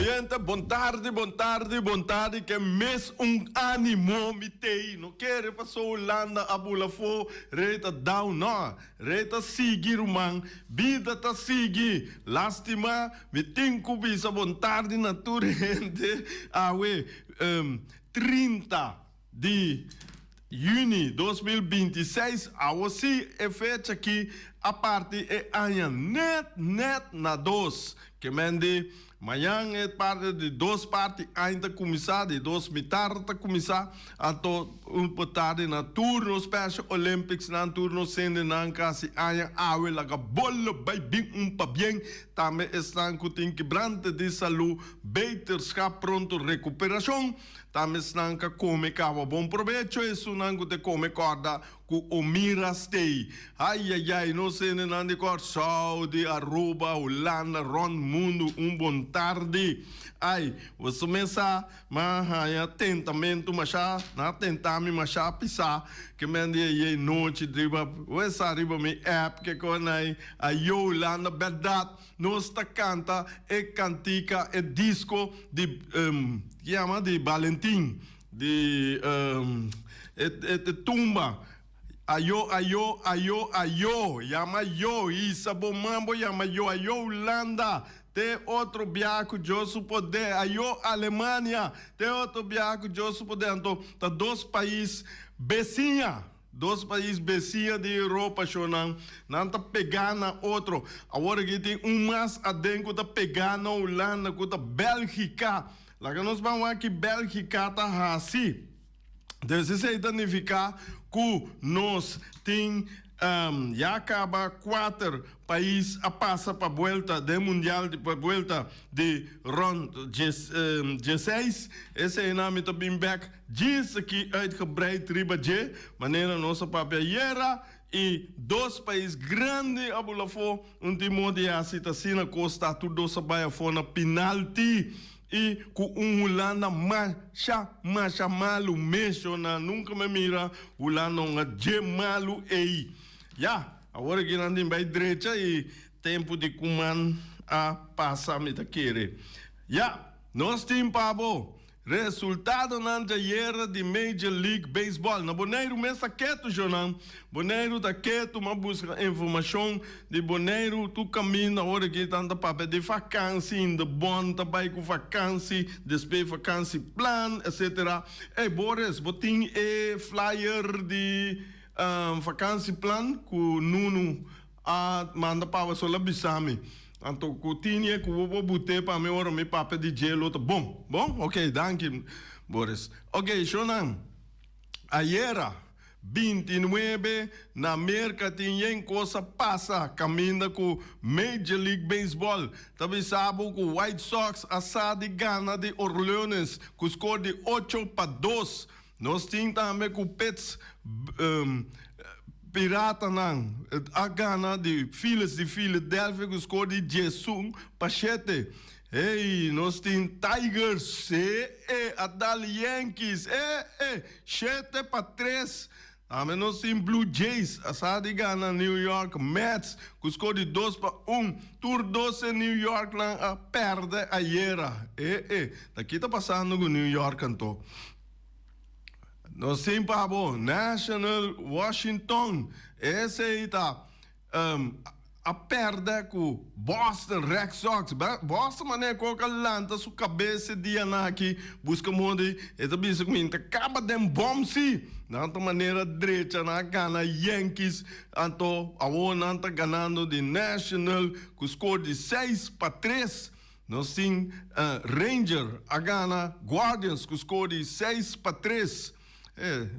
Oyente, bon tardi, bon tardi, bon tardi, ke mes un animo mi tei, no kere paso Hulanda a bula afo, rei ta down, no, rei ta sigui ruman, bida ta sigui, lastima mi tin ku bisa bon tardi na tur hende awe 30 di Juni 2026, awo si e fecha ki a parti e aña net net na dos. Ke men di mañan e parti di dos parti aña ta kuminsá, di dos mitar ta kuminsá, anto un por tardi na tur nos Special Olympics nan, tur nos hendenan ku hasi aña awe laga bolo bai bin un pabien. Tambe esnan ku tin kebrante di salú, beterschap, pronto rekuperashon. Tambe esnan ka kome kaba bon probecho, esunnan ku te kome kòrda ku Omira stay. Ayayay, nos hendenan di Kòrsou, di Aruba, Hulanda, rònt mundu un bon tardi. Ay, boso mes sa, m'a haña tentamentu mashá, nan a tenta mi mashá pisá, ke men di ayey nochi riba, bo sa riba mi app ke konai, ayo Hulanda bèrdat. Nos ta canta e cantica, e disco di, ki yama di Valentin, di e tumba, Ayo, ayo, ayo, ayo, yama yo, hisa bo man bo yama yo, ayo Hulanda, te otro biaha cu Dios su poder, ayo Alemania, te otro biaha cu Dios su poder, anto ta dos pais beciña. Dos pais besiña di Europa shownan, nan ta pegá na otro. Awor aki tin un mas aden ku ta pegá na Hulanda ku ta Bèlgika. Laga nos ban wak ki Bèlgika ta hasi. Dus esei ta nifiká ku nos tin ya kaba kuater pais a pasa pa buelta den mundial di pa buelta di rònt dieseis. Eseinan mi ta bin bèk. Djis aki uitgebreid riba dje, manera nos a papia ayera, i dos pais grandi a bula afó, un tin moda di hasi ta asina kos ta tur dos a bai afó na pinalti i ku un Hulanda masha masha malu meshona nunka mi a mira Hulanda un a dje malu ei. Ya, awor aki nan tin bai drecha i tempu di Koeman a pasa mi ta kere. Ya, nos tin pa bo. Resultadonan djayer di Major League Baseball. Na Boneiru mes ta ketu shownan. Boneiru ta ketu, m'a buska informashon di Boneiru tur kaminda ora ki nan ta papia di fakansi, in de bon ta bai ku fakansi, despues fakansi plan, etcetera. Ey Boris, bo tin e flyer di fakansi plan ku Nunu A manda pa bo sol a bisa mi. Anto ku tini ku bo por bute pa mi ora mi papia di dje lo ta bon. Bon? Ok, danki Boris. Ok, shownan, ayera 29 na Merka tin yen kos a pasa kaminda ku Major League Baseball ta bisa bo ku White Sox a sa di gana di Orleones ku skor di 8-2. Nos tin tambe ku Pits Piratanan a gana di Phillies di Philadelphia ku skor di 11-7. Hey, nos tin Tigers e e a dal Yankees e e 7-3. Tambe nos tin Blue Jays a sa di gana New York Mets ku skor di 2-1. Tur dos e New Yorknan a pèrdè ayera. E e, ta ki ta pasando ku New York anto? Nos tin pa bo National Washington esey ta a perde cu Boston Red Sox. Boston manera cu a lanta su cabes e dianan aki busca moda e ta bisa cu mi ta caba den bom si. Nan ta manera drecha nan a gana Yankees anto awor nan ta ganando di National cu score di 6-3. Nos tin Ranger a gana Guardians ku skor di 6-3. E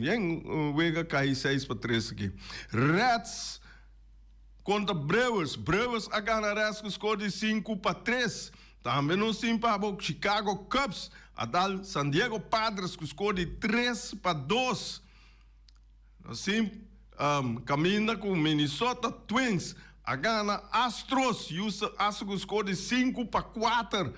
yen wega kai 6-3 aki. Reds kontra Brewers. Brewers a gana Reds ku skor di 5-3. Tambe nos tin pa bo Chicago Cubs a dal San Diego Padres ku skor di 3-2. Nos tin kaminda ku Minnesota Twins a gana Astros, Houston Astros ku skor di 5-4.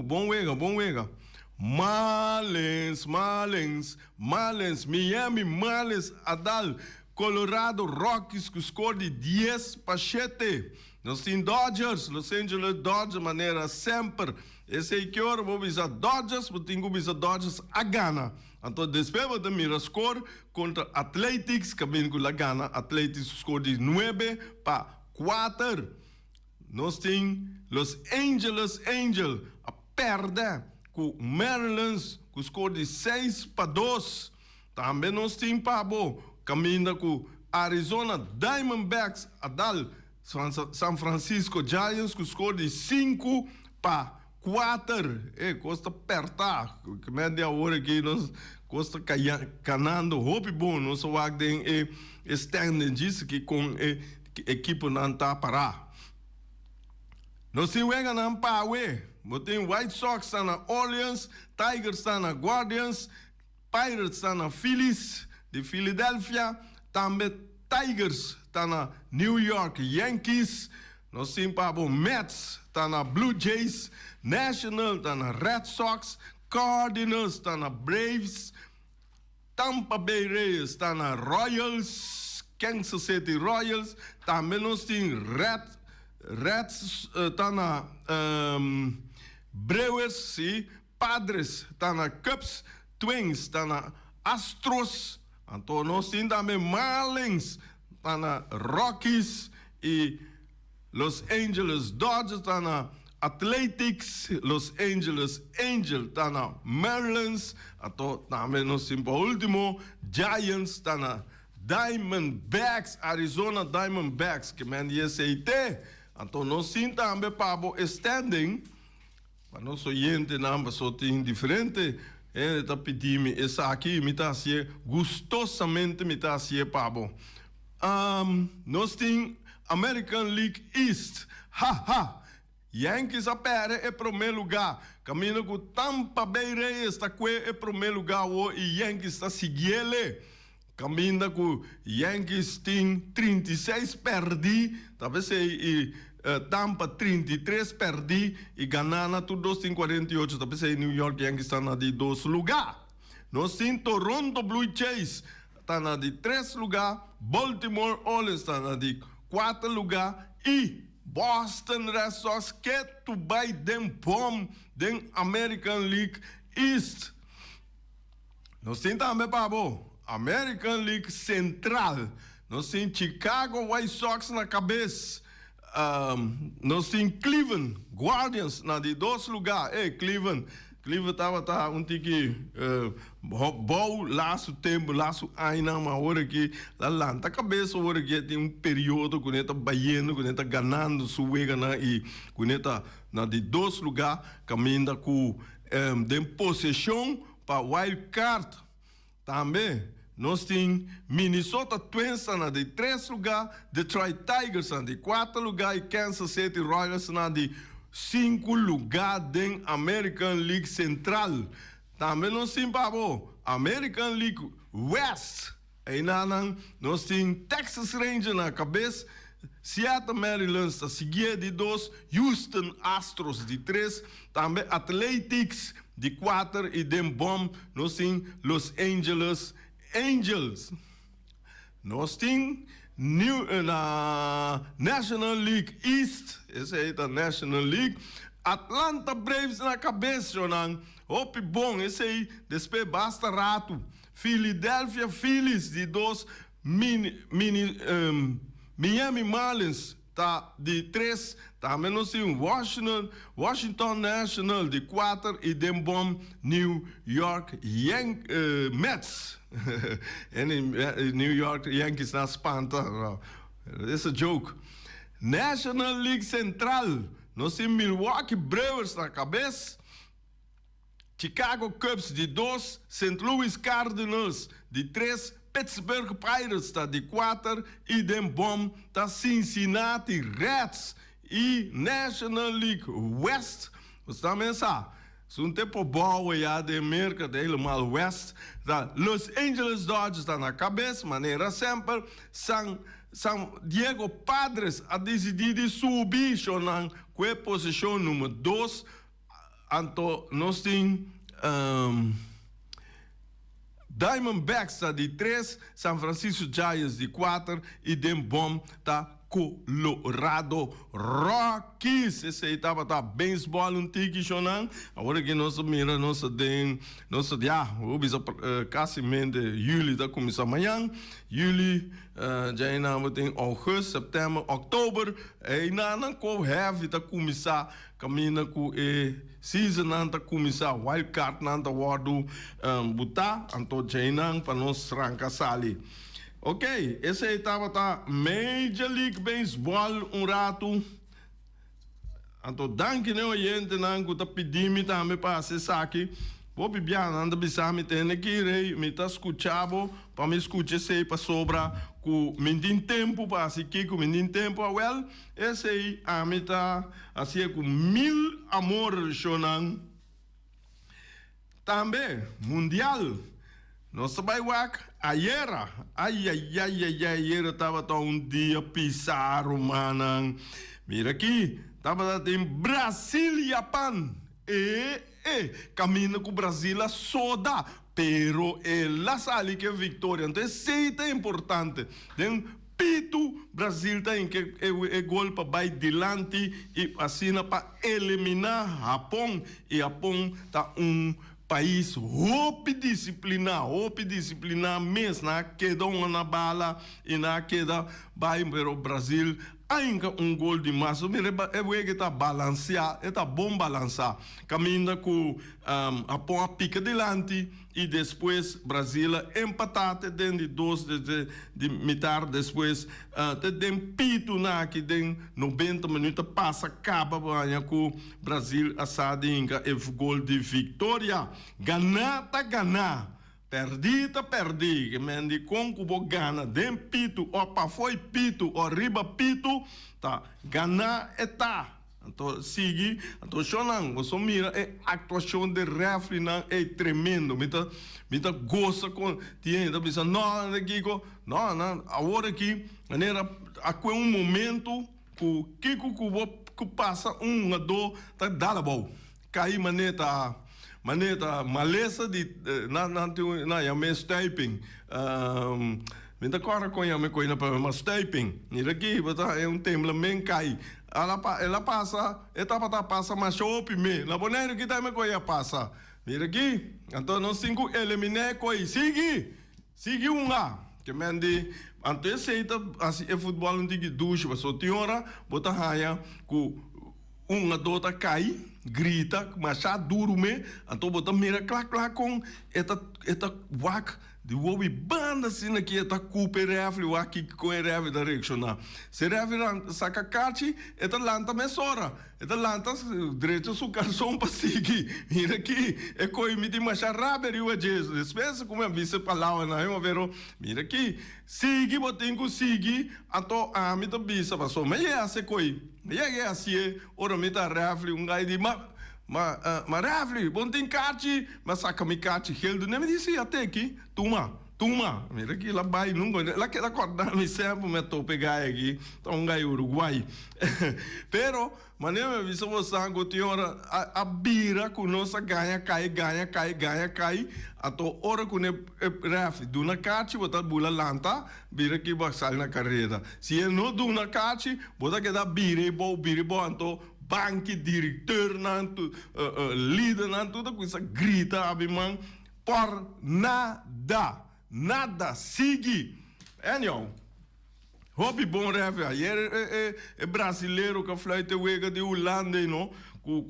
Bon wega, bon wega. Marlins, Marlins, Marlins, Miami Marlins a dal. Colorado Rockies ku skor di 10-7. Nos tin Dodgers, Los Angeles Dodgers manera semper. Esei ki ora bo bisa Dodgers, bo tin ku bisa Dodgers a gana. Anto despues bo ta mira skor kontra Athletics, kaminda ku la gana Athletics ku skor di 9-4. Nos tin Los Angeles Angels a pèrdè ku Mariners ku skor di 6-2. Tambe nos tin pa bo kaminda ku Arizona Diamondbacks a dal San Francisco Giants ku skor di 5-4. E kos ta pèrtá. Kimen di awor aki nos kos ta kanando hopi bon. Nos a wak den e standing djis aki kon e ekiponan ta pará. Nos tin weganan pa awe. Bo tin White Sox ta na Orleans, Tigers ta na Guardians, Pirates ta na Phillies di Philadelphia, tambe Tigers ta na New York Yankees, nos tin pa bo Mets ta na Blue Jays, National ta na Red Sox, Cardinals ta na Braves, Tampa Bay Rays ta na Royals, Kansas City Royals, tambe nos tin Red Reds ta na Brewers, si, Padres ta na Cubs, Twins ta na Astros, anto nos tin tambe Marlins ta na Rockies y Los Angeles Dodgers ta na Athletics, Los Angeles Angels ta na Marlins, anto tambe nos tin pa ultimo Giants ta na Diamondbacks, Arizona Diamondbacks, ke men di esei te. Anto nos tin tambe pa bo e standing. Pa nos oyentenan, paso tin diferente hende ta pidi mi esaki i mi ta hasié gustosamente, mi ta hasié pa bo. Nos tin American League East, ha ha! Yankees a pèrdè e promé lugá, kaminda ku Tampa Bay Rays ta kue e promé lugá awor i Yankees ta siguiele. Kaminda ku Yankees tin 36 pèrdí, ta p'esei i Tampa 33 pèrdí i ganá na tur dos tin 48, ta p'esei New York Yankees ta na di dos lugá. Nos tin Toronto Blue Jays ta na di tres lugá, Baltimore Orioles ta na di kuater lugá i Boston Red Sox ke tu bai den bòm den American League East. Nos tin tambe pa bo American League Central. Nos tin Chicago White Sox na kabes. Nos tin Cleveland Guardians na di dos lugá. Ey, Cleveland, Cleveland tabata un tiki bou lastu tempu, lastu añanan, ma awor aki la lanta kabes awor aki e tin un periodo ku ne ta bayendo, ku ne ta ganando su weganan i ku ne ta na di dos lugá kaminda ku den poseshon pa wild card. Tambe nos tin Minnesota Twins ta na di tres lugá, Detroit Tigers na di kuater lugá i Kansas City Royals na di sinku lugá den American League Central. Tambe nos tin pa bo American League West. Einanan nos tin Texas Rangers na kabes, Seattle Mariners ta siguié di dos, Houston Astros di tres, tambe Athletics di kuater i den bòm nos tin Los Angeles Angels. Nos tin New na National League East, esei ta National League, Atlanta Braves na kabes, shownan, hopi bon esei despues basta ratu. Philadelphia Phillies di dos, Miami Marlins ta di tres, tambe nos tin Washington National di kuater i den bom New York Mets. New York Yankees na spanta, it's a joke. National League Central, nos tin Milwaukee Brewers na kabes. Chicago Cubs di dos, Saint Louis Cardinals di tres, Pittsburgh Pirates ta di kuater i den bòm ta Cincinnati Reds i National League West. Nos ta mesa sun te por bouwe ya den Merka ta helemaal West ta Los Angeles Dodgers ta na kabes manera semper San San Diego Padres a disidí di subi shownan ku e posishon number dos. Anto nos tin Diamondbacks ta di tres, San Francisco Giants di kuater i den bòm ta Colorado Rockies. Esei tabata beisbòl un tiki shonnan. Awor aki nos ta mira nos ta den nos ta ya bo bisa kasimente yuli ta kuminsá mañan. Yuli djainan bo tin ougùst, sèptèmber, òktober. Einanan ko heavy ta kuminsá kaminda ku e seasonnan ta kuminsá, wild cardnan ta wòrdu butá, anto djainan pa nos ranka sali. Ok, esei tabata Major League Baseball un ratu. Anto danki n'e oyentenan ku ta pidi mi tambe pa hasi esaki. Hopi biaha nan ta bisa mi tende ki rei mi ta skucha bo pa mi skucha esei pasobra ku mi tin tempu pa hasi kiko mi tin tempu. Awel, esei ami ta hasié ku mil amor, shonnan. Tambe mundial nos ta bai wak ayera. Ayayayayay ayera tabata un dia pisa rumannan. Mira aki tabata tin Brasil Japan. E e kaminda ku Brasil a soda pero el a sali ku e viktoria. Anto esei ta importante den Pitu, Brasil ta hinka e gol pa bai dilanti y asina pa elimina Hapon y Hapon ta un pais hopi disciplina, hopi disciplina mes, nan a keda hunga na bala y nan a keda bai pero Brasil a hinka un gol di mas. Mira e wega ta balansea, e ta bon balansa caminda cu Hapon a pica dilanti. I despues Brasil a empatá te den di dos desde di mitar despues te den pitu na aki den nobenta minuut a pasa kaba bo haña ku Brasil a sa di hinka e gol di viktoria. Ganá ta ganá, pèrdí ta pèrdí. Ke men di kon ku bo gana den pitu o pafó e pitu o riba pitu ta ganá e ta. Anto sigui, anto shonnan, boso mira e actuacion de refrinan ey tremendo. Mi ta, mi ta gosa con tin hende ta bisa no, nan kiko, no, nan awor aki manera a cue un momento cu kiko cu bo cu pasa un hungador ta dal abao, cay mane ta, mane ta malesa di nan nan tin un nan yam'e stuiping. Mi ta kòrda kon yam'e koe na pabia, ma stuiping. Mira aki, bo ta haña un tembla men kai. Al a el a pasa, e tabata pasa masha hopi me. Na Boneiru ki time koe a pasa? Mira aki, anto nos tin ku eliminá e koe. Sigui! Sigui hunga! Ke men di, anto esei ta hasi e futbòl un tiki dushi, pasobra tin ora bo ta haña ku un hungadó ta kai, grita masha duru me, anto bo ta mira kla kla kon e ta e ta wak Di wobi banda asina ki e ta kupa e refri wak kiko kon e refri ta reakshoná. Si e refri saka kachi, e ta lanta mesora. E ta lanta drecha su karson pa sigui. Mira aki, e koe mi tin masha rabia riba dje. Despues ku mi a bisa e palabranan ei, pero mira aki, sigui bo tin ku sigui, anto ami ta bisa pasobra mi a yega hasi e koe, mi a yega hasié ora mi ta refri un gai di ma. Ma, ma refri, bo no tin kachi? Mi a saka mi kachi gel dun'é, mi di, si, a teki. Tuma, tuma. Mira ki el a bai nunka, el a keda kòrda mi semper mi a topa e gai aki, ta un gai Uruguay. Pero, manera mi a bisa bosan ku tin ora a, a bira ku nos a gaña kai, gaña kai, gaña kai, anto ora ku ne e refri duna kachi bo ta bula lanta, bira ki bo a sali na kareda. Si e no duna kachi, bo ta keda bira e bou, bira e bou, anto Banki, direkteurnan, lidernan tur ta kuminsá grita abi man por nada, nada, sigui. Anyhow, hopi bon referee. Ayer e brasilero ku a fluit e wega di Hulanda ei no, ku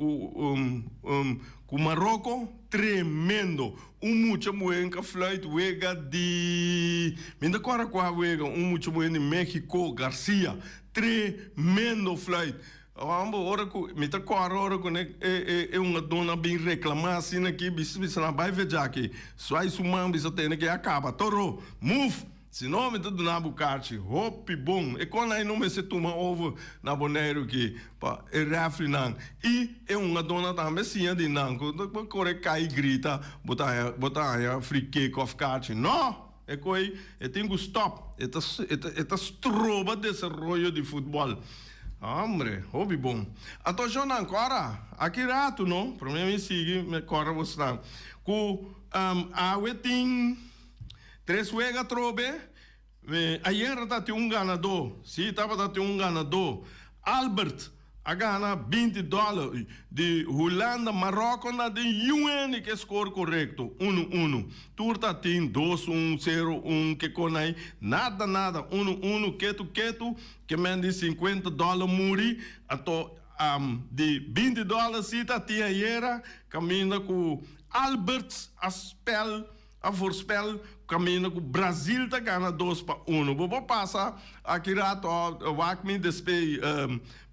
ku Maroko, tremendo. Un mucha muhé ku a fluit wega di, mi no ta kòrda kua wega, un mucha muhé di Mexico, Garcia, Tremendo fluit. Homber, ora cu mi ta cora ora cu e e e hungadornan a bin reclama asina aki, bisa bisa nan bay veja aki. Swai su man bisa tene ke a caba. Toro, move! Si no mi ta duna bo kachi. Hopi bon. E con ai no mester tuma over na Boneiru aki pa e refrinan y e hungadornan tambe siña di nan cu bo core cay grita bo ta haya bo ta haya free kick of kachi. No! E koe e tin ku stop, e ta e ta stroba desaroyo di futbòl. Hombre, hopi bon. Anto shonnan, kòrda, aki ratu no, promé mi sigui mi kòrda bosnan, ku awe tin. Tres wega atrobe. Ayera ta tin un ganadó. Sí, tabata tin un ganadó. Albert a gana 20 dòler di Hulanda. Maròko na den UN ku e skor korekto, 1-1. Tur ta tin 2-1, 0-1, ke kon ei. Nada, nada. 1-1, ketu ketu. Ke men di 50 dòler muri. Anto di 20 dòler sí ta tin ayera kaminda ku Albert a spèl. A voorspel caminda cu Brazil ta gana 2-1. Bo por pasa aki rato wak mi despey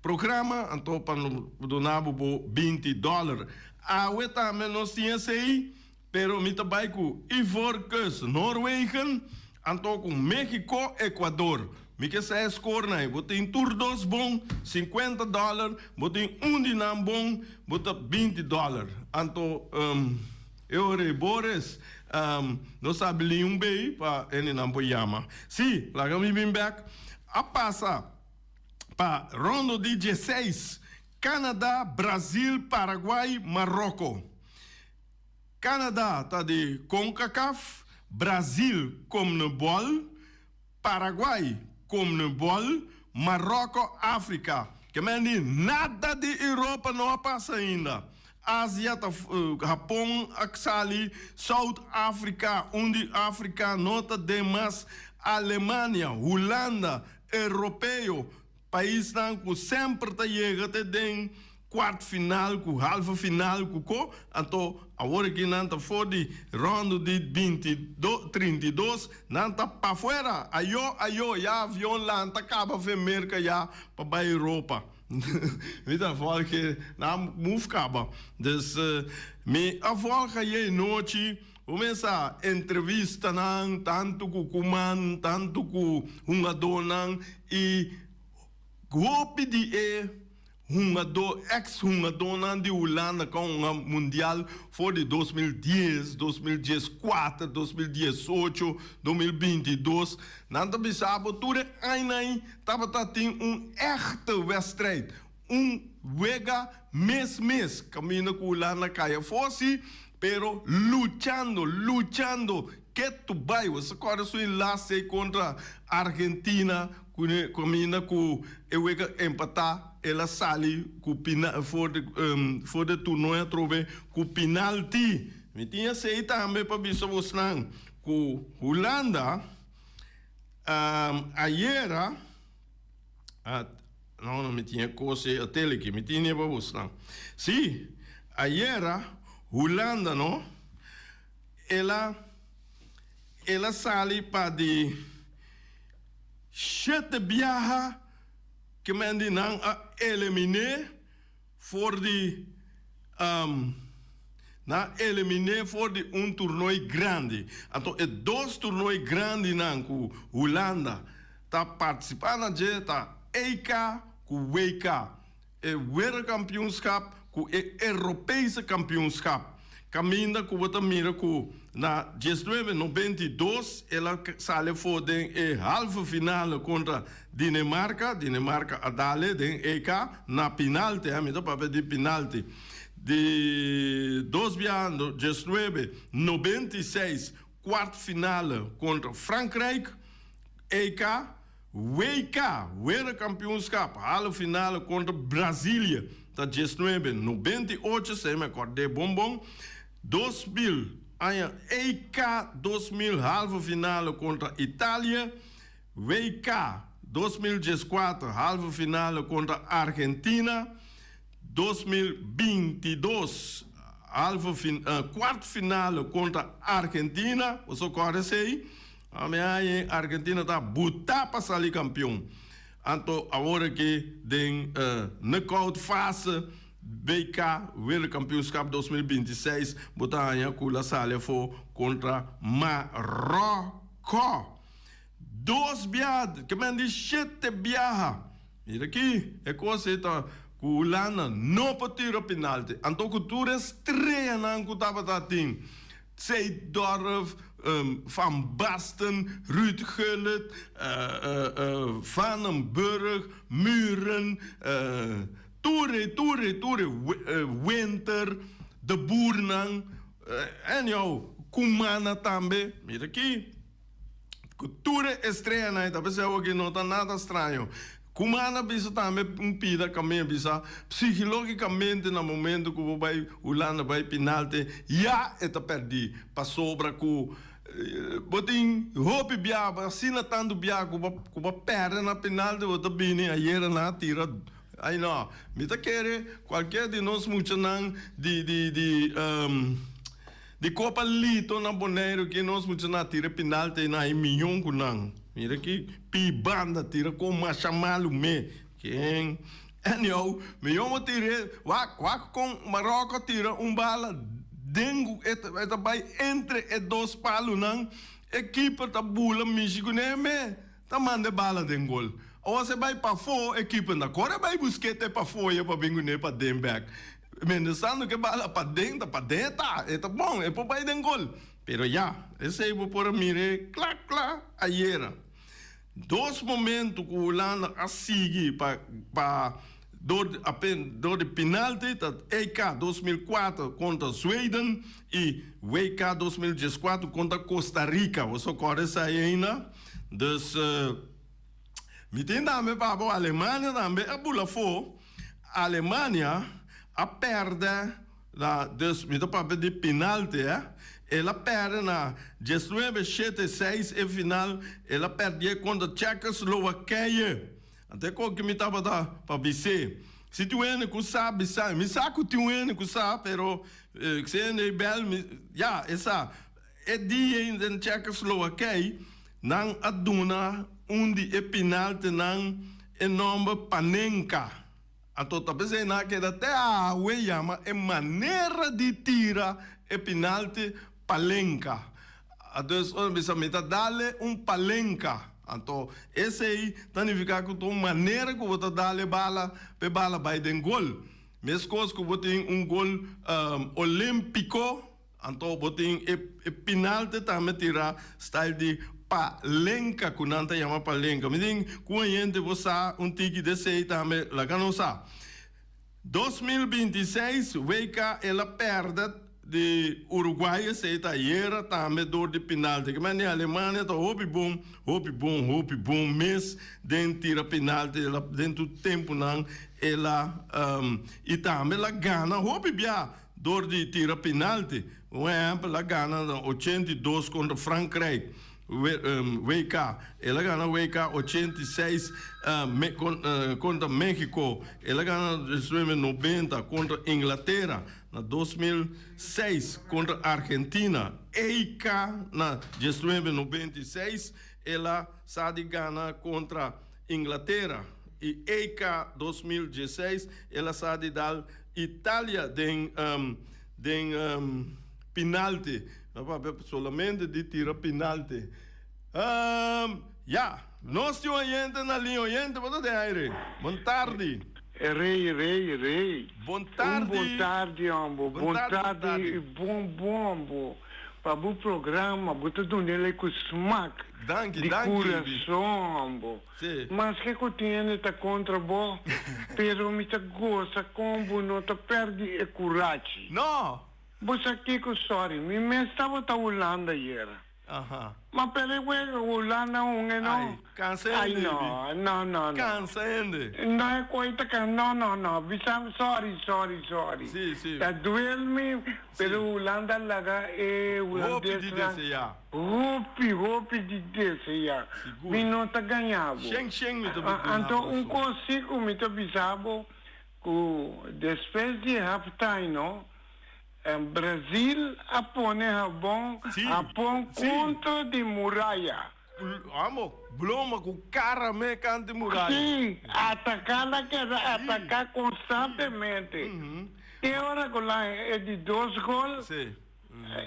programa anto pa duna bo bo 20 dollar. Awe tambe nos tin esey pero mi ta bay cu Ivoorkust Noorwegen anto cu Mexico Ecuador. Mi ke sa e score nan. Bo tin tur dos bon 50 dollar, bo tin un di nan bon bo ta 20 dollar. Anto. E ora ei Boris no sabi lin un bei pa hendenan por yama. Sí, laga mi bin bek. A pasa pa rondo di 16, Canada, Brazil, Paraguay, Maroko. Canada ta di Concacaf, Brazil Comnebol, Paraguay, Comnebol, Maroko, Africa. Ke men di nada di Europa no a pasa ainda. Asia ta Hapon a sali, South Africa, un di Africa no ta den mas, Alemania, Hulanda, Europeo, paisnan ku semper ta yega te den kwart final ku halve final ku ko, anto awor aki nan ta for di rondo di 32, nan ta pafuera, ayo ayo ya avion lanta kaba fe Merka ya pa bai Europa. Mi ta volge nan move kaba. Dus mi a volga yei nochi kuminsá entrevistanan tantu ku Koeman, tantu ku hungadónan i hopi di e hungadó, ex hungadónan di Hulanda ku a hunga mundial for di 2010, 2014, 2018, 2022. Nan ta bisa bo tur e añanan Tabata tin un echte wedstrijd, un wega mes mes, caminda cu Hulanda cay afo si, pero luchando, luchando ketu bay. Bo sa corda su enlace contra Argentina, caminda cu e wega empata, el a sali cu pina, for di, for di toernooi atrobe cu penalti. Mi tin esey tambe pa bisa bosnan cu Hulanda. Ayera, no, no, mi tin e kos ei hotel aki, mi tin e pa bosnan. Sí, ayera Hulanda no, el a, el a sali pa di shete biaha ke men di nan a eliminé For di nan eliminé for di un toernooi grandi. Anto e dos toernooi grandinan ku Hulanda ta partisipá na dje ta EK ku WK, e Wereldkampioenschap ku e Europese kampioenschap. Kaminda ku bo ta mira ku na 1992 el a sali afó den e halve finale kontra Dinemarka. Dinemarka a dale den EK na pinalte, ha mi ta papia di pinalte. Di dos biaha 1996 kwart finale kontra Frankrijk, EK. WK, Wereldkampioenschap, halve finale kontra Brazilië ta 1998, si mi a kòrd'é bon bon. 2000, aña EK 2000 halve finale kontra Italië, WK 2014 halve finale kontra Argentina, 2022 halve fin, kwart finale kontra Argentina, boso kòrda esei? Ami aña Argentina ta buta pa sali kampion. Anto awor aki den knockout fase BK Wereldkampioenschap 2026 bo ta haña ku la sali afó kontra Maròkò. Dos biaha, ke men di shete biaha. Mira aki, e kos ei ta ku Hulanda no por tira penalti. Anto ku tur e streanan ku tabata tin. Seedorf, Van Basten, Ruud Gullit, Vanenburg, Mühren, tur e, tur e, tur e, Winter, de boernan, anyhow, Koemana tambe, mira aki. Ku tur e estreanan ei ta p'esei awoki no ta nada straño. Kumana a bisa tambe un pida kami a bisa psigilogikamente na momento ku bo bai Hulanda bai pinalte ya e ta pèrdí pasobra ku bo tin hopi bia asina tantu bia ku bo ku bo pèrdè na pinalte bo ta bini ayera nan a tira ai no mi ta kere kualkier di nos muchanan di di di Di Copa Lito na Boneiru ki nos mucha na tira penalti na e miyon ku nan. Mira ki pi banda tira kon masha malu me. Ken anyhow miyon bo tira wak wak kon Marocco tira un bala den ku e ta bai entre e dos palunan e keeper ta bula mishi kuné me ta manda e bala den gol. Awor si e bai pafó e keeper ta kore bai busk'é te pafó ya pa bin kuné paden bèk. Mientrastando ku e bala paden ta paden e ta, e ta bon, e por bai den gol. Pero ya, esei bo por a mir'é kla kla ayera. Dos momento ku Hulanda a sigui pa pa dor di apen dor di penalti ta EK 2004 kontra Zweden i WK 2014 kontra Costa Rica. Bo so kòrda esei ainda? Dus mi tin tambe pa bo Alemania tambe a bula afó. Alemania a pèrdè na dus mi ta papia di penalti eh el a pèrdè na diesnuebe shete seis e final el a pèrdè kontra Tsjekoslowakeie anto e koki mi tabata pa bis'é si tin un hende ku sa bisa mi sa ku tin un hende ku sa pero si hende ei bèl mi ya e sa E dia den Tsjekoslowakij nan a duna un di e penaltenan e nòmber Panenka. Anto ta p'esei nan a keda te awe yama e manera di tira e penalti Palenka. Dus ora bisa mi ta dale un Palenka. Anto esei ta nifiká ku ta un manera ku bo ta dale bala p'e bala bai den gol. Meskos ku bo tin un gol olímpiko. Anto bo tin e pinalte tambe tira style di palenka ku nan ta yama palenka. Mi tin ku hende bo sa un tiki di esei tambe laga nos sa. 2026 WK el a perde di Uruguay esei ta ayera tambe dor di pinalte. Ke mende Alemania ta hopi bon hopi bon hopi bon mes den tira pinalte el a den tur tempunan el a i tambe el a gana hopi bia. Dor di tira penalti. Un ehèmpel, a gana na 82 kontra Frankrijk, WK. El a gana WK 86 kontra Mexico. El a gana na 90 kontra Inglatera, na 2006 kontra Argentina. EK na 1996 el a sa di gana kontra Inglatera. I EK 2016 el a sa di dal Italia den den pinalti. No papia solamente di tira pinalti. Ya, nos tin un oyente na liña. Oyente, bo ta den aire. Bon tardi. Rey, rey, rey. Bon tardi. Un bon tardi, hombo. Bon tardi y bon bombo pa bo programa. Bo ta dun'el cu smaak. Danki, di danki. Curason, hombo. Sí. Maske ku tin hende ta kontra bo, pero mi ta gosa kon bo no ta pèrdí e kurachi. No! Bo sa kiko? Sòri, mi mes tabata Hulanda ayera. Aha. Ma pèrdè wega ku Hulanda un e no. Ai, kansa Ai, hende, no, Ibi. no, no, no. Kansa hende. No e koi ta kan, no, no, no. Bisa mi sòri, sòri, sòri. Sí, sí. Ta duel mi, pero Sí. Hulanda laga e Hopi di hulandesnan. deseá. Hopi, hopi di desea. Sigur. Mi no ta gaña bo. Shen shen mi ta biduna Anto un boso. kos si ku mi ta bisa bo ku despues di half time no, Brazil a pone Habon, Si, Hapon si. kontra di muraya. Amo, bloma ku kara me kanti muraya. Si, ataka la keda Si, ataka si. konstantemente. Te ora ku la e di dos gol. Si.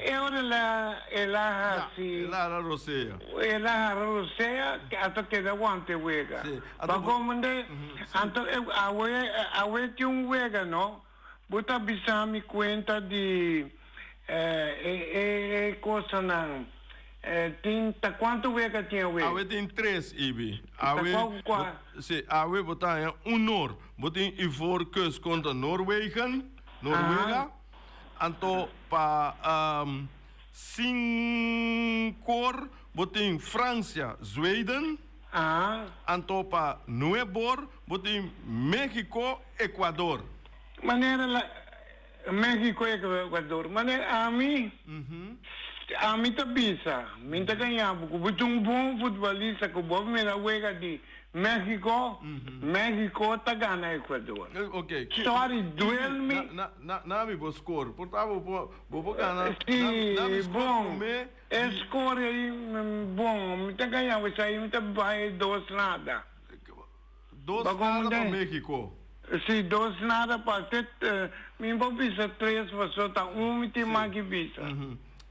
E ora el a el a hasi. Ya, el a hara rosea. El a hara rosea hasta keda wanta e wega. Sí. Pa komende, anto e awe awe tin un wega no, bo ta bisa mi kuenta di e e e kosanan tin ta kuantu wega tin awe? Awe tin tres, Ibi. Ta Awe kua ku kua? Sí, awe bo ta haña un nor. Bo tin Ivoorkust kontra Noorwegen, Noorwega. Anto pa sinkor bo tin Francia, Zweden. Anto pa nuebor bo tin Mexico, Ecuador. Manera la Mexico, Ecuador. Manera ami, ami ta bisa, mi ta gaña bo ku bo ta un bon futbolista ku bo a mira wega di Mexico, Mexico ta gana Ecuador. Sorry, duel mi. Na, na mi bo score. Por ta bo por, bo por gana. Si, Na mi score bon. prome. E score ei, bon, mi ta gaña bo esei, mi ta bai dos nada. Dos nada pa Mexico. Si, dos nada pa te, mi por bisa tres pasobra ta un mi tin mas ki bisa.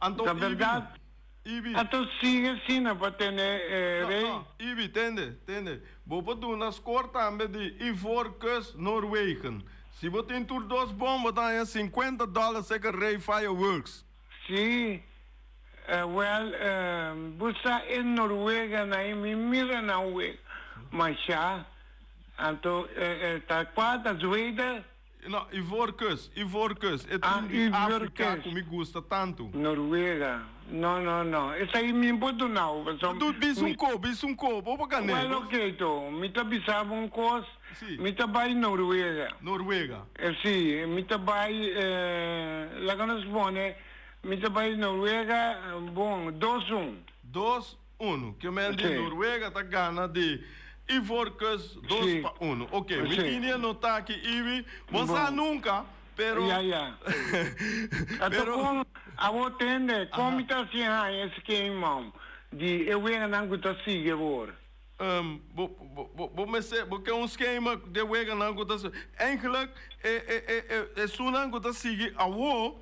Anto, Ta berdad? Ibi. Anto sigui asina pa tene rey. No, no, Ibi, tende, tende. Bo por duna score tambe di Ivoorkust, Noorwegen. Si bo tin tur dos bon, bo ta haña 50 dollar seker Rey Fireworks. Si, wel, bo sa e Noruega na e mi mira nan wega masha, anto ta cua ta Zweden? No, Ivoorkust, Ivoorkust, e team di Africa cu mi gusta tanto. Noruega, no, no, no, esai mi por duna bo, pasobra. Du, bisa un co, bisa un co, bo por gane. Wel, oke to, mi ta bisa bo un cos, mi ta bay Noruega. Noruega. Si, mi ta bay, laga nos pone, mi ta bay Noruega, bon, dos un. Dos unu. Ke men di Noruega ta gana di Ivoorkust dos pa unu. Ok, mi tini a nota aki, Iwi. Bo sa nunca, pero. Ya, ya. Anto kon, abo tende, kon mi ta hasi haña e skema di e weganan ku ta sigui awor? Bo, bo, bo mester, bo ke un skema di e weganan ku ta sigui. Eigenlijk, e, e, e, e, esunnan ku ta sigui awor.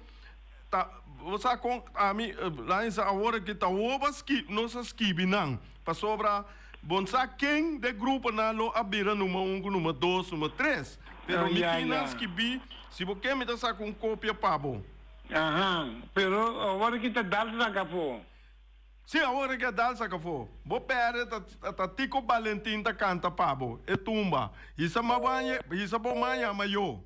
Ta, bo sa kon ami, Lainsa, awor aki ta woba ski, nos a skibi nan, pasobra bo sa ken den gruponan lo a bira number un ku number dos, number tres. Pero mi tin nan skibí, si bo ke mi ta saka un kopia pa bo. Aha, pero awor aki ta dal saka afó. Si, awor aki a dal saka afó. Bo pèrdè ta, ta Tico Balentin ta kanta pa bo, e tumba. Hisa mabanye, hisa bo man yama yo.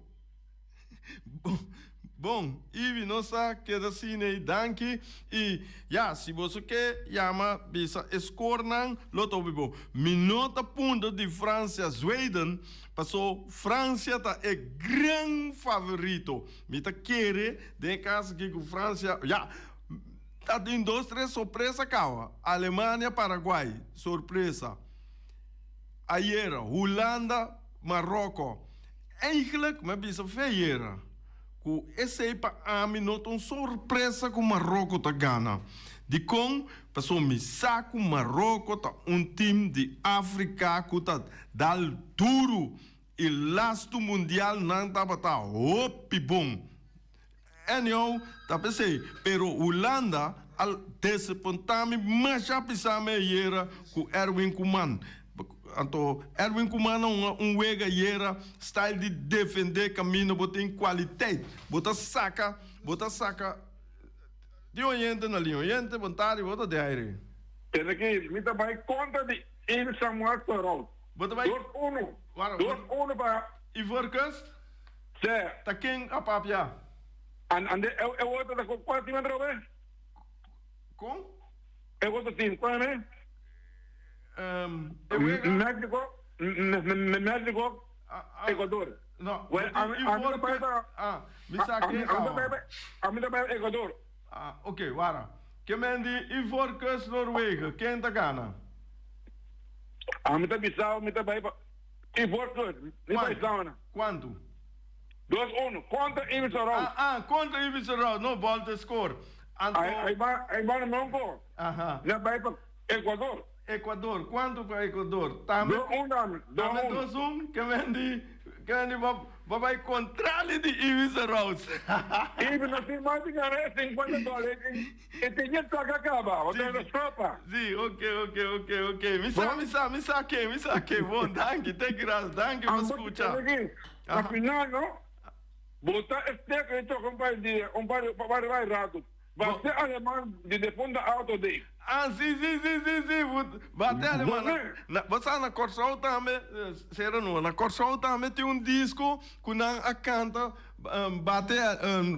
Bon, Ivy, nos a keda asina ei, danki. I ya, si boso ke yama bisa e skornan lo ta hopi bon. Mi no ta punta di Francia Zweden, paso Francia ta e gran favorito. Mi ta kere den e kas aki ku Francia, ya, ta tin dos tres sorpresa kawa. Alemania, Paraguay, sorpresa. Ayera, Hulanda, Maroko. Eigenlijk mi a bisa Veyera ku esei pa ami no ta un sorpresa ku Maroko ta gana. Dikon? Pasobra mi sa ku Maroko ta un tim di Afrika ku ta dal duru i lastu mundial nan tabata hopi bon. Anyhow, ta p'esei. Pero Hulanda a desapunta mi masha pisa mi ayera ku Erwin Koeman. Anto Erwin Koeman a hunga un wega ayera style di defende kaminda bo tin kwaliteit. Bo ta saka, bo ta saka di oyente na liña. Oyente, bon tardi, bo ta den aire. Tende ki mi ta bai kontra di Il Samuel Torol. Bo ta bai. Dos uno. Dos uno pa. Ivoorkust? Sè. Ta ken a papia? An ande e e otro ta kua team atrobe? Kon? E otro team kua me? E wega? Mexico, Mexico, Ecuador. No, Well, bo tin ami ami ta bai Ivoorkust. pa Ah, mi sa ami ken ami ta kawa. bai pa ami ta bai Ecuador. Ah, ok, wara. Ke men di Ivoorkust Noorwegen, ken ta gana? Ami ta bisao mi ta bai pa Ivoorkust, mi bai Kuantu? sauna. Kuantu? Dos uno, kontra Ivica Rout. Ah, ah, kontra Ivica Rout, no bolte score. Anto. Ai ba, ai ba na Monko. Aha. Na bai pa Ecuador. Ecuador, kuantu pa Ecuador? Tambe. Dos un dame, dos Tambe un. dos un, ke men di, ke men di bo, bo bai kontrali di Ivica Rout. Ivi no tin mas di gana e 50 dólares e tin e plaka kaba, bo ta na sopa. Si, ok, ok, ok, ok. Mi sa, mi sa, mi sa ke, mi sa ke. Bon, danki, te gras, danki pa skucha. Na final no, bo ta estek e toka un par di dia, un par di par di rato. Base aleman di de funda auto de. Ah, si, si, si, si, si. Bate aleman. Na, bo sa na Kòrsou tambe, sera no, na Kòrsou tambe tin un disko ku nan a kanta bate,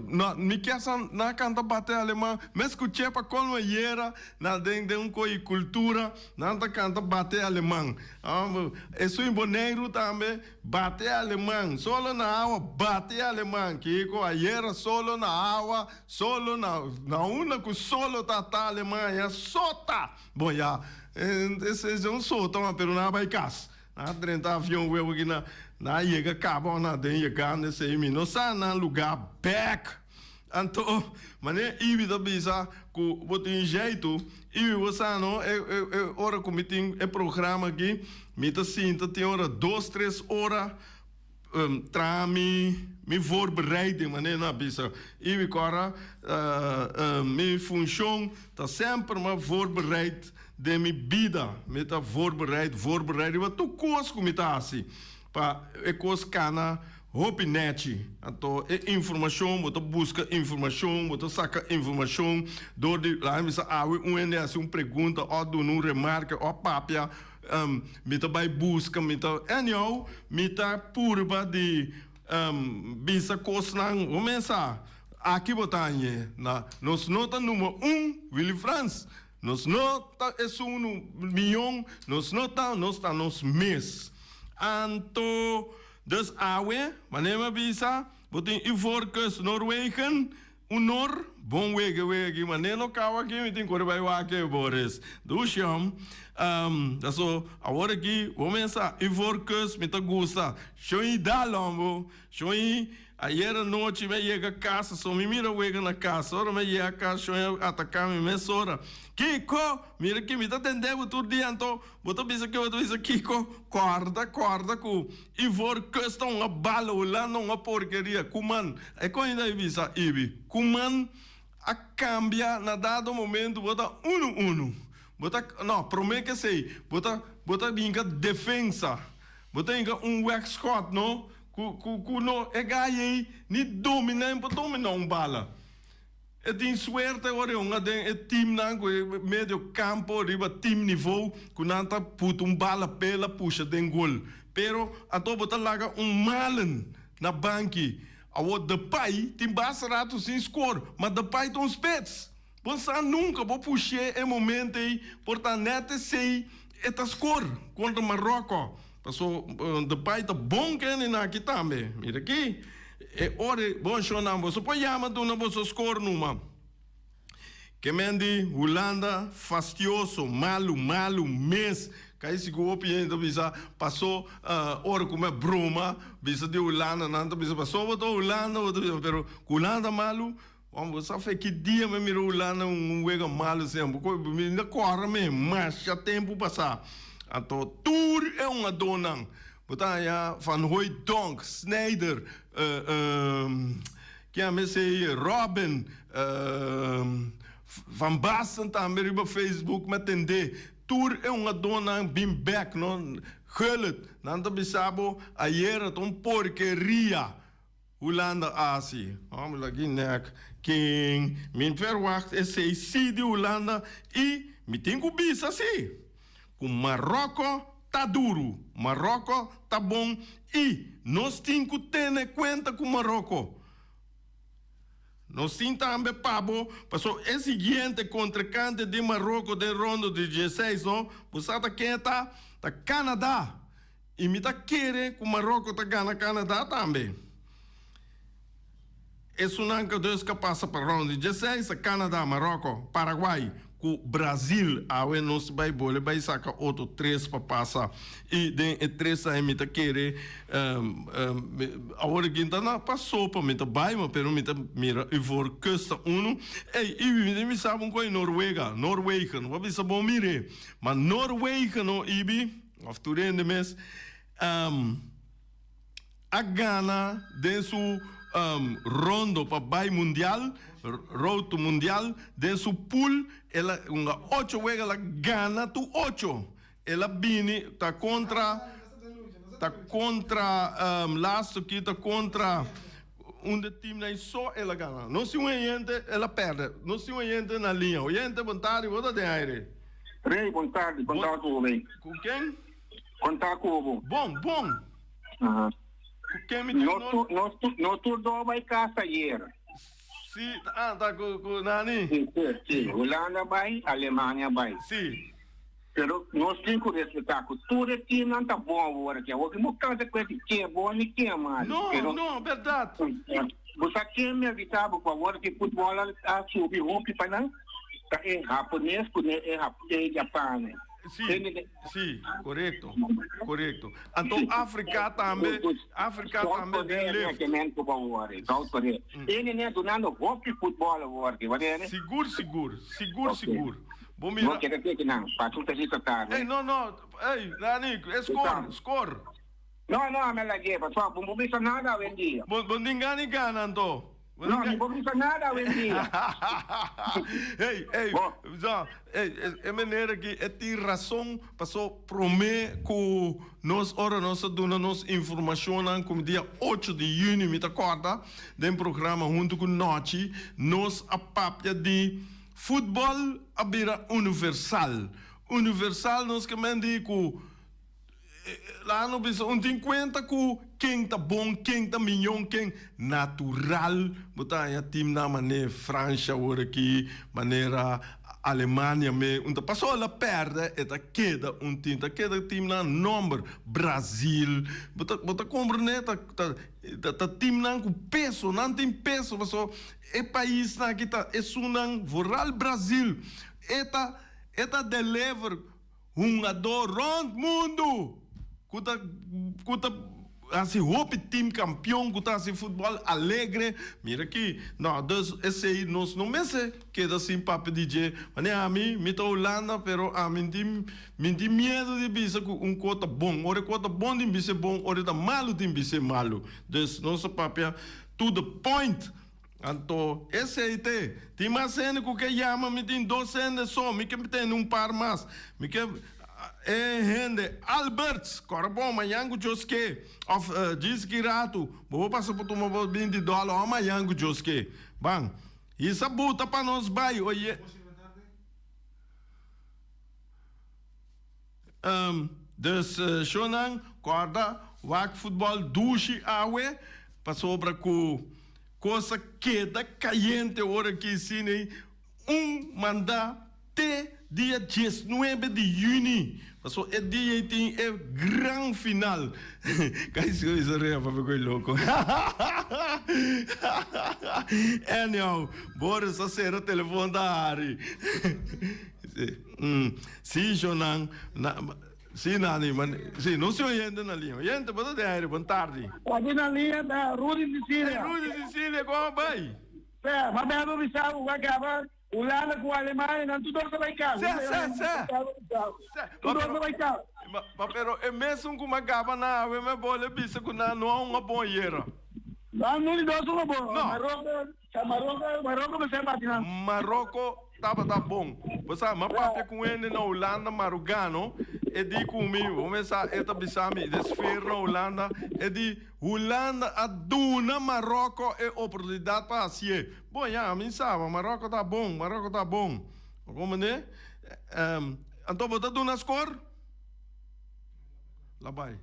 no, mi kier sa nan a kanta bate aleman, mi a skuch'é pa kolmo ayera na den den un ko'i kultura, nan ta kanta bate aleman. Esun in Boneiru tambe. Bate aleman, solo na awa, bate aleman, kiko ayera solo na awa, solo na na unda ku solo ta ta aleman ya sota, bon ya es un sota ma pero nan a bai kas, nan a drenta avion webo aki na nan a yega kaba nan den yegando esei mi no sa nan luga bek. Anto manera Ibi ta bisa ku bo tin jeitu, Ibi bo sa no, e e ora ku mi tin e programa aki, mi ta sinta tin ora dos tres ora traha mi mi voorbereiding manera nan a bisa. Ibi kòrda mi funshon ta semper mas voorbereid den mi bida, mi ta voorbereid voorbereid riba tur kos ku mi ta hasi pa e kos kana. Hopi nechi. Anto e informashon, bo ta buska informashon, bo ta saka informashon dor di, laga mi bisa awe un hende hasi un pregunta o duna un remarke o papia, mi ta bai buska, mi ta, anyhow, mi ta purba di bisa kosnan, bo mesa, aki bo ta hañ'e na, nos no ta number un, Willy Frans, nos no ta esun nu miyon, nos no ta, nos ta nos mes. Anto. Dus awe, manera mi a bisa, bo tin Ivoorkust, Noorwegen, un nor, bon wege wege, manera no caba aki mi tin kore bai wak e Boris. Dushi hom. Paso awor aki bo mesa Ivoorkust mi ta gusta. Shon i dal hom bo. Shon i ayer anochi mi a yega casa so mi mira wega na casa. Ora mi a yega casa shon i a ataka mi mesora. Kiko? Mira ki mi ta tende bo tur dia anto Bo ta bisa ke bo ta bisa kiko? Kòrda, kòrda ku Ivoorkust ta un a bala, Hulanda un a porkeria. Koeman, e kon ta bisa Ibi? Koeman a kambia na dado momento bo ta unu unu. Bo ta, no, promé ke esei, bo ta, bo ta hinka defensa. Bo ta hinka un wegschot, no, ku, ku, ku no, e gai ei ni dominá, e por dominá un bala. E tin suerte ora e hunga den e teamnan ku e medio kampo riba team nivo ku nan ta puta un bala pela pusha den gol. Pero anto bo ta laga un Malen na banki. Awor Depay tin basta rato sin score, ma Depay ta un spits. Bo sa nunca bo push'é e momento ei por ta net esei e ta score contra Marocco. Paso Depay ta bon kende na aki tambe. Mira aki. E ora e bon shownan boso por yama duna boso score numa. Ke men di Hulanda fastioso, malu, malu mes. Kai sigur hopi hende ta bisa paso ora ku mi a broma bisa di Hulanda nan ta bisa paso bo ta Hulanda bo ta bisa pero ku Hulanda malu bo sa fe ki dia mi a mira Hulanda un wega malu asina bo mi ta kòrda mi masha tempu pasa anto tur e hungadónan. Bo ta haña Van Hooijdonk, Sneijder, ken a mester Robin, Van Basten tambe riba Facebook mi a tendé. Tur e hungadónan bin bèk no. Gullit, nan ta bisa bo ayera ta un porkeria Hulanda a hasi. Hòmber laki nèk ken mi verwagt esei si di Hulanda i mi tin ku bisa si ku Maròkò ta duru, Maròkò ta bon i nos tin ku tene kuenta ku Maròkò. Nos tin tambe pa bo paso e siguiente kontrekante di Maròkò den rondo di dieseis no, bo sa ta ken e ta? Ta Kanada. I mi ta kere ku Maroko ta gana Canada tambe. Esunnan ku dus ka pasa pa round di dieseis ta Canada, Maroko, Paraguay ku Brazil. Awe nos bai bole bai saka otro tres pa pasa. I den e tres ai mi ta kere awor aki ta na pa sopa mi ta bai ma pero mi ta mira Ivoorkust ta unu. Ey i mi ta bisa bo un koi Norwega, Noorwegen, bo a bisa bon mire ma Noorwegen no ibi. Of tur hende mes a gana den su rondo pa bai mundial, road to mundial, den su pool el a hunga ocho wega el a gana tur ocho. El a bini ta contra ta contra laatste ki ta contra. Un de teamnan so el a gana. Nos tin un oyente, el a perde. Nos tin un oyente na liña. Oyente, bon tardi, bo ta den aire. Rey, bon tardi. Kon ta ku bo, Rey? Ku ken? Kon ta ku bo? Bon, bon. Ku ken mi tin honor? Nos tur do bai kas ayer. Si, ah, ta ku ku Nani? Si, si, si. Hulanda bai, Alemania bai. Si. Pero nos tin ku respetá ku tur e timnan ta bon awor aki. Awor ki bo kansa ku e di ken bon ni ken mal. No, no, bèrdat. Bo sa ken mi a bisa bo ku awor ki futbòl a subi hopi pa nan? Ta e hapones ku e e japanes. Si, si, korekto, korekto. Anto Afrika tambe, Afrika tambe den lift. South Korea. E ne dunando hopi futbòl awor aki, wak? Sigur, sigur, sigur, sigur. Bo mira. Bo keda teke nan, pa tur ta hisa tarde. Ey, no, no, ey, Nani, e score, score. No, no, me lag'é, pasobra bo no por bisa nada awendia. Bo, bo tin gana di gana anto. No, mi por bisa nada awendia. Ey, ey, no, ey, e meneer aki e tin rason, paso prome ku nos ora nos a duna nos informashonnan ku dia ocho di yüni mi ta kòrda den programa huntu ku Nochi nos a papia di Futbol a bira universal. Universal nos ke men di ku laga no bisa un tin kuenta ku ken ta bon, ken ta miyon, ken natural bo ta haña timnan manera Francia awor aki, manera Alemania me un ta paso el a pèrdè e ta keda un tim, ta keda timnan nòmber Brazil bo ta bo ta komprendé ta ta ta timnan ku peso nan tin peso paso E paisnan aki ta esunnan vooral Brazil e ta e ta deliver hungador rond mundu ku ta ku ta hasi hopi team kampion ku ta hasi futbol alegre mira aki no dus esei nos no mester keda sin papia di dje manera ami mi ta Hulanda pero ami tin mi tin miedu di bisa ku un ko ta bon ora e ko ta bon tin bisa e bon ora e ta malu tin bisa e malu dus nos a papia To the point! Anto esei te. Tin mas hende ku ke yama, mi tin dos hende so, mi ke tene un par mas. Mi ke e hende Alberts, kòrda bon, mañan ku Dios ke, òf djis ki ratu, bo por pasa por tuma bo binti dòler òf mañan ku Dios ke. Ban, hisa buta pa nos bai, oye. Dus shownan kòrda wak futbòl dushi awe pasobra ku kos a keda kayente ora ki sine un manda te dia diesnuebe di yüni paso e dia ei tin e gran final. Kai si oisa rea papia koe loko. Anyhow Boris a sera telefon ta hari. Sí, shownan. Na, sí, Nani, man, sí, no si oyente na liña. Oyente, bo ta den aire, bon tardi. Aki na liña ta Rudy Cecilia. Hey, Rudy Cecilia, kon a bai? Sè, ma bèrbè bisa bo ku a kaba Hulanda ku Alemania, nan tur dos a bai kaba. Sè, sè, sè. Sè, Tur dos a bai kaba. Ma, ma pero e mesun ku m'a gaba na awe me bole bisa ku nan no a hunga bon ayera. Nan no di dos hunga bon. No. Maroko, Maroko, Maroko mester bati nan. Maroko tabata bon. Bo sa, m'a papia ku hende na Hulanda marugano, e di ku mi, bo me sa, e ta bisa mi, de sfeer na Hulanda, e di, Hulanda a duna Maroko e oportunidat pa hasié. Bon, ya, mi sa, ma Maroko ta bon, Maroko ta bon. Bo komprendé? Anto bo ta duna skor? Labai.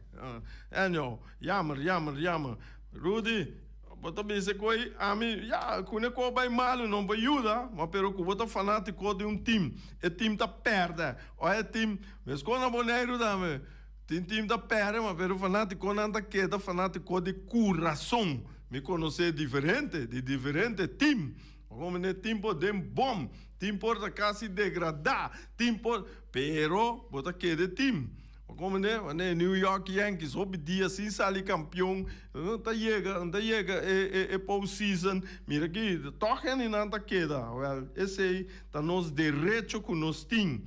Anyhow, jammer, jammer, jammer. Rudy, bo ta bisa ku ei ami, ya, ku ne ko bai malu no por yuda, ma pero ku bo ta fanatiko di un team, e team ta pèrdè, o e team, meskos na Boneiru tambe, tin team ta pèrdè, ma pero fanatikonan ta keda fanatiko di kurason. Mi konosé diferente, di diferente team. Bo komprendé? Team por den bòm, team por ta kasi degradá, team por, pero bo ta keda e team. Bo komprendé? Wanneer New York Yankees hopi dia sin sali kampion, no ta yega, no ta yega e e e postseason. Mira aki, tòg hendenan ta keda. Wèl, esei ta nos derecho ku nos tin.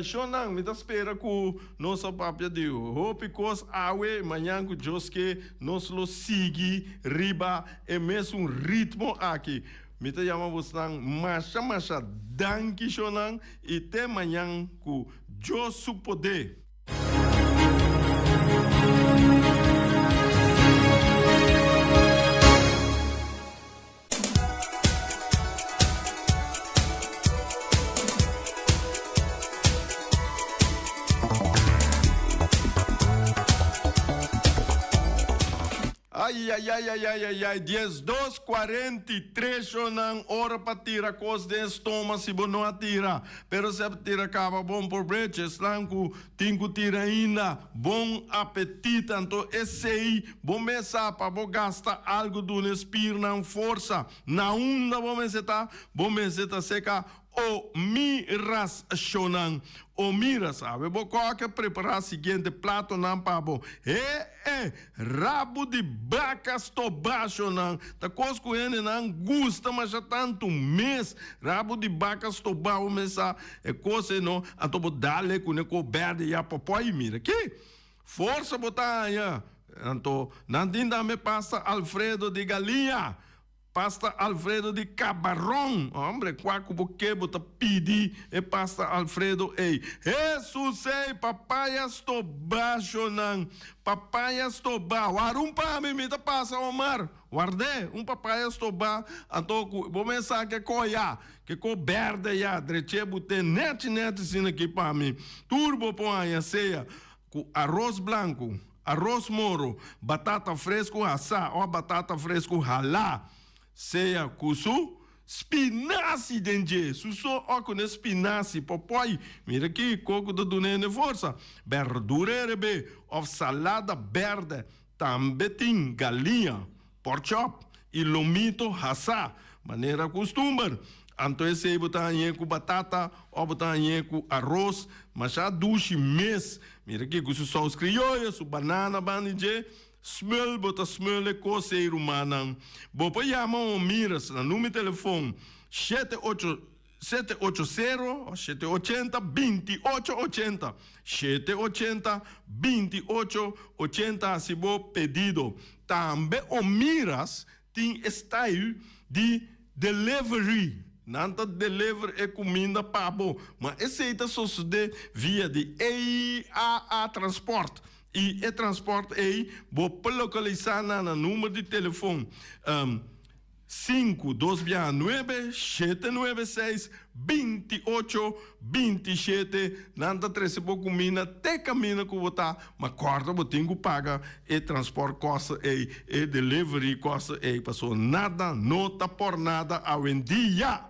Shonnan, mi ta spera ku nos a papia di hopi kos awe, mañan ku Dios ke nos lo sigui riba e mesun ritmo aki. Mi ta yama bosnan masha masha danki shonnan i te mañan ku Dios su poder. Ai ai ai ai ai ai 12 43 shonan ora pa tira kos den stoma si bo no a tira pero si a tira kaba bon probecho esnan ku tin ku tira ainda bon apetit anto esei bo mes sa pa bo gasta algu duna e spirnan forsa na unda bo mester ta bo mester ta seka O miras shonan, o miras, awe bo koke prepará siguiente platonan pa bo. He e, rabu di baka stobá shonan, ta kos ku hendenan gusta masha tantu mes. Rabu di baka stobá bo mes sa e kos ei no, anto bo dal e kuné ko bèrdè ya pòpòi, mira ki forsa bo ta haña. Anto nan tin tambe pasta alfredo di galiña. Pasta Alfredo di cabaron. Hombre, cua cu bo ke bo ta pidi e pasta Alfredo ey. Hesus ey, papaya stoba shonan. Papaya stoba. Wara un pa mi, mi ta pasa Omar. Ward'é, un papaya stoba. Anto cu bo mes sa ke co ya. Ke co berde ya. Dreché bo ten nechi nechi asina aki pa mi. Tur bo por haña sea cu aros blanco. Aros moro, batata fresku hasá òf batata fresku halá, sea ku su spinasi den dje, su so òf ku ne spinasi, pòpòi, mira ki koko ta duna hende forsa, bèrdura erebé òf salada bèrdè, tambe tin galiña, pork chop, i lomito hasá, manera kustumber. Anto esei bo ta hañ'é ku batata òf bo ta hañ'é ku aros, mashá dushi mes. Mira aki ku su sous krioyo, su banana banda di dje, smul bo ta smul e kos ei rumannan. Bo por yama Omiras na number di telefon shete ocho Sete ocho sero, shete ochenta, binti ocho ochenta. Shete ochenta, binti ocho ochenta hasi bo pedido. Tambe Omiras tin e style di delivery. Nan ta deliver e kuminda pa bo. Ma esei ta sosode via di AAA Transport. I e transport ei bo por lokalisa na nan number di telefon. Sinku, dos biaha nuebe, shete nuebe seis, binti ocho, binti shete. Nan ta trese bo kuminda te kaminda ku bo ta, ma kòrda bo tin ku paga e transport kosta ei, e delivery kosta ei, pasobra nada no ta por nada awendia.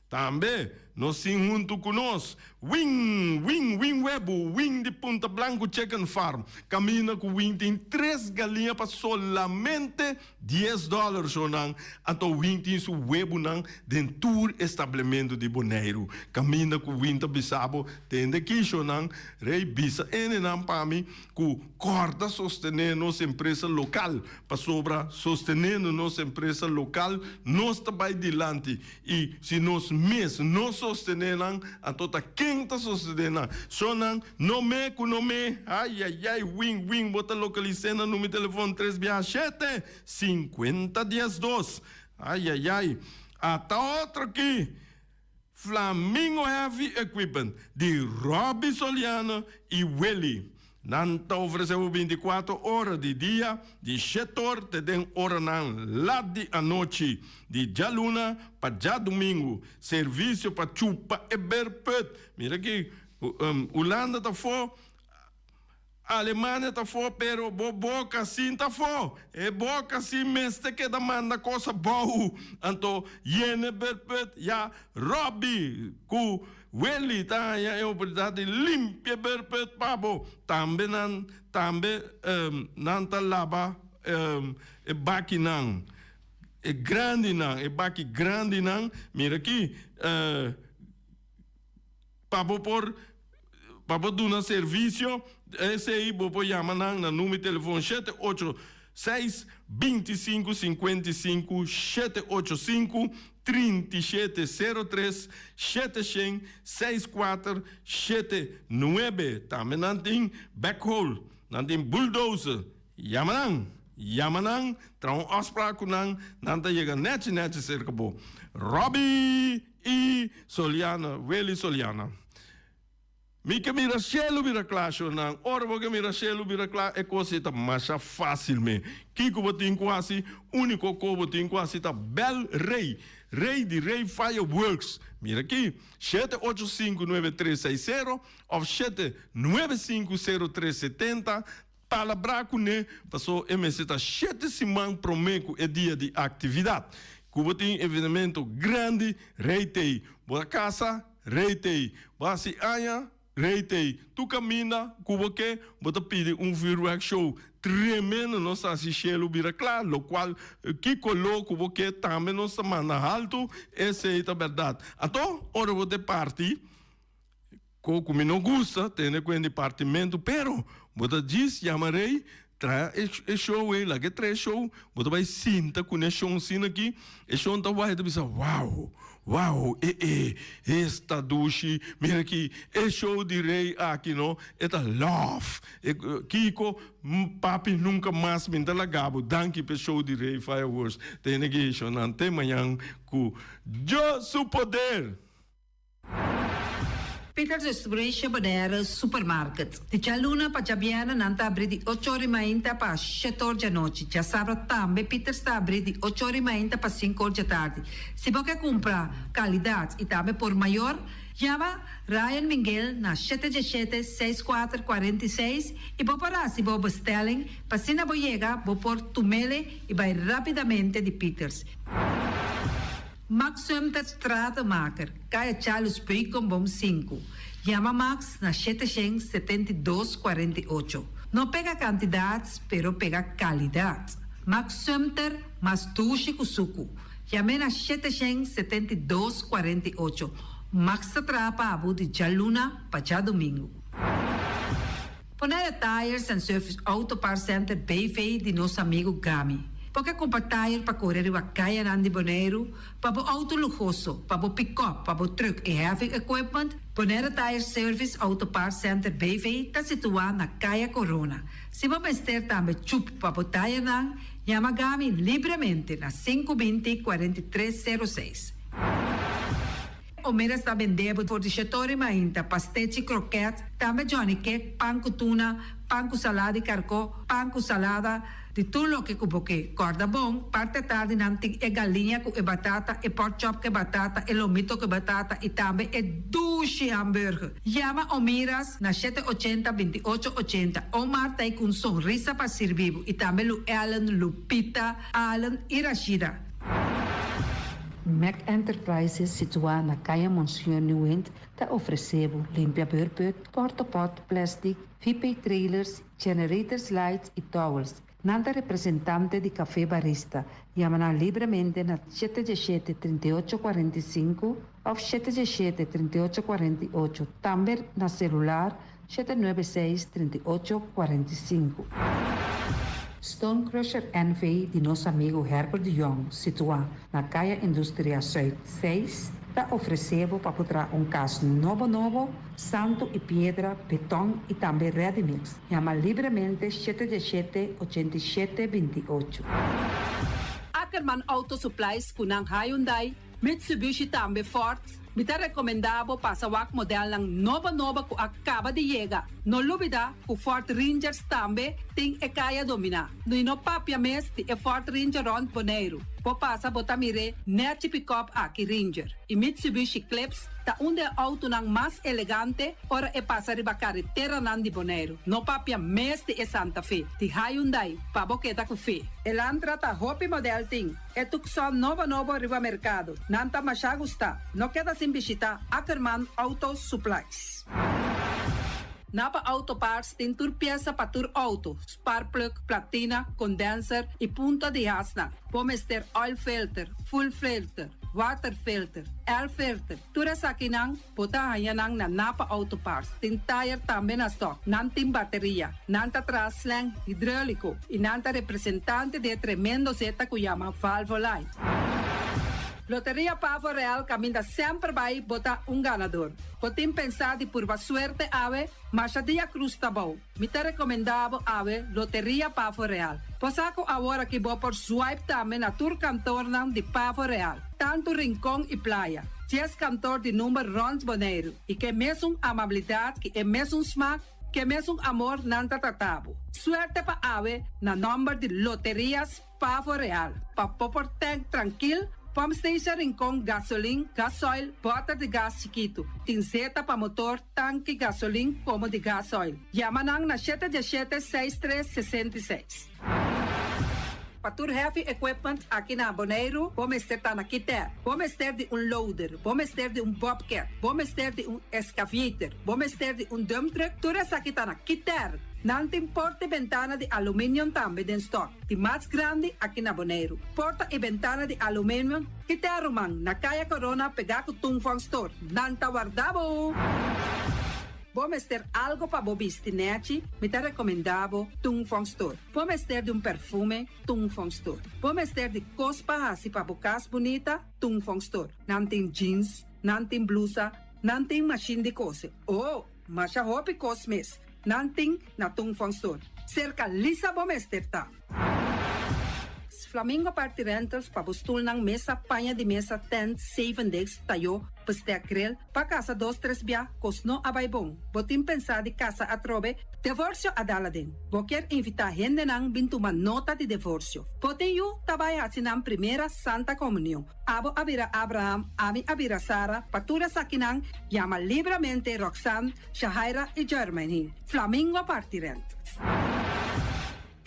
Tambe nos tin huntu ku nos Wing, Wing, Wing Webu, Wing di Punta Blanco Chicken Farm. Kaminda ku Wing tin tres galiña pa solamente dies dòler shownan. Anto Wing tin su webunan den tur establementu di Boneiru. Kaminda ku Wing ta bisa bo tende ki shownan, Rei bisa enenan pa mi ku kòrda sostené nos empresa lokal, pasobra sostenendo nos empresa lokal nos ta bai dilanti. I si nos mes no sostené nan, anto ta ken ta sostené nan? So nan no me ku no me. Ai ai ai, wing wing, bo ta lokalis'é na numero telefòn tres biaha shete, sinkuenta dies dos. Ai ai ai, ata otro aki, Flamingo Heavy Equipment di Robby Soliano i Willy. Nan ta ofresé bo bintikuater ora di dia, di shet or te den oranan lat di anochi, di djaluna pa djadumingu. Servisio pa chupa e berput. Mira aki, Hulanda ta afó, Alemania ta afó, pero bo boka sin ta afó. E boka sin mester keda manda kos abou. Anto yena e berput, ya Robby ku Willy ta haña e oportunidat di limpia berput pa bo. Tambe nan tambe nan ta laba e bakinan, e grandinan, e baki grandinan. Mira aki, pa bo por pa bo duna servisio esei bo por yama nan na numero di telefon shete ocho seis, 25, 55, shete ocho sinku, 37, 03, shete shen, seis kuater, shete nuebe. Tambe nan tin backhoe, nan tin bulldozer. Yama nan, yama nan, traha un afspraak ku nan, nan ta yega nechi nechi serka bo. Robby i Soliana, Willy Soliana. Mi ke mira shelu bira kla, shornan. Ora bo ke mira shelu bira kla, e kos ei ta masha fásil me. Kiko bo tin ku hasi? Úniko ko bo tin ku hasi ta bèl Rei, Rei di Rei Fireworks. Mira aki, shete ocho sinku nuebe tres seis sero òf shete nuebe sinku sero tres setenta. Palabrá kuné, paso e mester ta shete siman promé ku e dia di aktividat. Ku bo tin evenemento grandi, rei t'ei. Bo a kasa, rei t'ei. Bo hasi aña, rei t'ei. Tur kaminda ku bo ke, bo ta pidi un vuurwerk show tremendo. Nos ta hasi shelu bira kla, lokual ki koló ku bo ke tambe nos ta manda haltu. Esei ta bèrdat. Anto, ora bo ta e parti. Ko ku mi no gusta tende ku e departimento pero bo ta djis yama rey traha e show ey laga e traha e show bo ta bay sinta ku ne shon asina aki e shon ta wak e ta bisa wow wow e e esta dushi mira aki e show di rey aki no e ta love e kiko papi nunka mas mi ta laga bo danki pa e show di rey fireworks tene ki shonnan te mañan ku Dios su poder. Peters Distribution Bonaire Supermarket. Di djaluna pa djabièrnè nan ta abrí di ocho or i mainta pa shete or djanochi. Djasabra tambe Peters ta abrí di ocho or i mainta pa sinku or djatardi. Si bo ke kumpra kalidat i tambe por mayor, yama Ryan Minguel na shete djeshete, seis kuater, 46 i bo por hasi bo bestelling pa asina bo yega bo por tumele i bai rapidamente di Peters. Max Sumter Stratenmaker, Kaya Charles Beukenboom sinku. Yama Max na 772 48. No pega kantidat, pero pega kalidat. Max Sumter mas dushi ku suku. Yam'é na 772 48. Max ta traha pa bo di djaluna pa djadumingu. Bonaire Tires and Service Auto Parts Center BV di nos amigu Gami. Bo ke kumpra tire pa kore riba kayanan di Boneiru, pa bo outo luhoso, pa bo pikòp, pa bo trùk i heavy equipment? Bonaire Tire Service Auto Parts Center BV ta situá na Kaya Korona. Si bo mester tambe chup pa bo tirenan, yama Gami libremente na 520 43 06. Omeras ta bende bo for di Shetori mainta, pastechi, kroket, tambe Johnny cake, pan ku tuna, pan ku salada di karkó, pan ku salada, di tur loke ku bo ke. Kòrda bon, parti atardi nan tin e galiña ku e batata, e pork chop ku e batata, e lomito ku e batata i tambe e dushi hamburger. Yama Omiras na shete ochenta, 28 ochenta. Omar ta ei ku un sonrisa pa sirbi bo i tambe Lu Ellen, Lupita, Allen i Rashida. Mac Enterprises situá na Kaya Monseñor Nieuwind ta ofresé bo limpia beurput, portapot, plastic, VP trailers, generators lights i towels. Nan ta representante di Café Barista. Yama nan libremente na shete diesshete, 38 45 òf shete diesshete, 38 48, tambe na selular 796, 38 45. Stone Crusher NV di nos amigu Herbert de Jong, situá na Kaya Industria Zuid 6, ta ofresé bo pa por traha un kas nobo nobo, santu i piedra, beton i tambe ready mix. Yama libremente shete diesshete, 87 28. Ackerman Auto Supplies ku nan Hyundai, Mitsubishi tambe Ford. Mi ta rekomendá bo pasa wak modelnan nobo nobo ku a kaba di yega. No lubidá ku Ford Rangers tambe tin e kaya dominá. I no papia mes di e Ford Ranger rònt Boneiru. Bo pasa bo ta mir'é nèchi pikòp aki Ranger. I Mitsubishi Eclipse ta un di e outonan mas elegante ora e pasa riba kareteranan di Boneiru. No papia mes di e Santa Fe di Hyundai pa bo keda ku fe. Elantra ta hopi modèl tin. E Tucson nobo nobo riba merkado. Nan ta masha gustá. No keda sin bishitá Ackerman Auto Supplies. Napa Auto Parts tin tur piesa pa tur auto, sparkplug, platina, condenser y punta di hasnan. Bo mester oil filter, fuel filter, water filter, air filter, tur esakinan Bo ta haña nan na Napa Auto Parts. Tin tayer tambe na stock. Nan tin bateria. Nan ta traha slang hidreulico y nan ta representante di e tremendo zeta cu yama Valvoline. Loteria Pavo Real caminda semper bay bo ta un ganador. Bo tin pensa di purba suerte awe? Masha dia cruz ta bou. Mi ta recomenda bo awe Loteria Pavo Real. Bo sa cu awor aki bo por swipe tambe na tur kantornan di Pavo Real, tantu Rincon y Playa. Dies kantor di number rond Boneiru y ke mesun amabilidad ki e mesun smak, ke mesun amor nan ta trata bo. Suerte pa awe na nomber di Loterias Pavo Real, pa bo por tank trankil. Pump Station Rincon gasolin, gasoil, bòter di gas chikitu. Tin zeta pa motor, tanki, gasolin komo di gasoil. Yama nan na shete diesshete seis tres 66. Pa tur heavy equipment aki na Boneiru, bo mester ta na Kiter. Bo mester di un loader, bo mester di un bobcat, bo mester di un excavator, bo mester di un dump truck, tur esaki ta na Kiter. Nan tin porta i bentana di aluminium tambe den stock, di mas grandi aki na Boneiru. Porta i bentana di aluminium, Kiter ruman, na Kaya Corona pegá ku Tung Fong Store. Nan ta warda bo! Bo mester algo pa bo bisti nèchi? Mi ta rekomendá bo Tung Fong Store. Bo mester di un perfume? Tung Fong Store. Bo mester di kos pa hasi pa bo kas bunita? Tung Fong Store. Nan tin jeans, nan tin blusa, nan tin mashin di kose. Oh, masha hopi kos mes nan tin na Tung Fong Store. Serka Lisa bo mester ta. Flamingo Party Rentals pa bo stulnan, mesa, paña di mesa, tent, zeven desk, tayó, bestek, grill, pa kasa dos tres bia, kos no a bai bon. Bo tin pensá di kasa atrobe? Divorsio a dal aden. Bo kier invitá hendenan bin tuma nota di divorsio. Bo tin yu ta bai hasi nan primera Santa Komunion. Abo a bira Abraham, ami a bira Sara, pa tur esakinan yama libramente Roxanne, Shahaira i Jermaine. Flamingo Party Rentals.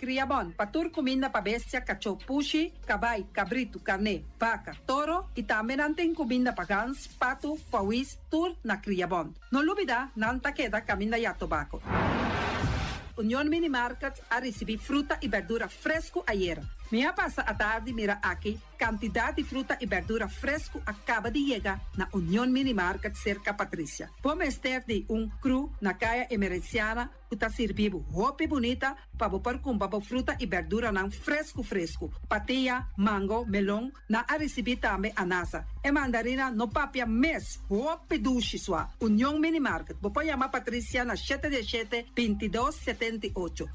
Kria bon pa tur kuminda pa bestia, kachó, pushi, kabai, kabritu, karné, baka, toro i tambe nan tin kuminda pa gans, patu, pawis, tur na Kria Bon. No lubida nan ta keda kaminda ya tobako. Union Mini Market a risibí fruta i berdura fresku ayera. Mi a pasa atardi mira aki Kantidat di fruta i bèrdura fresku a kaba di yega na Union Mini Market serka Patricia. Bo mester di un kru na Kaya Emerenciana ku ta sirbi bo hopi bunita pa bo por kumpra bo fruta i bèrduranan fresku fresku. Patia, mango, melon, nan a risibí tambe anasa. E mandarina no papia mes, hopi dushi sua. Union Mini Market, bo por yama Patricia na shete diesshete, 22, 78.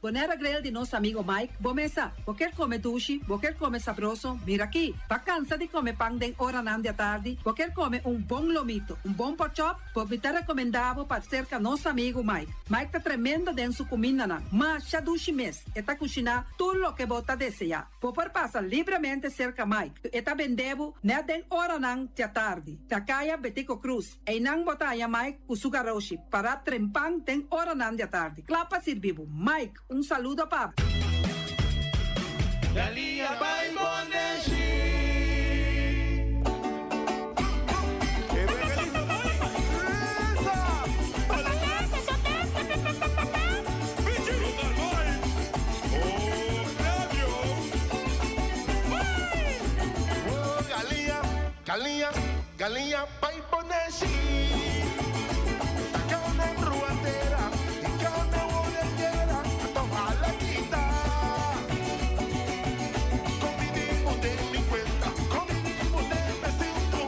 Bonaire Grill di nos amigo Mike, bo mesa. Bo kier come dushi, bo kier come sabroso, mira aki. Bo cansa di come pan den oranan di atardi, bo kier come un bon lomito, un bon pork chop, bo mi ta recomenda bo pa cerca nos amigo Mike. Mike ta tremendo den su cumindanan, masha dushi mes, e ta cushina tur loke bo ta desea. Bo por pasa libremente cerca Mike, e ta bende bo net den oranan di atardi. Na Caya Betico Croes. Einan bo ta haña Mike ku su garoshi pará trempan den oranan di atardi, kla pa sirbi bo. Mike, un saludo pa bo. Galinha bai Boneshi. Galinha, galinha bai Boneshi. Carne ruatera, y carne bodegera, toma la quita. Comidimo de mi cuenta, comidimo de me sinto.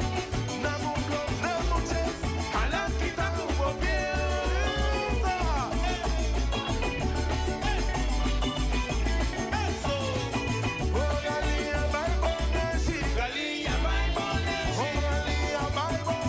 Namo blog, namo chess, a la quita hubo pieza. Eso. Oh, galinha bai Boneshi. Galinha bai Boneshi. Oh, galinha bai Boneshi.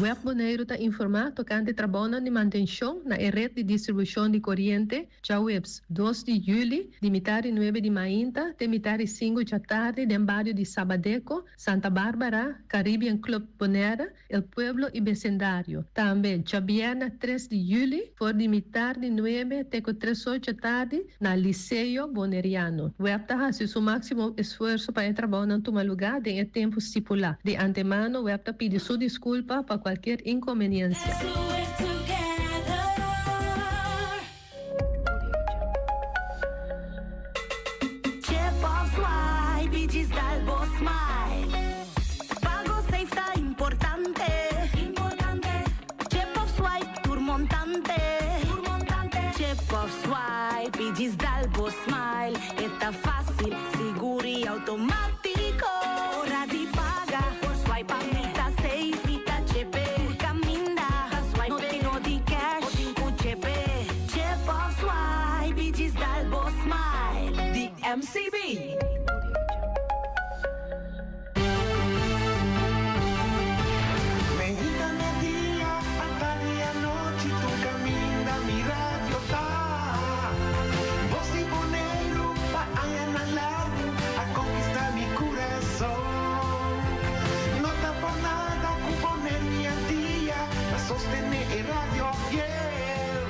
Web Boneiru ta informá tokante trabounan di mantenshon na e ret di distribushon di koriente djaweps dos di yüli di mitar di nuebe di mainta te mitar di sinku djatardi den bario di Sabadeco, Santa Barbara, Caribbean Club Bonaire, El Pueblo i besindario. Tambe djabièrnè tres di yüli for di mitar di nuebe te ku tres or djatardi na Liceo Boneriano. Web ta hasi su máksimo esfuerso pa e trabounan tuma lugá den e tempu stipulá. Di antemano web ta pidi su diskulpa pa kualkier inkonbeniensia. Meinta, media, atardi i anochi tur kaminda mi radio ta. Bos di Boneiru pa añanan largu a konkistá mi kurason. No ta por nada ku Boneiru i Antia ta sostené e radio fiel.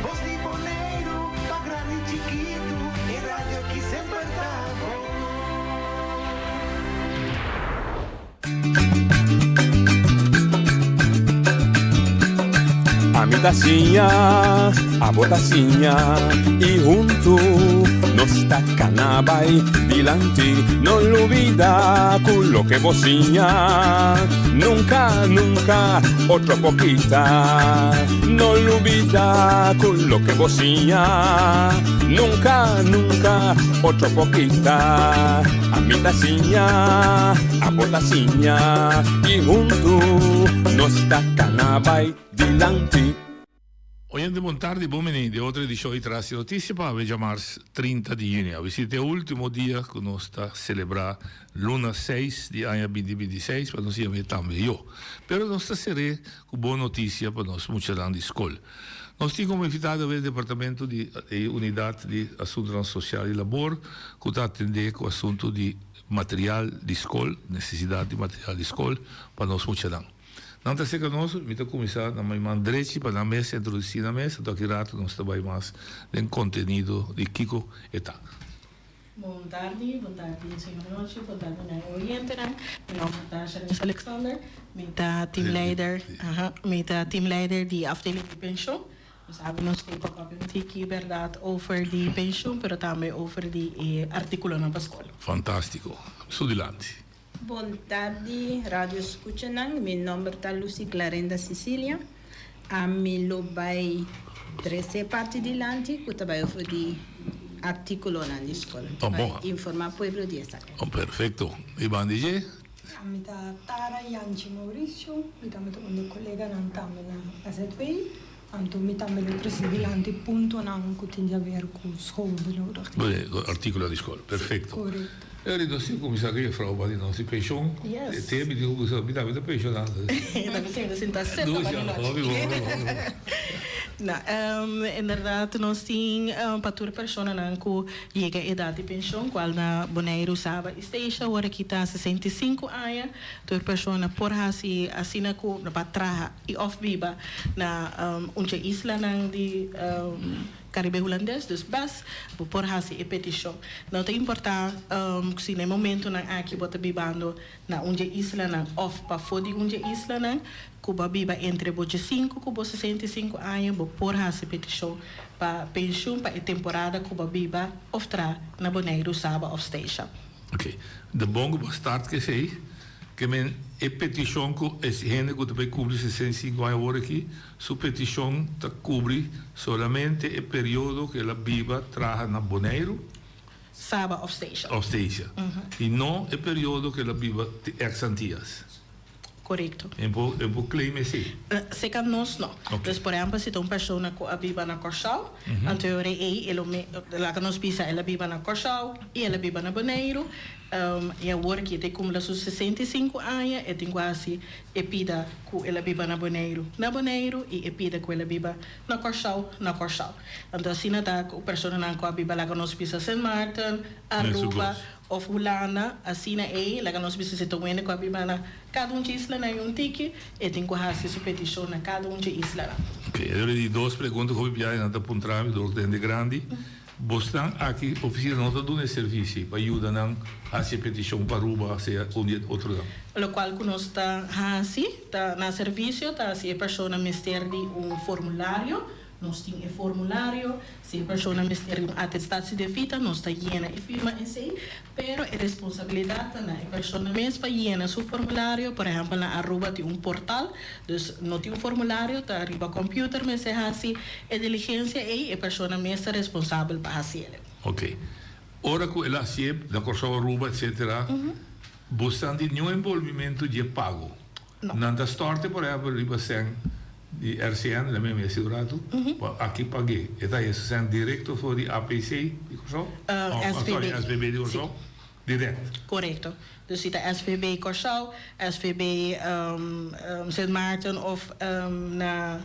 Bos di Boneiru pa grandi i chikitu e radio ki semper ta bon. Ami ta siña, abo ta siña i huntu nos ta kana bai dilanti. No lubida ku loke bo siña nunka, nunka otro por kita. No lubida ku loke bo siña nunka, nunka otro por kita. Ami ta siña, abo ta siña i huntu nos ta kana bai dilanti. Oyente bon tardi, bon bini den otro edicion di Tras di Noticia pa awe djamars 30 di juni. Awe si ta e ultimo dia cu nos ta celebra luna seis di aña binti binti seis pa nos yama tambe yo. Pero nos ta cere cu bon noticia pa nos muchanan di scol. Nos tin como invitado awe departamento di e unidad di asuntonan social y labor cu ta atende cu asunto di material di scol, necesidad di material di scol pa nos muchanan. Nan ta cerca nos, mi ta cuminsa na mi man drechi pa nan mes introduci nan mes, anto aki rato nos ta bay mas den contenido di kico e ta. Bon tardi, bon tardi señor Nochi, bon tardi na e oyentenan. Mi nomber ta Shanice Alexander, mi ta teamleider, aha, mi ta teamleider di afdeling di pensioen. Nos abi nos tin pa papia un tiki berdad over di pensioen, pero tambe over di e articulonan pa scol. Fantastico. Su dilanti. Bon tardi radio scuchanan, mi nomber ta Lucy Clarenda Cecilia. Ami lo bai trece e parti dilanti cu ta bai over di articulonan di scol. Oh, Bai bon. informa pueblo di esaki. Oh, perfecto. Y ban di dje? Ami ta Tara Yanchi Mauricio, mi tambe ta un di e coleganan tambe na SZW. Anto mi tambe lo trece dilanti puntonan cu tin di haber cu school benodigd. Bueno, cu articulo di school. Perfecto. Correcto. E ora nos tin cuminsa cu juffrouw ba di nos di pension. Yes. E te mi tin cu mi tambe ta pensionado. Ta bisa mi ta sinta cerca ba di nochi. Hopi bon, hopi bon. No, inderdaad nos tin pa tur personanan cu yega edad di pension, cual na Boneiru, Saba y Statia awor aki ta 65 aña, tur persona por haci asina cu no pa traha. I òf biba na un dje islanan di Karibe Hulandes, dus bes bo por hasi e petishon. No ta importá si na e momentunan aki bo ta bibando na un dje islanan òf pafó di un dje islanan, ku bo a biba entre bo djesinku ku bo 65 aña, bo por hasi petishon pa penshun pa e temporada ku bo a biba òf traha na Boneiru, Saba òf Statia. Oké, de bon ku bo start ku esei. Ke men e petishon ku e hende ku ta bai kubri 65 aña awor aki, su petishon ta kubri solamente e periodo ku el a biba traha na Boneiru. Saba òf Statia. Òf Statia. I no e periodo ku el a biba te ex Antias. Korekto. E por e por claim esei? Seka nos no. Dus por ehèmpel si ta un persona ku a biba na Kòrsou, anto e ora ei e lo me laga nos bisa el a biba na Kòrsou i el a biba na Boneiru, i awor ki e ta kumpla su 65 aña e tin ku hasi e pida ku el a biba na Boneiru na Boneiru i e pida ku el a biba na Kòrsou na Kòrsou. Anto asina ta ku personanan ku a biba laga nos bisa Sint Maarten, Aruba Of Hulanda, asina ei, laga nos bisa si ta wende ku a biba na kada un dje islanan i un tiki, e tin ku hasi su petishon na kada un dje islanan. Ok, e dor di dos pregunta hopi biaha nan ta puntra mi dor hende grandi. Bosnan aki ofisina no ta duna e servisi pa yuda nan hasi e petishon pa Aruba sea un di e otronan? Lokual ku nos ta hasi ta na servisio ta si e persona mester di un formulario Nos tin e formulario, si e persona mester di un atestatie de vita nos ta yena i firma esei, pero e responsabilidat ta na e persona mes pa yena su formulario, por ehèmpel na Aruba tin un portal, dus no tin un formulario, ta riba computer mester hasi e diligensia ei, e persona mes ta responsabel pa hasiel. Ok. Ora ku el a hasié na Kòrsou, Aruba etcetera, bo stan di niun enbolbimentu dje pago? Nan ta storte por ehempel riba sèn di RCN, la mi mester un ratu, pa aki pag'é. E ta haya su sèn direkto for di APC di Kòrsou? SVB. Sorry, SVB di Kòrsou? Dirèkt. Korekto. Dus si ta SVB Kòrsou, SVB Sint Maarten òf na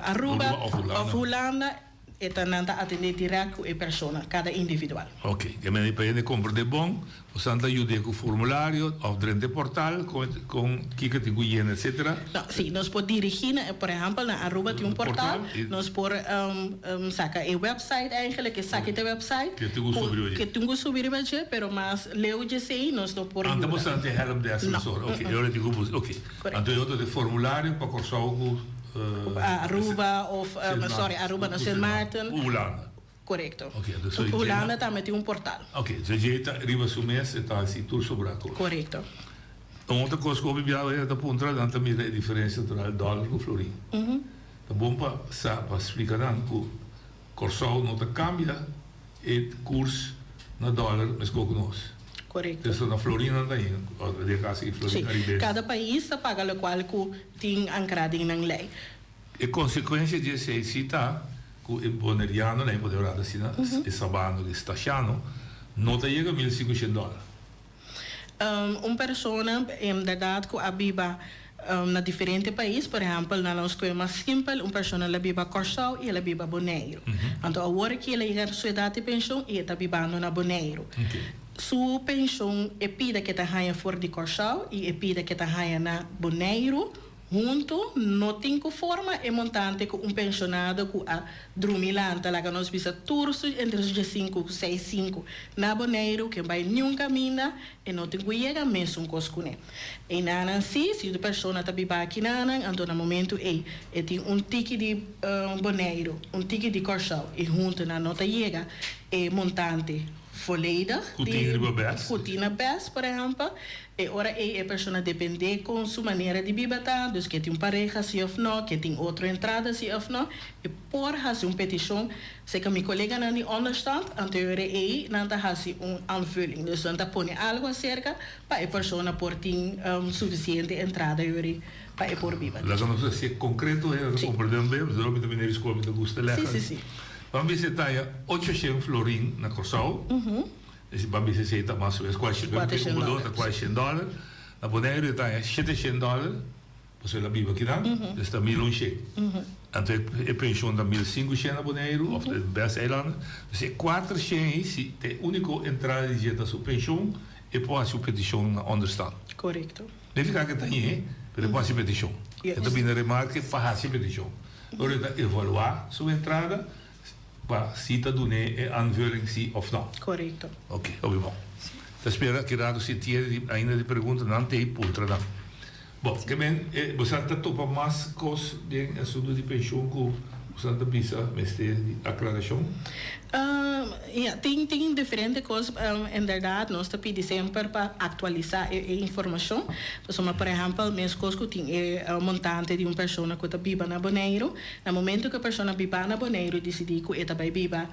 Aruba òf Hulanda. E ta nan ta atendé dirèkt ku e persona, kada individual. Ok, e mester pa hende komprendé bon, bosan ta yud'é ku formulario òf drenta e portal kon kon kiko tin ku yena etsetera. No, sí, nos por dirigí na, por ehèmpel na Aruba tin un portal, nos por saka e website eigenlijk, e saki ta e website Ke tin ku subi riba dje. Ke tin ku subi riba dje, pero mas leu djesei nos no por Anto yuda. bosan tin helpdesk No. mesora, ok, e ora tin ku bus, ok. Anto e otro ta e formulario pa Kòrsou ku. Aruba of sorry Aruba no Sint Maarten. Hulanda. Korekto. Ok, entonces so Hulanda tambe tin un portal. Ok, so dje ta riba su mes e ta hasi tur sobra kos. Korekto. Un otro kos ku hopi biaha hende ta puntra nan ta mira e diferensia natural dòler ku florin. Ta bon pa sa pa splika nan ku Kòrsou no ta kambia e kurs na dòler meskos ku nos. Korekto. Eso na florin nan ta yin, den e kas aki florin Sí, karibense. kada pais ta paga lokual ku tin ankrá den nan lei. E konsekuensia di esei si ta ku e boneriano, nan e por rata asina, e sabano, e stasiano, no ta yega 1500 dòler. Un persona inderdaad ku a biba na diferente pais, por ehèmpel na nos kue mas simpel, un persona el a biba Kòrsou i el a biba Boneiru. Anto awor aki el a yega su edat di penshon i e ta bibando na Boneiru. Su penshon e pida ku e ta haña for di Kòrsou i e pida ku e ta haña na Boneiru Huntu no tin ku forma e montante ku un penshonado ku a drumi lanta laga nos bisa tur su entre su diesinku ku seis sinku na Boneiru ken bai niun kaminda e no tin ku yega mesun kos kuné. Einanan si, si un persona ta biba akinanan anto na momentu ei e tin un tiki di Boneiru, un tiki di Kòrsou i huntu nan no ta yega e montante volledig Ku tin riba bes. Ku tin na bes por ehèmpel. E ora ei e persona dependé kon su manera di biba ta, dus ke tin un pareha si òf no, ke tin otro entrada si òf no, e por hasi un petishon serka mi koleganan di onderstand, anto e ora ei nan ta hasi un aanvulling, dus nan ta pone algu aserka pa e persona por tin sufisiente entrada e ora ei pa e por biba. Laga nos hasié konkreto hende ta komprendé un be, pasobra mi ta bini di skol mi ta gusta lèg. Ban bisa e taya ochoshen florin na Kòrsou. Esi ban bisa esei ta mas o menos kuater un dos ta kuater shen dòler. Na Boneiru e ta haña shete shen dòler, pasobra el a biba akinan, dus ta mil un shen. Anto e penshon ta 1500 na Boneiru òf e bes eilanden. Dus e kuater shen ei si ta e úniko entrada di dje ta su penshon, e por hasi un petishon na onderstand. Korekto. Nifiká ke ta hañ'é, pero e por hasi petishon. E ta bini remarke pa hasi petishon. Ora e ta evaluá su entrada. Pa si ta dun'é e aanvulling si of no. Korekto. Ok, hopi bon. Ta spera ki rato si tiene di ainda di pregunta nan t'ei puntra nan. Bon, ke men e bosan ta topa mas kos den asunto di penshun ku bosan ta bisa mester di aklarashon? Ja, tin tin diferente kos. Inderdaad nos ta pidi semper pa aktualisá e e informashon. Pasobra por ehèmpel meskos ku tin e montante di un persona ku ta biba na Boneiru, na momento ku e persona biba na Boneiru disidí ku e ta bai biba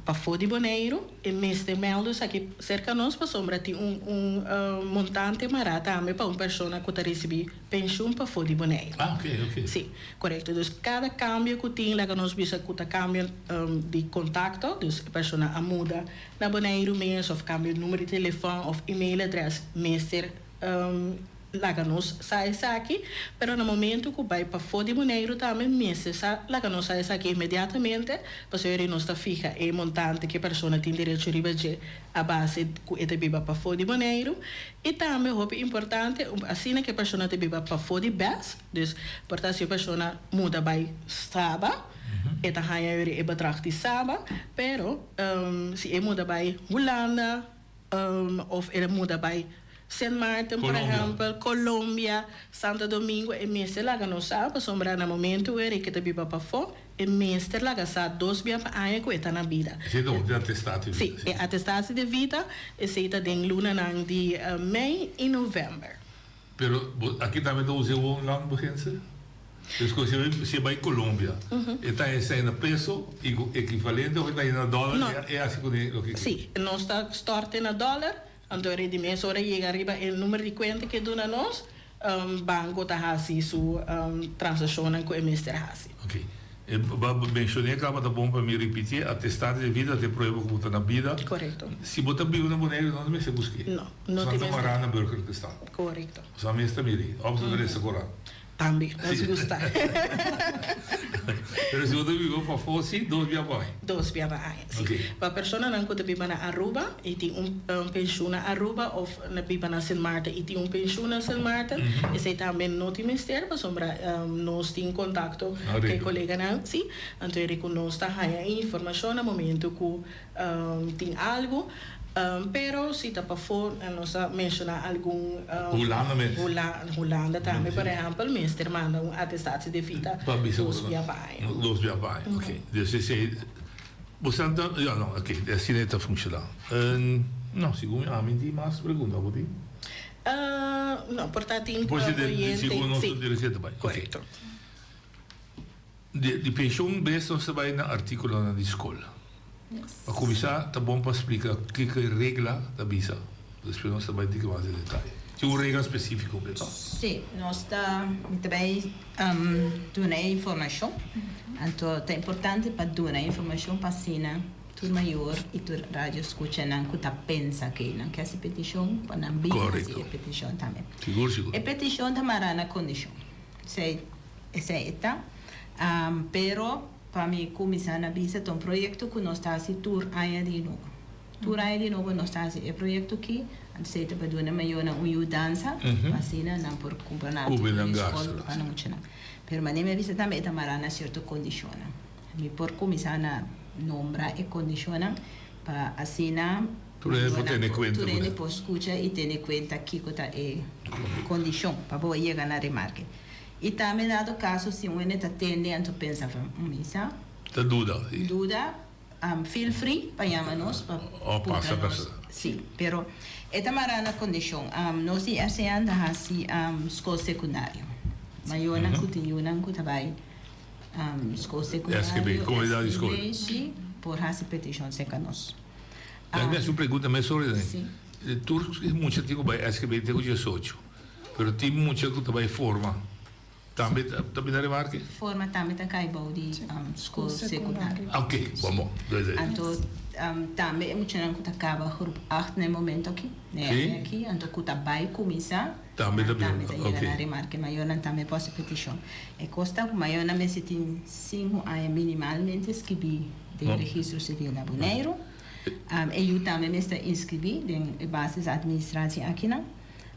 pafó di Boneiru, e mester mèldu esaki serka nos pasobra tin un un montante mará tambe pa un persona ku ta risibí penshun pafó di Boneiru. Ah, oké, oké. Sí, korekto. Dus kada kambio ku tin laga nos bisa ku ta kambio di kontakto, dus e persona a muda na Boneiru mes òf kambio number di telefòn òf emailadrès mester laga nos sa esaki, pero na momento ku bai pafó di Boneiru tambe mester sa laga nos sa esaki inmediatamente, pasobra eri nos ta fiha e montante ku e persona tin derecho riba dje a base ku e ta biba pafó di Boneiru. I tambe hopi importante, asina ku e persona ta biba pafó di bes, dus por ta si e persona muda bai Saba, e ta haña eri e bedrag di Saba, pero si e muda bai Hulanda, Of el a muda bai Sint Maarten, por ehempel, Colombia, Santo Domingo, e mester laga nos sa, pasobra na momento wer e ke ta biba pafó, e mester laga sa dos bia pa aña ku e ta na bida. Esei ta un atestatie di vida. Si, e atestatie di vida, esei ta den lunanan di mei i novèmber. Pero bo aki tambe ta usa e woonlandbeginsel? Dus ku si e bai Colombia, e ta esei na peso i ku ekivalente of e ta na dòler e hasi kuné loke ke. Sí, nos ta stòrte na dòler, anto e di mes ora yega riba e numero di kuenta ke duna nos, banko ta hasi su transakshonnan ku e mester hasi. Ok. E bo menshoné kaba ta bon pa mi ripitié, atestado di vida ta e prueba ku bo ta na bida. Korekto. Si bo ta biba na Boneiru no ta mester busk'é. No, no tin mester. Santa Marana burgerlijke stand. Korekto. Sa mes ta miri, òf sa ta resa Koran. Tambe, nos gusta. Pero si bo ta biba pafó si, dos bia pa aña. Dos bia pa aña, si. Ok. Pa personanan ku ta biba na Aruba i tin un penshun na Aruba òf na biba na Sint Maarten i tin un penshun na Sint Maarten, esei tambe no tin mester pasobra nos tin kontakto ku e koleganan, si. Anto e ku nos ta haña e informashon na momento ku tin algu. Pero si ta pafó nos a menshoná algun. Hulanda mes. Hulanda tambe por ehèmpel mester manda un atestatie de vita dos bia pa aña. Dos bia pa aña, ok. Dus esei bo sa ta ya no ok asina e ta funshoná. No segun mi ami tin mas pregunta bo tin? No por ta tin oyente. Segun nos ta dirigé ta bai. Korekto. Di penshon bes nos ta bai na artíkulonan di skol. Pa kuminsá ta bon pa splika kiko e regla ta bisa, despues nos ta bai diki mas den detaye. Tin un regla spesífiko p'e no? Sí, nos ta mi ta bai duna e informashon. Anto ta importante pa duna e informashon pa asina tur mayor i tur radioskuchanan ku ta pensa ke nan ke hasi petishon pa nan bin hasi e petishon tambe. Sigur, sigur. E petishon ta mará na kondishon. Esei esei e ta. Pero pa mi kuminsá na bisa ta un proyekto ku nos ta hasi tur aña di nobo. Tur aña di nobo nos ta hasi e proyekto aki, anto esei ta pa duna mayornan un yudansa pa asina nan por kumpra nan artíkulo di skol pa nan muchanan. Pero manera mi a bisa tambe e ta mará na sierto kondishonnan. Mi por kuminsá na nombra e kondishonnan pa asina Tur hende por tene kuenta Tur hende por skucha i tene kuenta kiko ta e kondishon pa bo yega na remarke. I tambe dado kaso si un hende ta tende anto pensa van mi sa. Ta duda, si. Duda, feel free pa yama nos pa puntra nos. Si, pero e ta mará na kondishon. Nos di RCN ta hasi skol sekundario. Mayornan ku tin yunan ku ta bai skol sekundario, SGB, komunidat di skol. SGB, si, por hasi petishon serka nos. Dai mi hasi un pregunta mes sobre esei. Tur mucha tin ku bai SGB te ku diesocho, pero tin mucha ku ta bai forma tambe ta bini remarke? Forma tambe ta kai bou di skol sekundario. Ok, bon bon. Anto tambe e muchanan ku ta kaba grup acht na e momento aki, na e aña aki, anto ku ta bai kuminsá, Tambe ta tambe ta yega na remarke. Mayornan tambe por hasi petishon. E kos ta ku mayornan mester tin sinku aña minimalmente skibí den registro sivil na Boneiru. E yu tambe mester inskribí den e basis administratie akinan.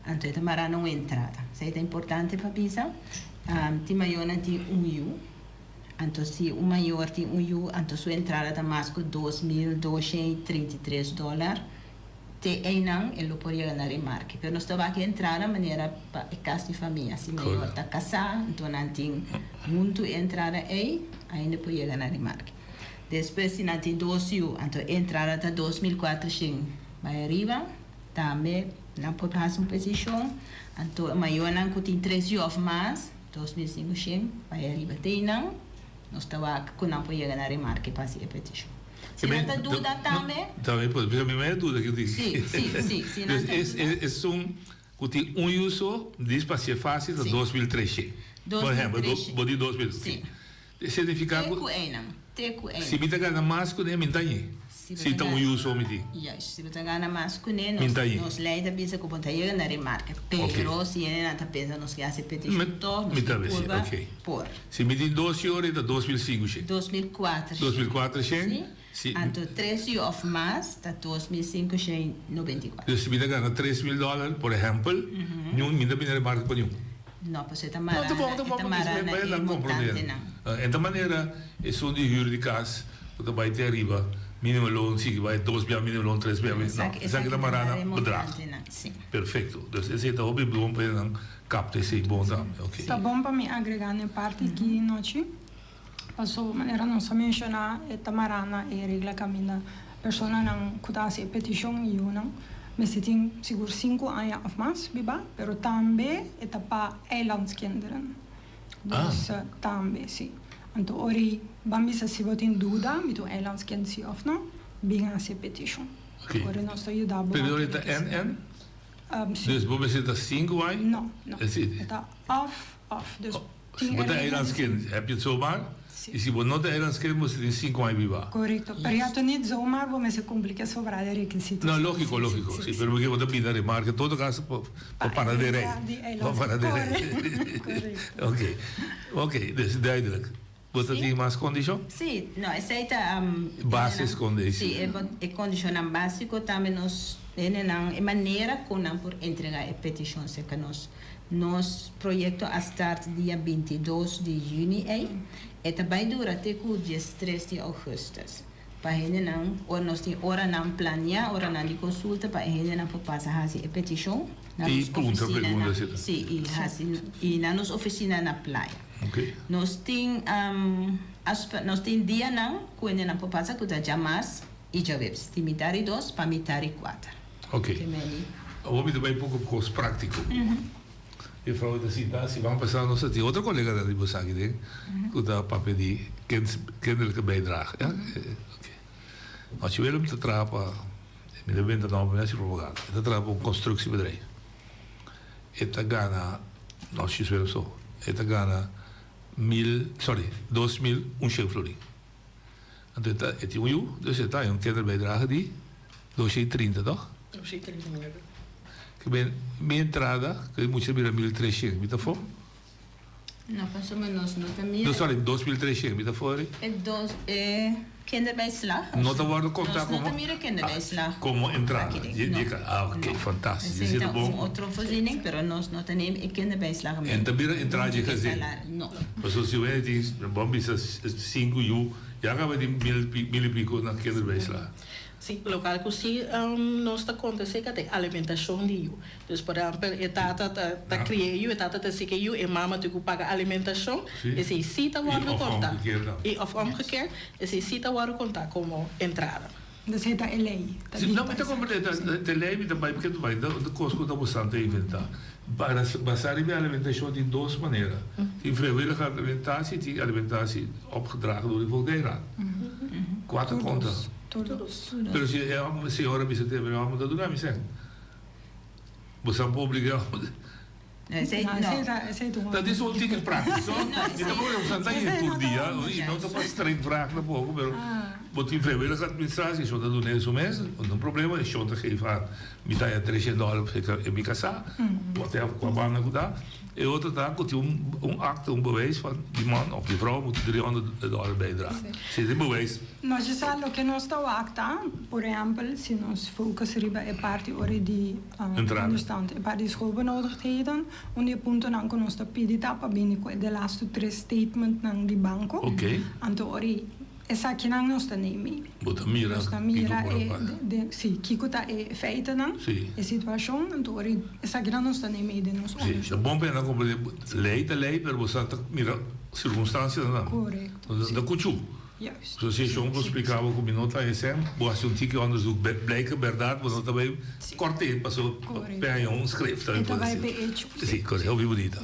Anto e ta mará na un entrada. Esei ta importante pa bisa. Tin mayornan tin un yu. Anto si un mayor tin un yu, anto su entrada ta mas ku 2233 dòler. Te einan e lo por yega na remarke. Pero nos ta wak e entrada manera pa e kas di famia. Si mayor ta kasá, anto nan tin huntu e entrada ei, ainda por yega na remarke. Despues si nan tin dos yu, anto e entrada ta 2400 bai ariba. Tambe nan por hasi un petishon. Anto e mayornan ku tin tres yu òf mas, 2500 bai ariba. Te einan nos ta wak ku nan por yega na remarke pa hasi e petishon. Si nan ta duda tambe. Tambe por, mi mei a duda ki. Si, si, si. Si nan ta duda. Esun ku tin un yu so, dis pa hasié fásil ta 2300. Por ehèmpel, bo di 2000. Si. Significa Te cu eynan, te cu eynan. Si mi ta gana mas cu ne, mi ta ñe. Si ta un yu so mi tin. Juist, si bo ta gana mas cu ne, nos, nos ley ta bisa cu bo ta yega na remarke. Pero si hendenan ta pensa nos ke haci peticion toch, nos ke purba por. Si mi tin dos yu ora e ta 2500. 2400. 2400. Si. Anto tres yu of mas ta 2594. Dus si mi ta gana 3000 dollar, por ehempel, niun, mi ta bini remarke pa niun. No, pasobra e ta mara na, e ta mara na e montantenan. En ta manera esun di huur di kas ku ta bai te ariba minimum loon sigui bai dos bia minimum loon tres bia minimum no esaki ta mara na bedrag. Perfecto dus esei ta hopi bon pa nan kapta esei bon tambe ok. Ta bon pa mi agrega na e parti aki nochi paso manera nos a menciona e ta mara na e regla caminda personanan cu ta haci e peticion y yunan mester tin sigur sinku aña of mas biba pero tambe e ta pa eilandskinderen dus tambe si anto ora y ban bisa si bo tin duda mi ta un eilandskind si of no bin haci e peticion ora nos ta yuda bo. Pero ora ta NN? Dus bo mester ta sinku aña? No no e ta of of dus. Si bo ta eilandskind heb je het zomaar y si bo no ta eilandskind bo tin sinku aña biba. Correcto, pero ya ta niet zomaar bo mester cumpli cu e sobra de requisitos. No, logico, logico, si, pero bo ta bini remarke en todo caso pa para de rij. Pa para de rij. Correcto. Ok, ok, dus duidelijk. Bo ta tin mas condicion? Si, no, esey ta. Basisconditie. Si, e condicionnan basico tambe nos hendenan, e manera con nan por entrega e peticion cerca nos. Nos proyecto a start dia 22 di juni ey. E ta bay dura te cu 13 di augustus. Pa hendenan, ora nos tin oranan planea, oranan di consulta pa e hendenan por pasa haci e peticion na nos oficina na, si, y haci, y na nos oficina na Playa. Nos tin, nos tin dianan cu hendenan por pasa cu ta djamars y djaweps, di mitar y dos pa mitar y cuater. Ok. Awor mi ta bai poko kos práktiko. Juffrouw ta sinta siman pasá nos a tin otro kolega ta riba esaki den ku ta papia di kinderlijke bijdrage. Ja? Ok. Nochi Willem ta traha pa, mi ta benta nòmber mi hasi propaganda. E ta traha pa un konstruksiebedrijf. E ta gana, no Chis Willem so, e ta gana mil, sorry, 2100 florin. Anto e ta, e tin un yu, dus e ta haña un kinderbijdrage di 230, toch? 239. Ke men, mi entrada, ke mucha bira 1300, mi ta for? No, pasobra nos no ta mira. No, sorry, 2300, mi ta for? E dos, e kinderbijslag. No ta wordo konta komo. Nos no ta mira kinderbijslag. Komo entrada. No. Ah, ok, fantastisch. Esei ta un otro voorziening, pero nos no ta neem e kinderbijslag mee. En ta bira entrada dje gezin. No. Pasobra si wende tin, bon bisa, sinku yu, ya kaba di mil, mil i piko na kinderbijslag. Si, lokal ku si nos ta konta aserka di alimentashon di yu. Dus por ehèmpel e tata ta kria e yu, e tata ta siki e yu, e mama tin ku paga alimentashon, esei si ta wòrdu kontá. I òf omgekeerd, esei si ta wòrdu kontá komo entrada. Dus e ta e lei. Si, no, mi ta komprendé, ta e lei mi ta bai, porque ta bai ta kos ku ta bastante inventá. Basá riba e alimentashon tin dos manera, tin vrijwillige alimentatie, tin alimentatie opgedragen door de voogdijraad. Kua ta konta? Tur dos. Pero si e señora bisa te, pero e hòmber ta duna mi sèn. Bo sa bo obligá. Dat is un tiki práktico. Mi ta por usa ta yin tur dia i no ta pa streng vraag tampoco, pero bo tin vrijwillige administratie, shon ta duna esun mes, no un problema, e shon ta geef aan mi ta haya treshen dòler e mi kasá, whatever kua banda ku ta. E otro ta ku tin un akte, un bewijs van di man of di vrouw moet driehonderd dòler bijdragen. Si tin bewijs. Nos sa loke nos ta wak ta, por ehempel, si nos focus riba e parti ora di onderstand, e parti di schoolbenodigdheden, un di e puntonan ku nos ta pidi ta pa bini ku e de lastu tres statementnan di banko. Anto ora esakinan nos ta neem. Bo ta mira Nos ta mira e, de, si, kiko ta e feitenan, e situashon, anto ora esakinan nos ta neem den nos onderzoek. Si, ta bon pa e nan komprende, lei ta lei, pero bo sa ta mira sirkunstansianan. Korekto. Ta kuchu. Juist. So si e shon por splica bo cu mi no ta esem, bo haci un tiki onderzoek, blijkt berdad bo no ta bay corte paso pe haña un schrift. E ta bay pe hecho. Si, correcto, hopi bunita.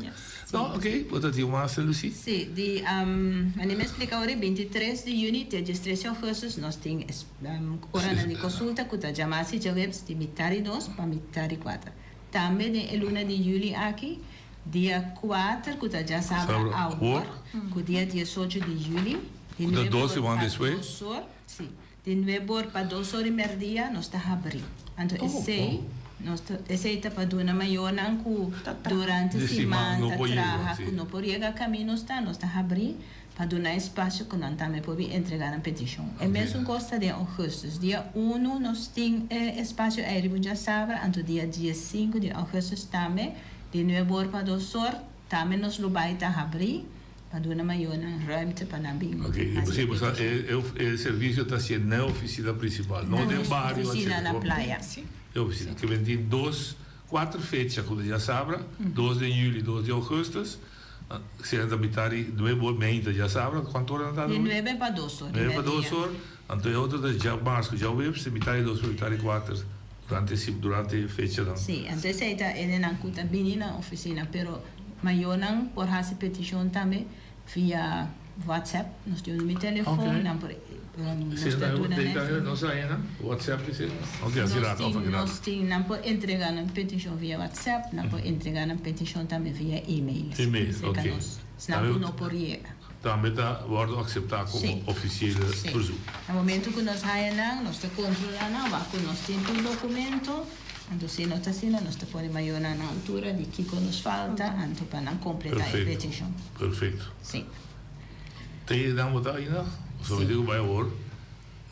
No, ok, bo ta tin mas, Lucy? Si, di, mane mi a splica ora, 23 di juni te 13 augustus nos tin oranan di consulta cu ta djamasi djaweps di mitar di dos pa mitar di cuater. Tambe den e luna di juli aki, dia kuater ku ta djasabra awor, ku dia diesocho di juli, di nuebe or pa dos or, si, di nuebe or pa dos or i merdia nos ta habrí. Anto esei nos ta, esei ta pa duna mayornan ku durante siman ta traha, ku no por yega kaminda nos ta, nos ta habrí pa duna espasio ku nan tambe por bin entregá nan petishon. E mesun kos ta den ougùstùs. Dia unu nos tin e espasio ei riba un djasabra, anto dia diesinku di ougùstùs tambe, di nuebe or pa dos or, tambe nos lo bai ta habrí pa duna mayornan ruimte pa nan bin Oké, hasi sí, e pasobra petishon. e e servisio ta hasié na e ofisina prinsipal, no den bario, Ofisina na etcetera. playa. E ofisina. Ke men tin dos, kuater fecha ku ta djasabra, dos den yüli, dos di ougùstùs. Sera ta mitad di nuebe or meinta djasabra, cuanto ora nan ta Di awe? nuebe pa dos or di Nuebe pa dos merdia. or, anto e otro ta djamars cu djaweps di mitad di dos pa mitad di cuater durante si durante e fechanan. Sí, anto esei ta enenan cu ta bini na oficina, pero mayornan por haci peticion tambe via WhatsApp, nos tin un numero di telefon, Ok. nan por nos Sí, ta nan duna e nan ta nos a nan WhatsApp dice? Ok, Nos aki rato, of tin, aki rato. nos tin, nan por entrega nan peticion via WhatsApp, nan por entrega nan peticion tambe via email. Email, Cerca ok. nos, esnan Tambe cu no por yega. Tambe ta wordo acepta como Sí. oficiele Sí. verzoek. Na momento cu nos haya nan, nos ta controla nan, wak cu nos tin tur documento, anto si no ta asina, nos ta pone mayornan na altura di kico nos falta, anto pa nan completa e Perfecto, peticion. perfecto. Sí. Te nan bo ta ainda? Pasobra mi Sí. tin cu bay awor,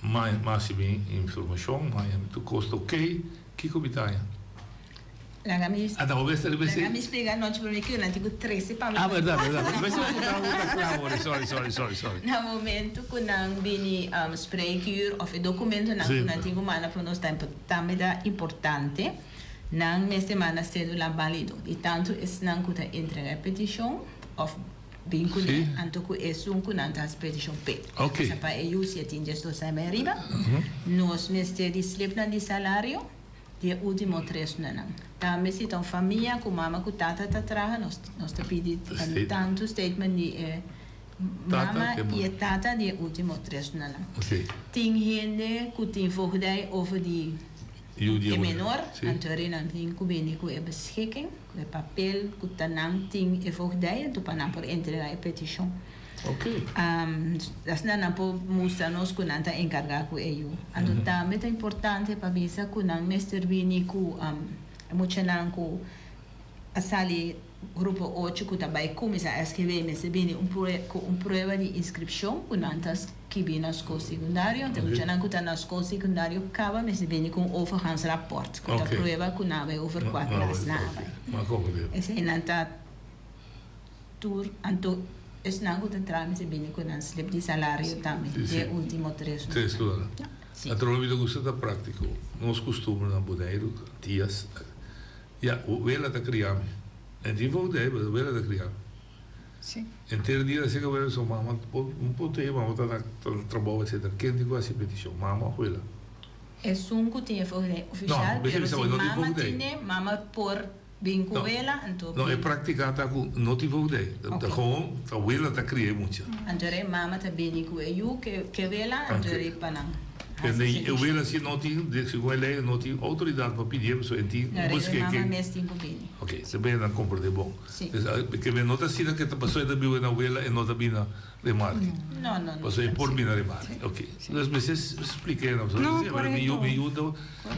ma mas si mi informacion, ma mi tur cos ta ok, kico mi ta haña? Laga mi Ah, ta bo mester riba esey? Laga mi splica anochi prome cu nan tin cu trece pa mi. Ah, berdad, berdad. Mester bo ta bo ta cla awor, sorry, sorry, sorry, sorry. Na momento cu nan bini spreekuur of e documentonan Sí. cu nan tin cu manda pa nos ta tambe ta importante, nan mester manda cedula balido di tanto esnan cu ta entrega e peticion of Bin ku ne, anto ku esun ku nan ta hasi petishon p'e. Pasobra pa e yu si e tin diesdos aña bai ariba, nos mester di slipnan di salario di e ultimo tres lunanan. Tambe si ta un famia ku mama ku tata ta traha, nos nos ta pidi tantu statement di e mama i e tata di e ultimo tres lunanan. Tin hende ku tin voogdij over di e menor, anto e nan tin ku bini ku e beschikking. Ku e papel ku ta nan tin e voogdij anto pa nan por entrega e petishon. Asina nan por mustra nos ku nan ta enkargá ku e yu. Anto tambe ta importante pa bisa ku nan mester bini ku e muchanan ku a sali grupo ocho ku ta bai kuminsá SGB mester bini un ku un prueba di inskripshon ku nan ta skibi na skol sekundario. Anto e muchanan ku ta na skol sekundario kaba mester bini ku un overgangsrapport ku ta prueba ku nan a bai over kua klas nan a bai. Eseinan ta tur. Anto esnan ku ta traha mester bini ku nan slip di salario tambe di e ultimo tres luna. Tres luna. Anto mi ta gusta ta práktiko. Nos kustumber na Boneiru, Antias, ya, wela ta kria mi. En tin fout ei, pero wela ta kria mi. Sí. Henter dia ta seka wela so mama un punto ei mama ta na trabou etcetera ken tin ku hasi petishon mama of wela? Esun ku tin e voogdij ofishal pero si mama tine mama por bin ku wela anto No e praktika ta ku no tin voogdij ta gewoon ta wela ta kria e mucha. Anto rei mama ta bini ku e yu ke wela anto rei pa nan. Pende e wela si no tin, segun e ley no tin autoridad pa pidié pasobra e tin un beskikking. No, mama mes tin ku bini. Ok, se bini nan komprendé bon. Si. Ke men no ta asina ke ta pasobra e ta biba na wela e no ta bini na remarke. No, no, no. Pasobra e por bini na remarke. Ok. Entonces mester spliké nan. No, korekto. Mi yu, mi yu ta,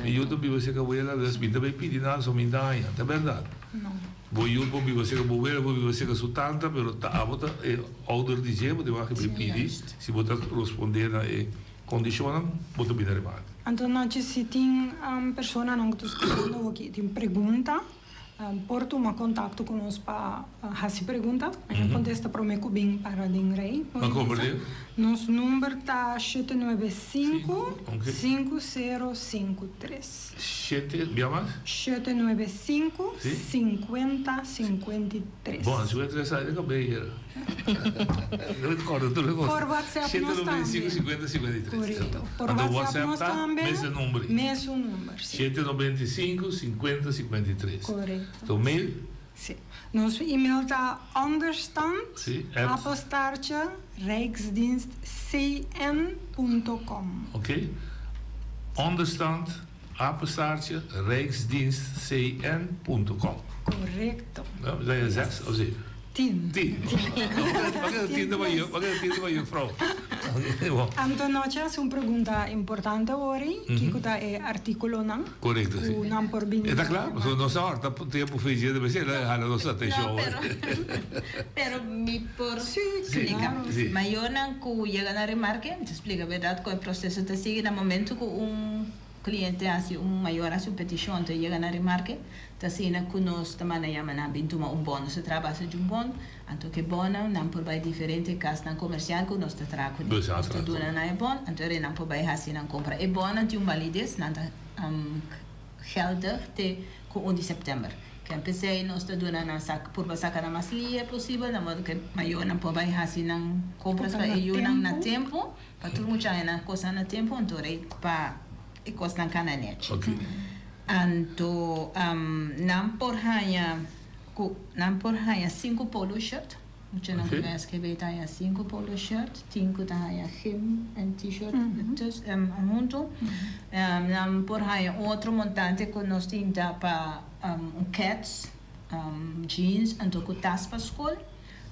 mi yu ta biba serka wela, dus mi ta bay pidi nan, so mi daña. Ta bèrdat? No. Bo yu por biba serka bo wela, por biba serka su tanta, pero ta abo ta e ouder di dje, bo tin wak bay pidi si bo ta rospondé na e. Kondishonnan bo ta bini riba. Anto nochi si tin personanan ku ta skuchando hoki i tin pregunta, por tuma kontakto ku nos pa hasi pregunta. Mi a kontesta promé ku bin para den rei. Bo a komprendé? Nos number ta 795 5053. Shete, bia mas? 795 50 53. Bon, si bo entra sa, e kabei hera. Recorda tur e kos. Por WhatsApp nos tambe. 795 50 53. Korekto. Por Anto WhatsApp nos ta tambe. mesun number. Mesun number, si. 795 50 53. Korekto. To mail? Si. Nos email ta onderstand Si, at. apenstaartje rijksdienstcn punto com. Oké. Onderstand apenstaartje rijksdienstcn punto com. Korekto. No, zijn er zes of zeven? Tien. Tien. Oké, tien ta pa oké, tien ta pa juffrouw. Oké, bon. Anto nochi hasi un pregunta importante ori, kiko ta e artíkulonan Korekto, si. ku nan por bini E ta kla? Pasobra nos a hòrta tempu fechi ta pensé el a hala nos atenshon. No, pero, pero mi por Sí, splika. claro. Sí. Mayornan ku yega na remarke, mi ta splika bèrdat ku e proseso ta sigui na momento ku un Cliente haci un mayor haci un peticion ta yega na remarke, ta asina cu nos ta manda yama nan bin tuma un bon. Nos ta traha base di un bon, anto cu e bonnan nan por bay diferente casnan comercial cu nos ta traha cu nan. Nos ta duna nan e bon, anto ere nan por bay haci nan compra. E bonnan tin un validez, nan ta geldig te cu un di september. Ken p'esey nos ta duna nan saca, purba saca nan mas lie posibel, na modo cu e mayornan por bay haci nan compras pa e yunan na tempo. Pa tur mucha haña nan kosnan na tempu anto rei pa e kosnan kana nechi. Anto nan por haña ku nan por haña sinku polo shirt. Muchanan ku ta SGB ta haña sinku polo shirt, tin ku ta haña gym en t-shirt dus huntu. Nan por haña un otro montante ku nos tin ta pa un kets, jeans anto ku tas pa skol.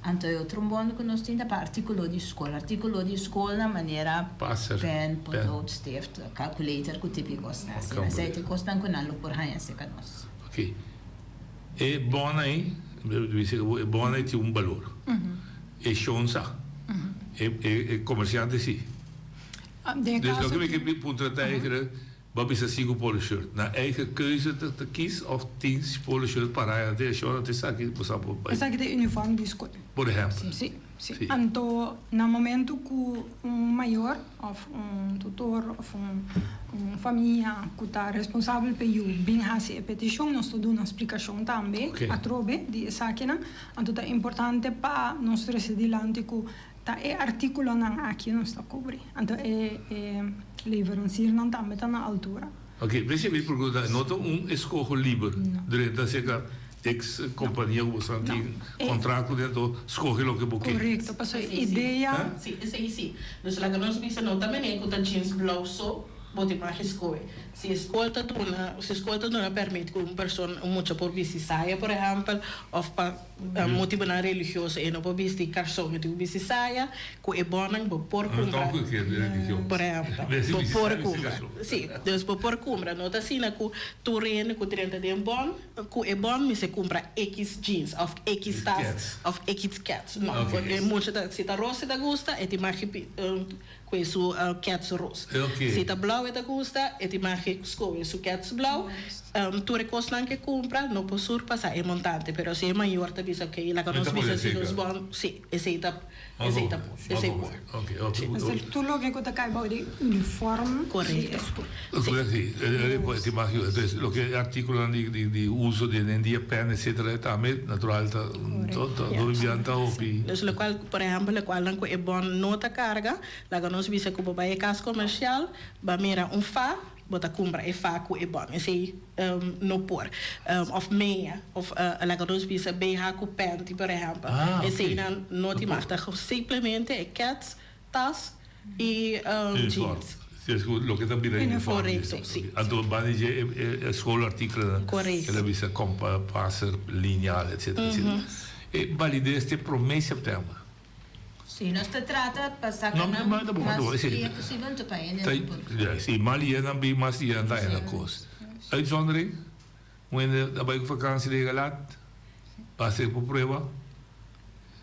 Anto e otro bon ku nos tin ta pa artíkulo di skol. Artíkulo di skol na manera Passer, pen, pen. potlood, stift, calculator ku tipi kosnan asina. Esei ta e kosnan ku nan lo por haña serka nos. Oké. E bon ei, mi ta bisa ku bo, e bon ei tin un balor. E shon sa. E e komersiante si. Den e Dus kaso loke mi di. ke puntra ta eigenlijk, Bo a bisa sinku polo shirt. Na eigen keuze ta ta kies of tin polo shirt para ya te short anto esaki bo sa por bai. Esaki ta e uniform di skol. Por ehempel. Si, si. Si. Anto na momento ku un mayor of un tutor of un un famia ku ta responsabel pa e yu bin hasi e petishon nos ta duna splikashon tambe Oké. atrobe di esakinan. Anto ta importante pa nos trese dilanti ku Ta e artíkulonan aki nos ta kubri. Anto e e leveransiernan tambe ta na altura. Oké, mi sibi pregunta, no ta un eskoho liber drenta aserka ex kompania ku boso tin kontrakt ku den anto skohe loke bo ke? Korekto, pasobra e idea. Si, esei si. Dus laga nos bisa no ta mene ku ta jeans blou so bo tin mag eskohe. Si e skol ta duna, si skol ta duna permit ku un persona, un mucha por bisti saya por ehèmpel òf pa. Motibonan religioso e no por bisti karson, e tin ku bisti saya, ku e bonnan bo por kumpra. Por ehèmpel, bo por kumpra. Si, dus bo por kumpra. No ta asina ku tur hende ku drenta den bon, ku e bon mester kumpra ekis jeans òf ekis tas òf ekis kèts. No, e mucha ta, si ta ros e ta gusta, e tin mag Koe su kèts ros. Si ta blou e ta gusta, e tin mag skohe su kèts blou. Tur e kosnan ke kumpra no por surpasá e montante, pero si e mayor ta bisa oke, laga nos bisa si nos bon, si, esei ta, esei ta por, esei por. Mester tur loke ku ta kai bou di uniform di e skol. Si, e tin mag yuda. Entonces, loke e artíkulonan di uso den dia, pèn, etcétera, tambe natural ta, ta, ta hopi. Dus lokual. Por ehèmpel, e kualnan ku e bon no ta karga, laga nos bisa ku bo bai e kas komersial, bo a mira un fa, bo ta kumpra e fa ku e bon. Esei no por. Òf meña, òf laga nos bisa BH ku pènti, por ehèmpel. Eseinan no tin mag. Ta simplemente e kèts, tas i jeans. Loke ta bira uniform. Korekto, si. Anto banda dje e schoolartikelennan. Korekto. E ta bisa kompa, passer, liniaal, etcetera, etcetera. E balides te prome september. Si, nos ta trata pa saca nan mas dia posibel anto pa hende nan por. Si, mas dia nan bin, mas dia nan ta haya nan kos. Uitzondering, un hende ta bai ku vakansi den laat, pasa por prueba.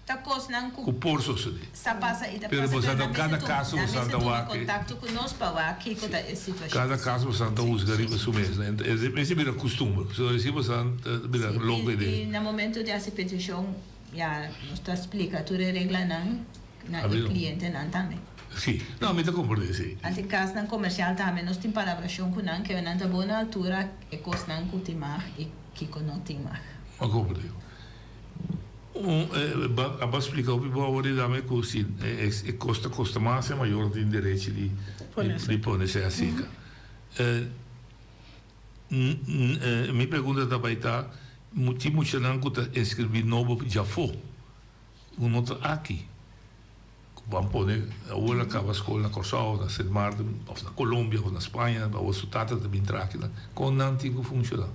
Ta kosnan ku. Ku por sosodé. Sa pasa i ta Pero pasa, boso pero ta nan kada mester kaso nan boso mester ta tuma wak. kontakto ku nos pa wak kiko ta e situashon. Kada kaso boso ta husga riba su mes. Mester bira kustumber. So si boso ta bira loko I den. na momento di hasi petishon ya nos ta splika tur e reglanan. Na e klientenan tambe. Si, no, mi ta komprendé, si. Anto e kasnan komersial tambe nos tin palabrashon ku nan, ke nan ta bon na altura e kosnan ku tin mag i kiko no tin mag. Mi a komprendé. Un, a ba splika hopi bo awor di dame ku si e kos ta kosta mas e mayor tin derechi di di pone esei asika. Mi pregunta ta bai ta, tin muchanan ku ta inskribí nobo djafó? Un no ta aki ku ban pone awor a kaba skol na Kòrsou, na Sint Maarten òf na Colombia òf na Spaña, awor su tata ta bin traha akinan. Kon nan tin ku funshoná?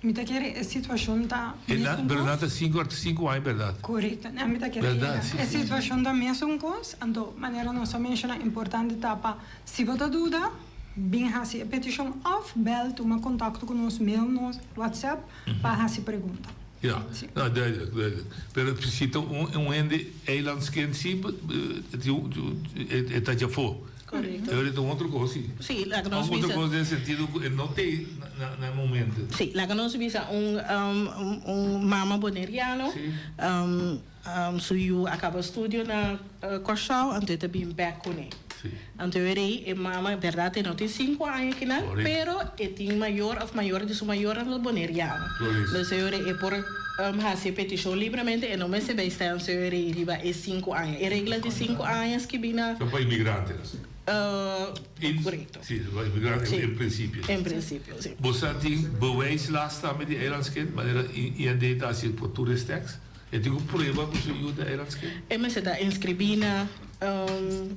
Mi ta kere e situashon ta mesun kos. Pero nan ta sinku sinku aña bèrdat? Korekto, nan mi ta kere Bèrdat, si. E situashon ta mesun kos, anto manera nos a menshoná importante ta pa si bo ta duda bin hasi e petishon òf bèl tuma kontakto ku nos, mail nos, whatsapp pa hasi pregunta. Ja, no, duidelijk, duidelijk. Pero si ta un, un hende eilandskind si, e ta djafó. Correcto. Pero e ta un otro cos si. Sí, laga nos Un otro bisa. cos den sentido cu e no t'ei na, na e momento. Sí, laga nos bisa un, un, un mama boneriano, Sí. um, su yu a caba studio na Kòrsou, anto e ta bin bek kuné. Sí. Anto e rei, e mama, bèrdat e no tin sinku aña kinan, Correcto. pero e tin mayor òf mayor di su mayornan ta boneriano. Correcto. Dus e rei e por hasi e petishon libremente, e no mester bai staan su e rei riba e sinku aña. E regla di sinku aña skibí na. Ta pa inmigrantenan. Korekto. Sí, pa inmigrantenan Sí. en prinsipio. En prinsipio, sí. Bo sa tin bewijslast tambe di eilandskind, manera IND ta hasi pa toeristeks? E tin ku prueba ku su yu ta eilandskind? E mester ta inskribí na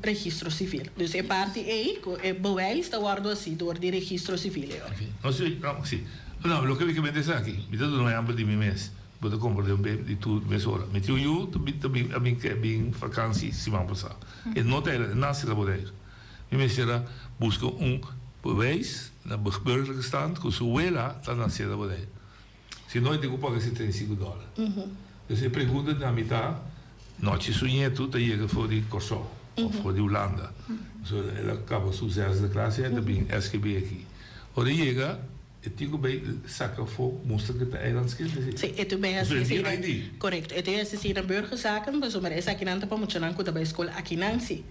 registro sivil. Dus e parti ei ku e bewijs ta wòrdu hasi dor di registro sivil ei. Oke. No si, no si. No, loke mi ke mende esaki, mi ta duna un ehèmpel di mi mes. Bo ta komprendé un be di tur mesora. Mi tin un yu ta bin ta bin a bin ke bin fakansi siman pasá. E no ta eiland, e nase na Boneiru. Mi mester a buska un bewijs na burgerlijke stand ku su wela ta nase na Boneiru. Si no e tin ku paga 75 dòler. Dus e pregunta di ami ta, nochi su ñetu ta yega for di Kòrsou òf for di Hulanda. So el a kaba su zesde klas i e ta bin SGB aki. Ora e yega e tin ku bai saka afó mustra ku e ta eilandskind esei. Si, e tin bai Pasobra e hasi tin esei ID. na, korekto. E tin hasi esei na burgerzaken pasobra esakinan ta pa muchanan ku ta bai skol akinan si.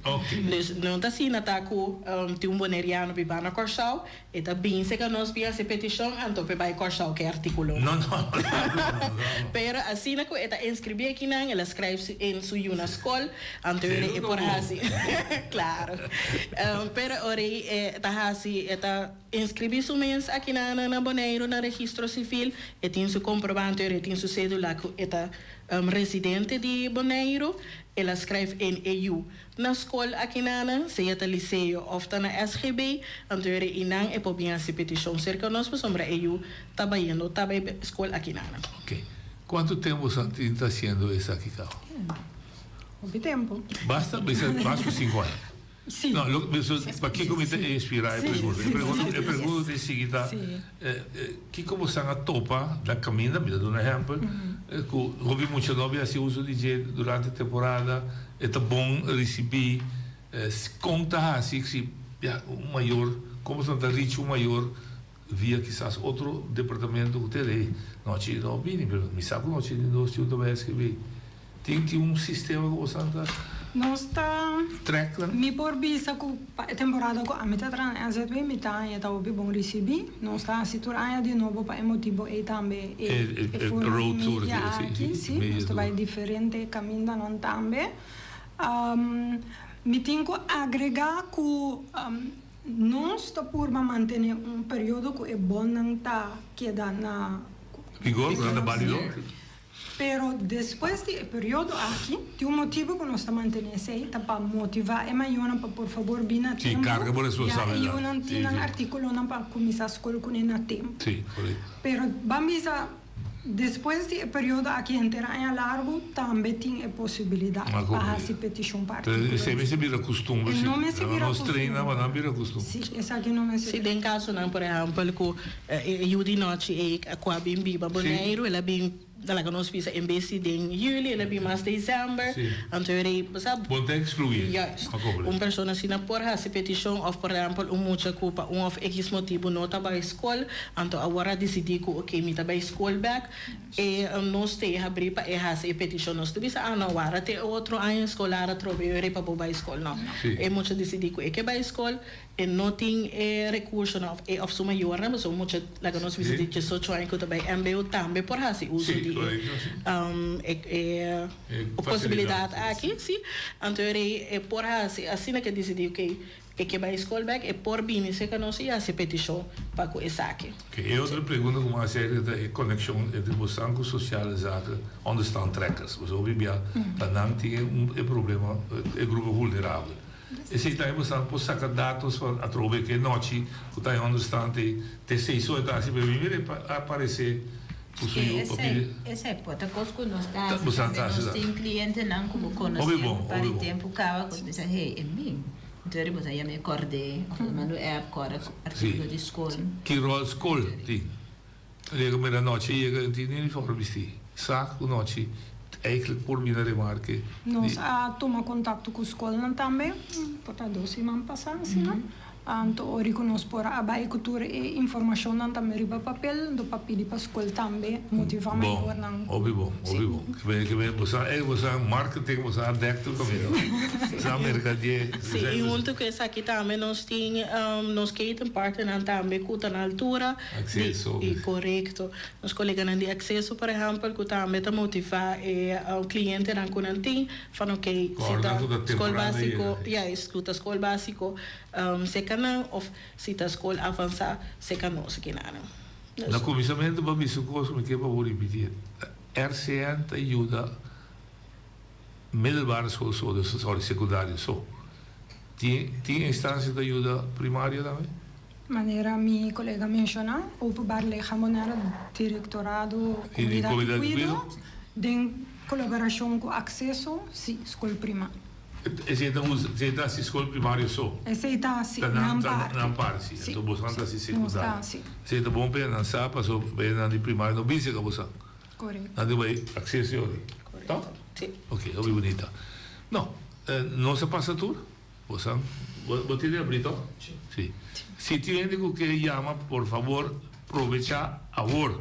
Dus no ta asina ta ku tin un boneriano bibá na Kòrsou E ta binse ka nos bin hasi petishon anto p'e bai Kòrsou ku e artíkulonan. No, no, no, no, no. Pero asina ku e ta inskribí akinan, el a skrijf su in su yu na skol, anto ora e por hasi. Klaro. Pero ora e ta hasi, e ta inskribí su mes akinan na Boneiru na registro sivil, e tin su komprobante, ora e tin su sédula ku e ta residente di Boneiru, el a skrijf in e yu. Na skol akinana, sea ta liceo of ta na SGB, anto e reinan e por bin hasi petishon serka nos pasobra e yu ta bayendo ta bay skol akinana. Ok. Kuantu tempu boso a tin ta hasiendo esaki kaba? Hopi tempu. Basta? Bisa mas ku sinku aña? Si. No, lo, bisa, pakiko mi ta inspirá e pregunta? E pregunta, e pregunta ta sigui ta, kiko boso a topa na kaminda? Mi ta duna ehèmpel, ku hopi mucha no a hasi uso di dje durante temporada. E ta bon ricibi con ta haci si ya un mayor como esnan ta richi un mayor via kisas otro departamento cu ta ley nochi no bini pero mi sa cu nochi di nos tin un ta bay escribi tin tin un sistema cu bosan ta Nos ta track nan. Mi por bisa cu pa e temporada cu ami ta traha na NZW mi ta haña ta hopi bon ricibi nos ta haci tur aña di nobo pa e motibo ey tambe E e forma road di tour media si aki si si media nos ta tour. bai diferente camindanan tambe. Mi tin ku agregá ku nos ta purba mantené un periodo ku e bonnan ta keda na Vigor, ku nan ta bálido. Pero despues di e periodo aki, tin un motibu ku nos ta mantené esei, ta pa motivá e mayornan pa por fabor bin na Sí, tempu, karga bo ya e responsabilidat. yunan Sí, tin nan sí. artíkulonan pa kuminsá skol kuné na tempu. Sí, korekto. Pero ban bisa. Despues di e periodo aki henter aña largu tambe tin e posibilidat pa hasi petishon pa Pero artíkulo esei mester bira kustumber E si. no mester bira Nos treina pa kustumber. nan bira kustumber. Si, esaki no mester Si bira. den kasonan por ehèmpel ku e yu di nochi ei ku a bin biba Boneiru, el a bin. Laga nos bisa en bes di den juli el a bin mas december, anto e rei bo sa. Bo ta excluye. Juist. Un persona asina por haci peticion of por ehempel un mucha cu pa un of X motibo no ta bay scol, anto awor a dicidi cu ok mi ta bay scol bek, e nos ta e habri pa e haci e peticion. Nos ta bisa ah no wara te otro aña escolar atrobe e rei pa bo bay scol. No. E mucha dicidi cu e ke bay scol. E no tin e rekursonan òf e òf su mayornan, pasobra mucha laga nos bisa di diesocho aña ku ta bai mbo tambe por hasi uso di e e posibilidat aki, si. Anto e rei e por hasi asina ke disidí oke e ke bai skol bèk e por bini serka nos i hasi petishon pa ku esaki. Oke, e otro pregunta ku mi a hasi ayer ta e konekshon entre bosan ku sosiale zaken onderstandtrekkers. Pasobra hopi bia ta nan tin e problema, e grupo vulnerabel. Esei ta e bosan por saka datos pa atrobe ke nochi ku ta e onderstand ei te seis ora ta hasi pero mi mira e aparese ku su yu pa pidi. Esei por ta kos ku nos ta hasi tambe nos tin klientenan ku bo konosé un par di tempu kaba ku bisa hey e mi entonces bo ta yama e kòrd'é òf bo manda un app kòrda ku artíkulo di skol. Ki ròl skol tin? Yega mira nochi yega en tin uniforme bisti sa cu nochi eigenlijk por bina remarke di. Nos a tuma contacto cu scolnan tambe, por ta dos siman pasa asina, anto ori cu nos por a bay cu tur e informacionnan tambe riba papel, anto pa pidi pa scol tambe motiva mayornan. Bon, hopi bon, hopi bon. Ke men bo sa, bo sa marketing, bo sa a dek tur caminda. Bo sa mercadie. Sí, y hunto cu esaki tambe nos tin nos ketenpartnernan tambe cu ta na altura. Acceso. Di, korekto. Nos koleganan di Acceso, por ehèmpel, ku tambe ta motivá e klientenan ku nan tin van oké, si ta skol básiko, juist, ku ta skol básiko seka nan òf si ta skol avansá seka nos akinanan. Na kuminsamentu bo a bisa un kos ku mi ke pa bo ripití. RCN ta yuda middelbare school so, dus sorry, sekundario so. Tin tin instansia ta yuda primario tambe? Manera mi kolega menshoná, Openbaar Lichaam Bonaire, Direktorado Komunidat di Kuido, den kolaborashon ku Akseso, sí, skol primario. Esei ta usa, esei ta hasi skol primario so? Esei ta hasi nan parti. Nan parti, sí. Anto boso nan ta hasi sekundario. Nos ta hasi. Esei ta bon pa nan sa, pasobra pa nan di primario no bisa ka bo sa. Korekto. Nan tin bai akseso yori. Korekto, sí. Ok, hopi bunita. No, nos a pasa tur. Bo sa, bo tin e abri to? Si. Si tin hende ku ke yama, por fabor probecha awor.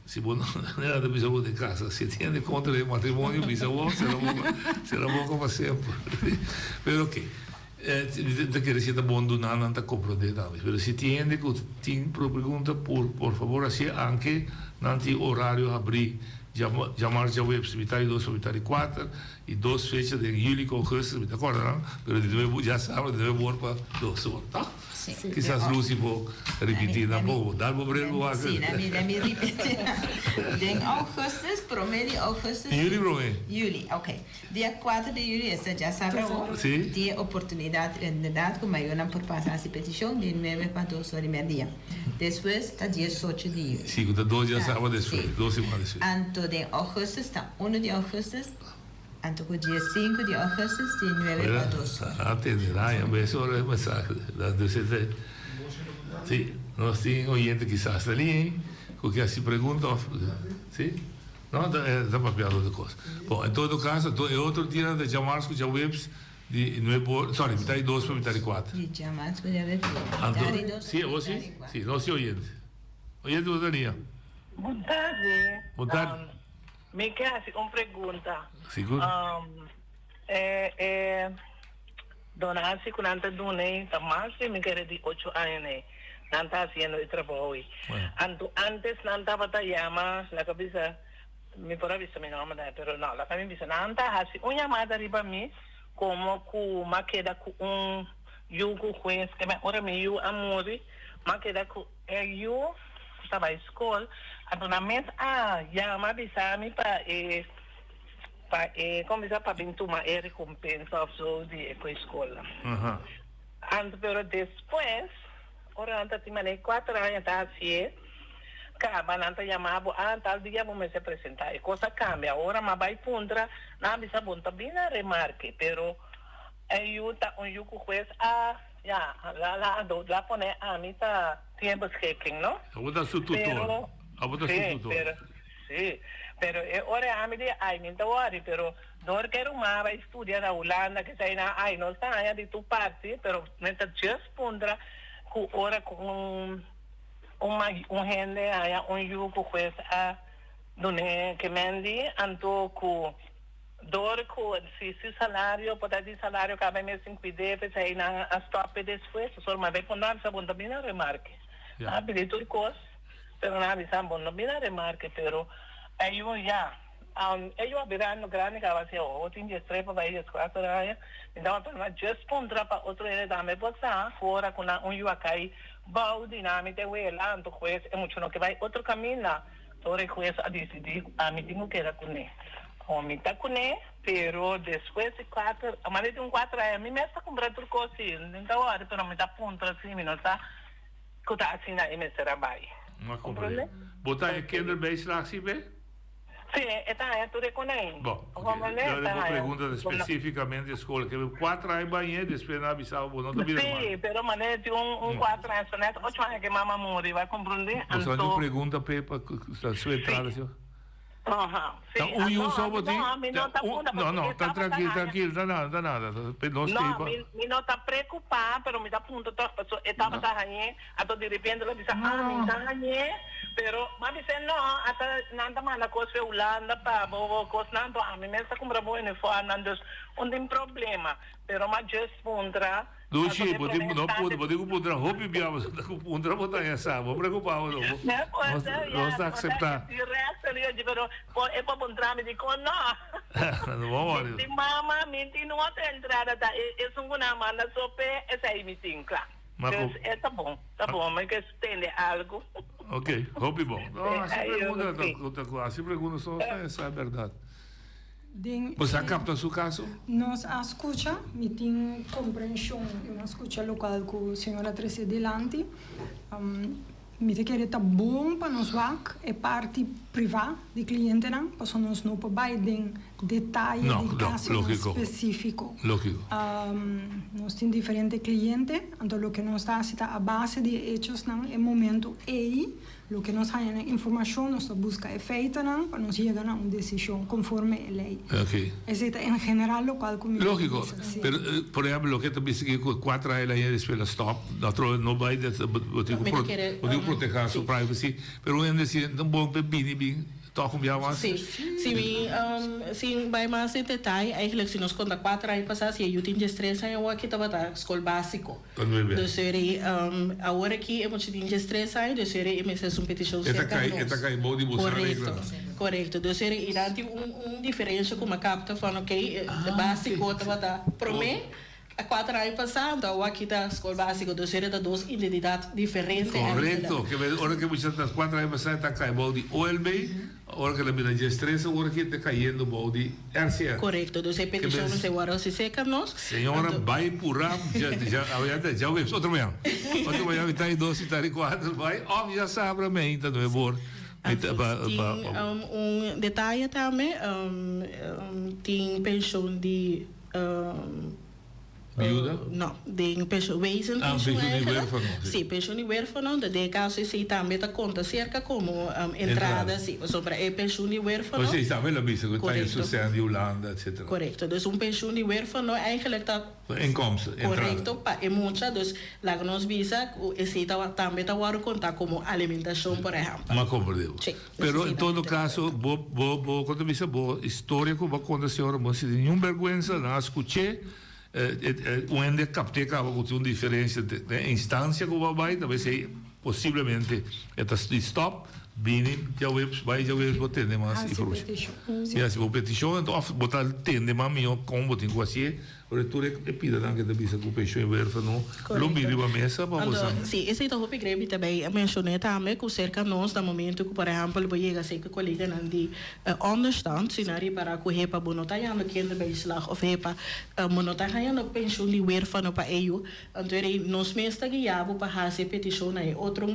Si bo no, nada ta bisa bo den kasa. Si tin hende kontra e matrimonio, bisa bo, sera boka, sera boka pa semper. Pero oke, mi ta kere si ta bon duna nan ta komprende tambe. Pero si tin hende ku tin pregunta, por por fabor hasié anke nan tin orario habri djamars, djaweps, mitad di dos pa mitad di kuater. I dos fecha den juli ku augustus, mi ta kòrda nan, pero di nuevo ya sabra di nuevo or pa dos or, ta? Sí. Kisas Lucy por ripití nan poko, dal bo bril bo wak. Sí, na mi, na mi ripití nan. Den augustus, promé di augustus. Juli promé. Juli, ok. Dia kuater di juli, esta djasabra awor, Sí. tin e oportunidat inderdat ku mayornan por pasa hasi petishon di nuebe pa dos or di mèrdia. Despues ta diesocho di juli. Sí, ku ta dos djasabra despues, dos siman despues. Anto den augustus ta uno di augustus anto ku dia sinku di augustus di nuebe pa dos ora. A tende na ya mes ora e mensahe da dus e te si nos tin oyente kisas ta li ku ke hasi pregunta of si no ta ta papiando otro kos bon en todo kaso anto e otro dia ta djamars ku djaweps di nuebe ora sorry mitad di dos pa mitad di kuater Di djamars ku djaweps mitad di dos si abo si si nos tin oyente oyente bo ta nia. Bon tardi. Bon tardi. Mi ke hasi un pregunta. Sigur. E e donatie ku nan ta duna ei ta mas di mi kere di ocho aña nei nan ta hasiendo e trabou ei. Anto antes nan tabata yama laga bisa mi por a bisa mi nomber tambe pero no laga mi bisa nan ta hasi un yamada riba mi komo ku m'a keda ku un yu ku hues ke ora mi yu a muri m'a keda ku E yu ku ta bai skol, anto nan mes a yama bisa mi pa e pa e kon bisa pa bin tuma e rekompensa of so di e koe skolnan. Anto pero despues ora nan ta tin manera kuater aña ta hasié kaba nan ta yama bo ah tal dia bo mester presentá e kos a kambia ora mi a bai puntra nan a bisa bo no ta bin na remarke pero e yu ta un yu ku hues a Ya, la la do la pone ami ta tin e beschikking, no? Abo ta su tutor. Pero, Abo ta su sí, tutor. pero, sí. Pero e ora ami di ai mi ta wòri pero dor ke ruman bai studia na Hulanda kesei nan ai nos ta haña di tur parti pero mi ta just puntra ku ora ku un un un hende haña un yu ku hues a dun'é kemendi anto ku dor ku si su salario por ta di salario kaba e mes tin kuid'é p'esei nan a stòp'e despues pasobra mi a bai puntra mi sa bo no ta bini na remarke mi a pidi tur kos. Pero nan a bisa, Bo no bira remarke, pero e yu ya. E yu a birando grandi kaba si awor tin diestres pa bai dieskuater aña. Mi tabata na djes puntra pa otro hende tambe por sa ku ora ku nan un yu a kai bou di nan mi ta wela, anto hues e mucha no ke bai otro kaminda. Ora e hues a disidí ku ami tin ku keda kuné. Awor mi ta kuné, pero despues di kuater, manda di un kuater aña mi mes ta kumpra tur kos si, mi ta wòri pero mi ta puntra si mi no sa. Cu ta asina e mester a bay. No a comprende. Bo ta e kinderbijslag si be? Si, e ta haña tur e konai. Bo, ok. Yo bo pregunta ta specificamente school. Ke cuatro aña bañe, despues nan a bisa bo no ta bira mas. Si, pero mane tin un cuatro aña, so net ocho aña ke mama muri, bo a comprende? Bo sa tin un pregunta pe pa su entrada si? Ta un yu so bo tin? No, no, ta trankil, trankil, ta nada, ta nada. Nos No, mi no ta preocupa, pero mi ta puntra toch, paso e tabata hañ'é, anto di repente el a bisa, ah, mi ta hañ'é, pero mi a bis'é, no, ata nan ta manda cos fe Hulanda pa bo cosnan, anto ami mes ta cumpra bo uniformnan, dus un tin problema, pero mi a just puntra. Dushi, bo tin no puntra, bo tin ku puntra hopi bia, bo ta ku puntra bo ta ya sa, bo preocupa bo no, nos nos ta acepta. E por puntra mi dikon no. No bo worry. Mi mama mi tin otro entrada ta esun ku nan manda sope esei mi tin kla. Dus e ta bon, ta bon, mi ke tende algu. Ok, hopi bon. No, hasi pregunta ta ku hasi pregunta so ta ya sa berdad. Den Bo sa e capta su caso? Nos a scucha, mi tin comprension y mi a scucha locual cu señor a trece dilanti. Mi ta kere ta bon pa nos wak e parti priva di clientenan, pasobra nos no por bay den detaye No, di no, casonan logico. specifico. Logico. Nos tin diferente cliente, anto loke nos ta haci ta a base di e hechosnan e momento ey, Loke nos haña na informashon, nos ta buska e feitonan pa nos yega na un desishon konforme e lei. Ok. Esei ta en general lokual ku mi por Lógiko. bisa, si. Pero, por ehèmpel, loke ta bisa ki ku kuater aña el a despues el a stòp, otro no bai, bo tin ku Mi ta kere, bo tin ku protehá su si. privacy. Pero un hende si ta bon pa e bini bin tòg un bia mas. Si. Si mi, si bai mas den detaye, eigenlijk si nos konta kuater aña pasá, si e yu tin diestres aña awor aki tabata skol básiko. Dus eri awor aki e mucha tin diestres aña, dus eri e mester haci un peticion cerca nos. E ta cay bou di boso Correcto, reglanan. correcto. Dus eri y nan tin un un diferencia cu mi a capta van ok, e basico tabata prome cuater aña pasa, anto awor aki ta scol basico. Dus eri ta dos identidad diferente eigenlijk. Correcto, ke ora cu e mucha ta cuater aña pasa e ta cay bou di OLB. Ora ke la bira diestres awor aki ta kayendo bou di RCR. Korekto, dus e petishon mester wòrdu hasi serka nos. Señora bai purá djaweps otro mañan. Otro mañan mitad di dos mitad di kuater bai òf djasabra meinta nuebe or. Anto tin un detaye tambe tin penshon di. Biuda? No, den pensioen, wezen Ah, pensioen pensioen di eigenlijk. huérfano, sí. Sí, pensioen di huérfano, den e caso esey tambe ta conta cerca como entrada, Entrada. sí, pasobra e pensioen di huérfano. Pues esey tambe lo bisa cu ta Correcto. social di Hulanda, etcetera. Correcto, dus un pensioen di huérfano eigenlijk ta. Inkomsten, entrada. Correcto, pa e mucha, dus laga nos bisa cu esey ta tambe ta wordo conta como alimentacion, por ehempel. M'a comprende bo. Sí. Pero en todo caso, bo, bo, bo, con ta bisa, bo historia cu bo a conta señora, bo no sinti niun berguensa, nan a scuché, un hende a capté caba cu tin un diferencia den e instancia cu bo a bay, ta bes ey posiblemente e ta di stop, bini djaweps, bay djaweps bo tende mas informacion. Si haci bo peticion, enton of bo ta tende mas miho con bo tin cu hacié. Ora tur e pidanan ke ta bisa ku penshon huerfano lo bin riba mesa pa bo sa. Anto, si, esei ta hopi grave ta bay a menshoné tambe ku serka nos na momento ku por ehèmpel bo yega serka koleganan di onderstand si nan ripará ku hepa bo no ta hañando kinderbijslag òf hepa bo no ta hañando penshon di huerfano pa e yu, anto eri nos mes ta guia bo pa hasi e petishon na e otro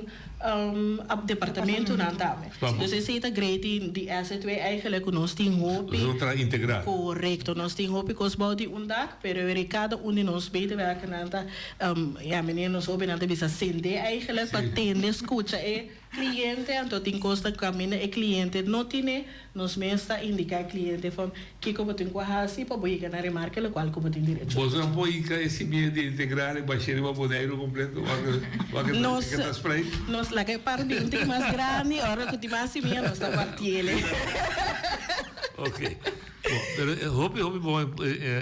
departamentonan tambe. Dus esei ta great di di SZW eigenlijk ku nos tin hopi. Nos ta integrá. Korekto, nos tin hopi kos bou di un dak, pero weri kada un di nos medewerkernan ta, ya meneer nos hobennan ta bisa sende eigenlijk pa tende, skucha e. Cliente, anto tin cos ta caminda e cliente no tine, nos mes ta indica e cliente van kico bo tin cu haci pa bo yega na remarke locual cu bo tin derecho. Boso nan por hinca e simia di integrale bashé riba Boneiru completo ora cu Nos ta spreid? nos laga e parti un tiki mas grandi, ora cu tin mas simia nos ta partiele. Ok. Bon, pero hopi hopi bon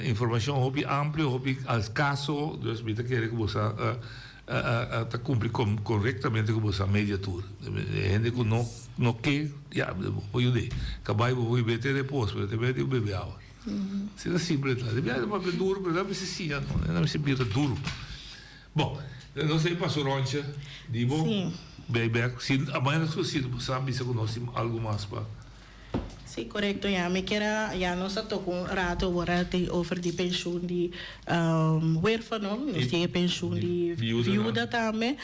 informacion, hopi amplio, hopi al caso, dus mi ta kere cu bo sa ta cumpli corectamente cu bo sa media tour. E hende cu no no ke, ya, bo por yud'é. Cabai bo por yud'é te repos, pero te mete un bebe awa. Asina simple ta. Di biaha ta papia duro, pero nan mester siña, no. Nan mester bira duro. Bon, nos a pasa rondje di bo. Bay bek. Si mañana si bo sa bisa cu nos tin algo mas pa. Sí, korekto ya. Mi kier a, ya nos a toka un rato awor di over di penshun di huerfano, nos tin e penshun di viuda tambe.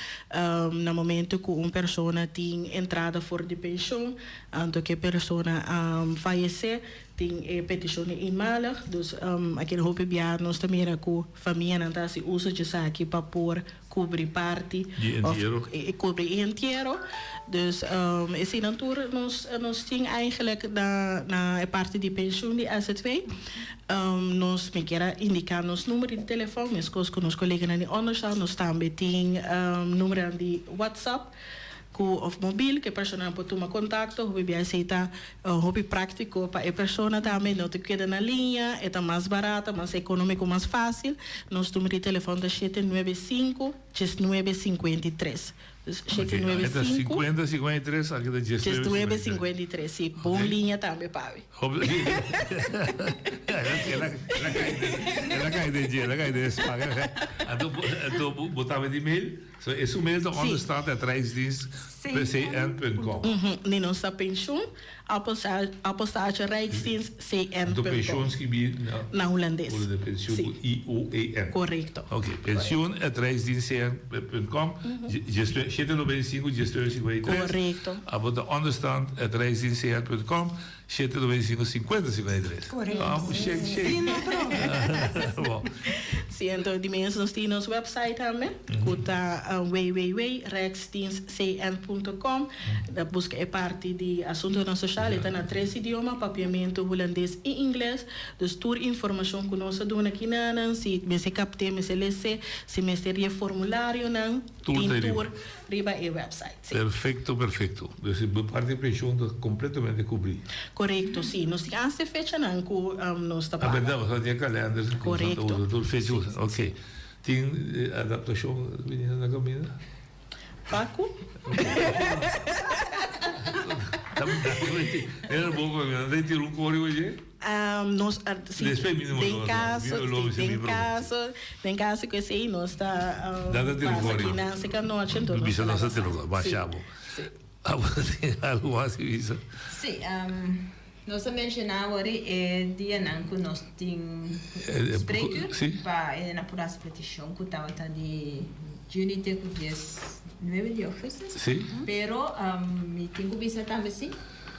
Na momento ku un persona tin entrada for di penshun, anto ku e persona a fayesé, tin e petishon di eenmalig. Dus aki hopi bia nos ta mira ku famianan ta hasi uso dje esaki pa por Cubri parti Di of entiero. cubri e entiero. Dus eseinan tur nos nos tin eigenlijk na na e parti di pensioen di SZW. Nos mi kier a indica nos numero di telefon mescos cu nos coleganan di onderstand nos tambe tin numeronan di WhatsApp cu of mobil cu e personanan por tuma contacto. Hopi bia esey ta hopi practico pa e persona tambe no ta keda na liña, e ta mas barata, mas economico, mas facil. Nos numero di telefon ta shete nuebe sinku, djes nuebe sinkuenta i tres. Dus shete nuebe Aki ta sinku, sinkuenta sinkuenta i tres, aki ta djes djes nuebe nuebe sinkuenta i tres. sinkuenta i tres. Si, bon liña tambe pabi. El a kai den dje, el a kai den e spak. Anto anto bo tambe di mail? So e su mail ta onderstaat at rijksdienst cn punt com. Ni nos ta pensioen apenstaartje rijksdienst cn Anto punt com. pensioen skibi na Na hulandes. Hulandes pensioen ku i o e n. Korekto. Ok pensioen at rijksdienst cn punt com shete noventa i sinku diesnuebe sinkuenta i tres. Korekto. Abo ta onderstand at rijksdienst cn punt com Shete 95 50 53. Correcto. Vamos, shake, shake. Sí, no problema. Sí, anto di mes nos tin nos website tambe, ku ta www.rijksdienstcn.com. Ta buska e parti di asuntonan soshal, e ta na tres idioma, papiamentu, hulandes i ingles. Dus tur informashon ku nos a duna kinanan, si mester kapt'é, mester les'é, si mester di e formularionan, tin tur. Riba e website, si. Perfecto, perfecto. Dus e parti di pensioen ta completamente cubri. Correcto, si. Nos tin hasta e fechanan cu nos ta Ah, paga. berdad, boso tin e kalender cu boso ta Correcto. usa, tur fecha usa. Ok. Tin adaptacion biniendo na caminda? Paco? Era bon pa mi, nan ta tira un cori oye. Nos a si Despues mi no den caso lo si den caso den caso cu esey nos ta pasa aki nan seca noche enton nos Bisa ta nos ta laga tira sa. basha bo. Abo tin algo mas di bisa? Si, nos a menciona awor e dianan cu nos tin spreekuur pa e na por haci peticion cu tabata di juni te cu dies nuebe di augustus. Pero mi tin cu bisa tambe si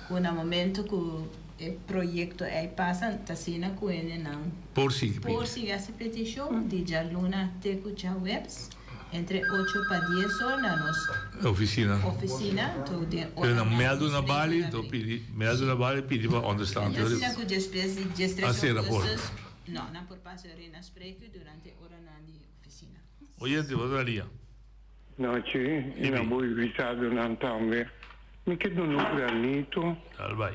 cu na momento cu E proyekto ei pasa ta asina ku hendenan Por sigui pidi. por sigui hasi petishon di djaluna te ku djaweps entre ocho pa dies or na nos Ofisina. ofisina to den Pero na oranan mèldu na nos bali regla to abrí. pidi mèldu na bali pidi pa onderstand. I asina ku despues di diestres A sera por. augustus no nan por pasa ori na spreekju durante oranan di ofisina. Oyente, bo ta lia. Nochi i na bo invitadonan tambe. Mi ke duna un granito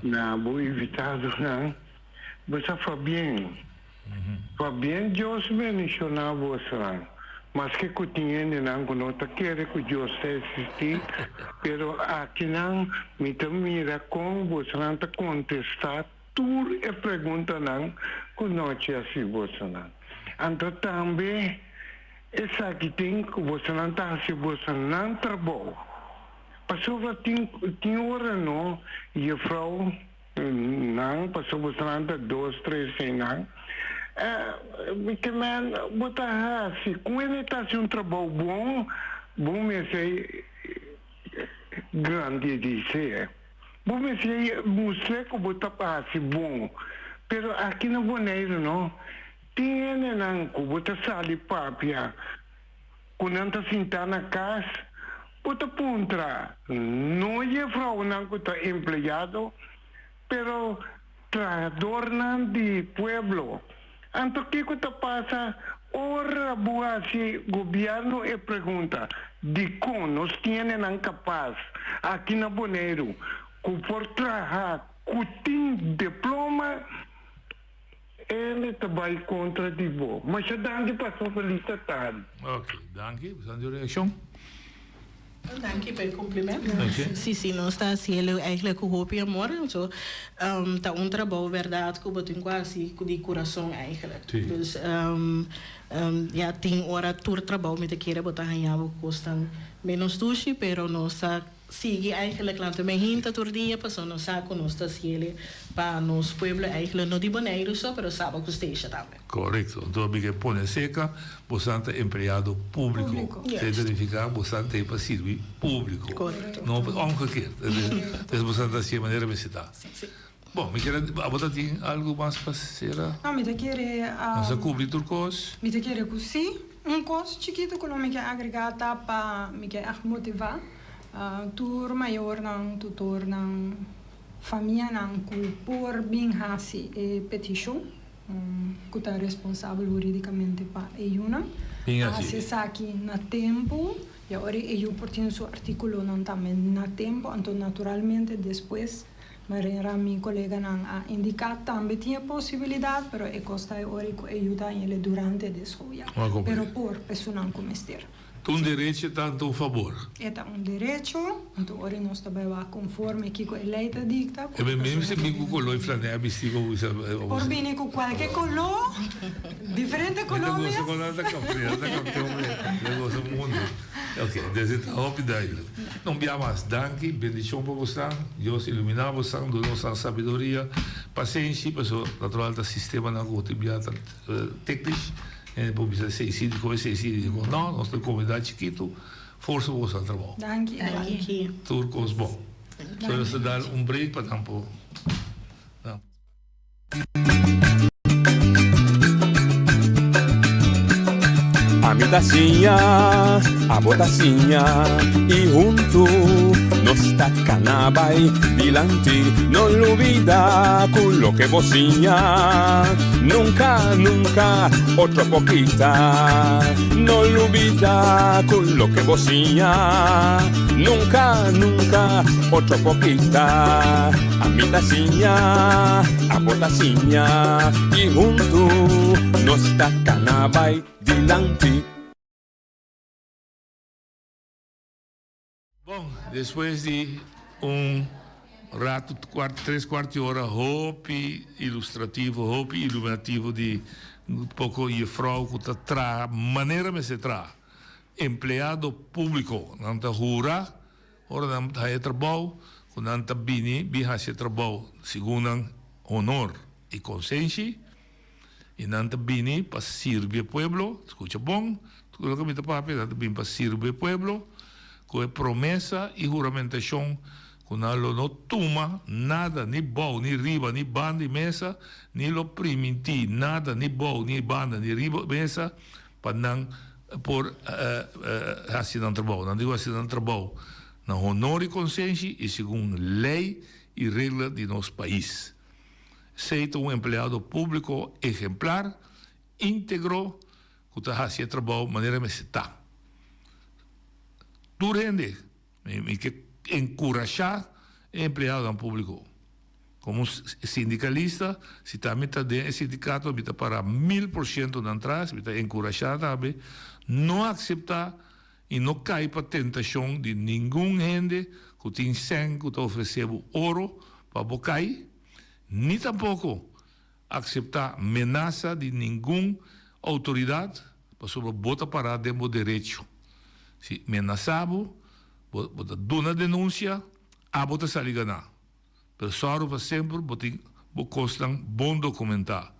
na bo invitadonan. Bo sa Fabien. Fabien Dios bendiciona bosnan. Maske ku tin hendenan ku no ta kere ku Dios ta existi, pero akinan mi ta mira kon bosnan ta contesta tur e preguntanan ku nochi a hasi bosnan. Anto tambe Esaki tin ku bosonan ta hasi bosonan trabou. Pasobra tin tin ora no jefrou nan pasobra bosonan ta dos tres einan mi ke men bo ta hasi ku ene ta hasi un trabou bon bo mester grandidis'e bo mester mustra ku bo ta hasi bon pero aki na Boneiru no Tin hendenan ku bo ta sali papia ku nan ta sintá na kas. Bo ta puntra, no jefrounan ku ta empleado, pero trahadornan di pueblo. Anto kiko ta pasa ora bo hasi gobièrnu e pregunta, dikon nos tiene nan kapas aki na Boneiru ku por traha ku tin diploma? E ta bai kontra di bo. Masha danki pastor Felisa tardi. Ok, danki. Bo sa di un reakshon? Danki pa e compliment. Si, si, nos ta hacielo eigenlijk cu hopi amor. So, ta un trabou berdad cu bo tin cu haci di curason eigenlijk. Dus, ya tin ora tur trabou mi ta kere bo ta haña bo cosnan menos dushi, pero nos ta Sigui eigenlijk lanta men hinta tur dia pasobra nos sa ku nos ta hasiele pa nos pueblo eigenlijk no di Boneiru so pero Saba ku Statia tambe. Korekto. Anto mi ke pone seka bosan ta empleado públiko. Esei ta nifiká bosan ta ei pa sirbi públiko. Korekto. No omgekeerd. Entonces bosan ta hasié manera mester ta. Bon, mi kere abo ta tin algu mas pa sera? No, mi ta kere. Nos a kubri tur kos? Mi ta kere ku sí. Un kos chikitu ku lo mi ke agregá ta pa mi ke ègt motivá tur mayornan, tutornan, famianan ku por bin hasi e petishon ku ta responsabel hurídikamente pa e yunan Bin pa hasi. hasi esaki na tempu i awor e yu por tin su artíkulonan tambe na tempu anto naturalmente despues Manera mi coleganan a indica tambe tin e posibilidad, pero e cos ta e ora cu e yuda el durante de schooljaar. Pero por esunnan cu mester. Ta un derecho tanto un fabor. E ta un derecho, anto ora nos ta bay wak conforme kico e ley ta dicta. E ben mesmo si bin cu color y flanea bisti como bisa. Por bini cu cualke color, diferente color mes. Mi ta goza cu nan ta campeon, ta campeon mi ta goza mundo. Ok, desde ta hopi duidelijk. Un bia mas, danki, bendicion pa bosan, Dios ilumina bosan, duna bosan sabiduria, pasenshi, pasobra natural ta sistemanan ku tin bia ta teknisch, hende por bisa esei si, dikon esei si, dikon no, nos ta un komunidat chikitu, forsa pa bosan trabou. Danki. Danki. Tur kos bon. So nos ta dal un break pa nan por. Ami ta siña, abo ta siña y huntu nos ta cana bay dilanti. No lubida cu loke bo siña nunca, nunca otro por kita. No lubida cu loke bo siña nunca, nunca otro por kita. Ami ta siña, abo ta siña i huntu nos ta kana bai dilanti. Bon, despues di un ratu, tres kuart di ora hopi ilustrativo, hopi iluminativo di poko jefrou ku ta traha manera mester traha. Empleado públiko, nan ta hura Ora nan ta haña trabou, ku nan ta bini bin hasi e trabou segun nan honor i konsenshi, i nan ta bini pa sirbi e pueblo, skucha bon tur loke mi ta papia, nan ta bini pa sirbi e pueblo ku e promesa i huramentashon ku nan lo no tuma nada ni bou ni riba ni banda di mesa, ni lo primintí nada ni bou ni banda ni riba mesa pa nan por hasi nan trabou. Nan tin ku hasi nan trabou na honor i konsenshi i segun lei i regla di nos pais. Esei ta un empleado públiko ehemplar, íntegro, ku ta hasi e trabou manera mester ta. Tur hende, mi ke enkurashá e empleadonan públiko. Komo un sindikalista, si ta mi ta den e sindikato, mi ta para 1000% nan tras, mi ta enkurashá tambe, no akseptá i no kai pa tentashon di ningun hende ku tin sèn ku ta ofresé bo oro pa bo kai, ni tampoko akseptá menasa di ningun outoridat pasobra bo ta pará den bo derecho. Si menasá bo, bo ta duna denunsia, abo ta sali ganá. Pero sòru pa semper bo tin bo kosnan bon dokumentá.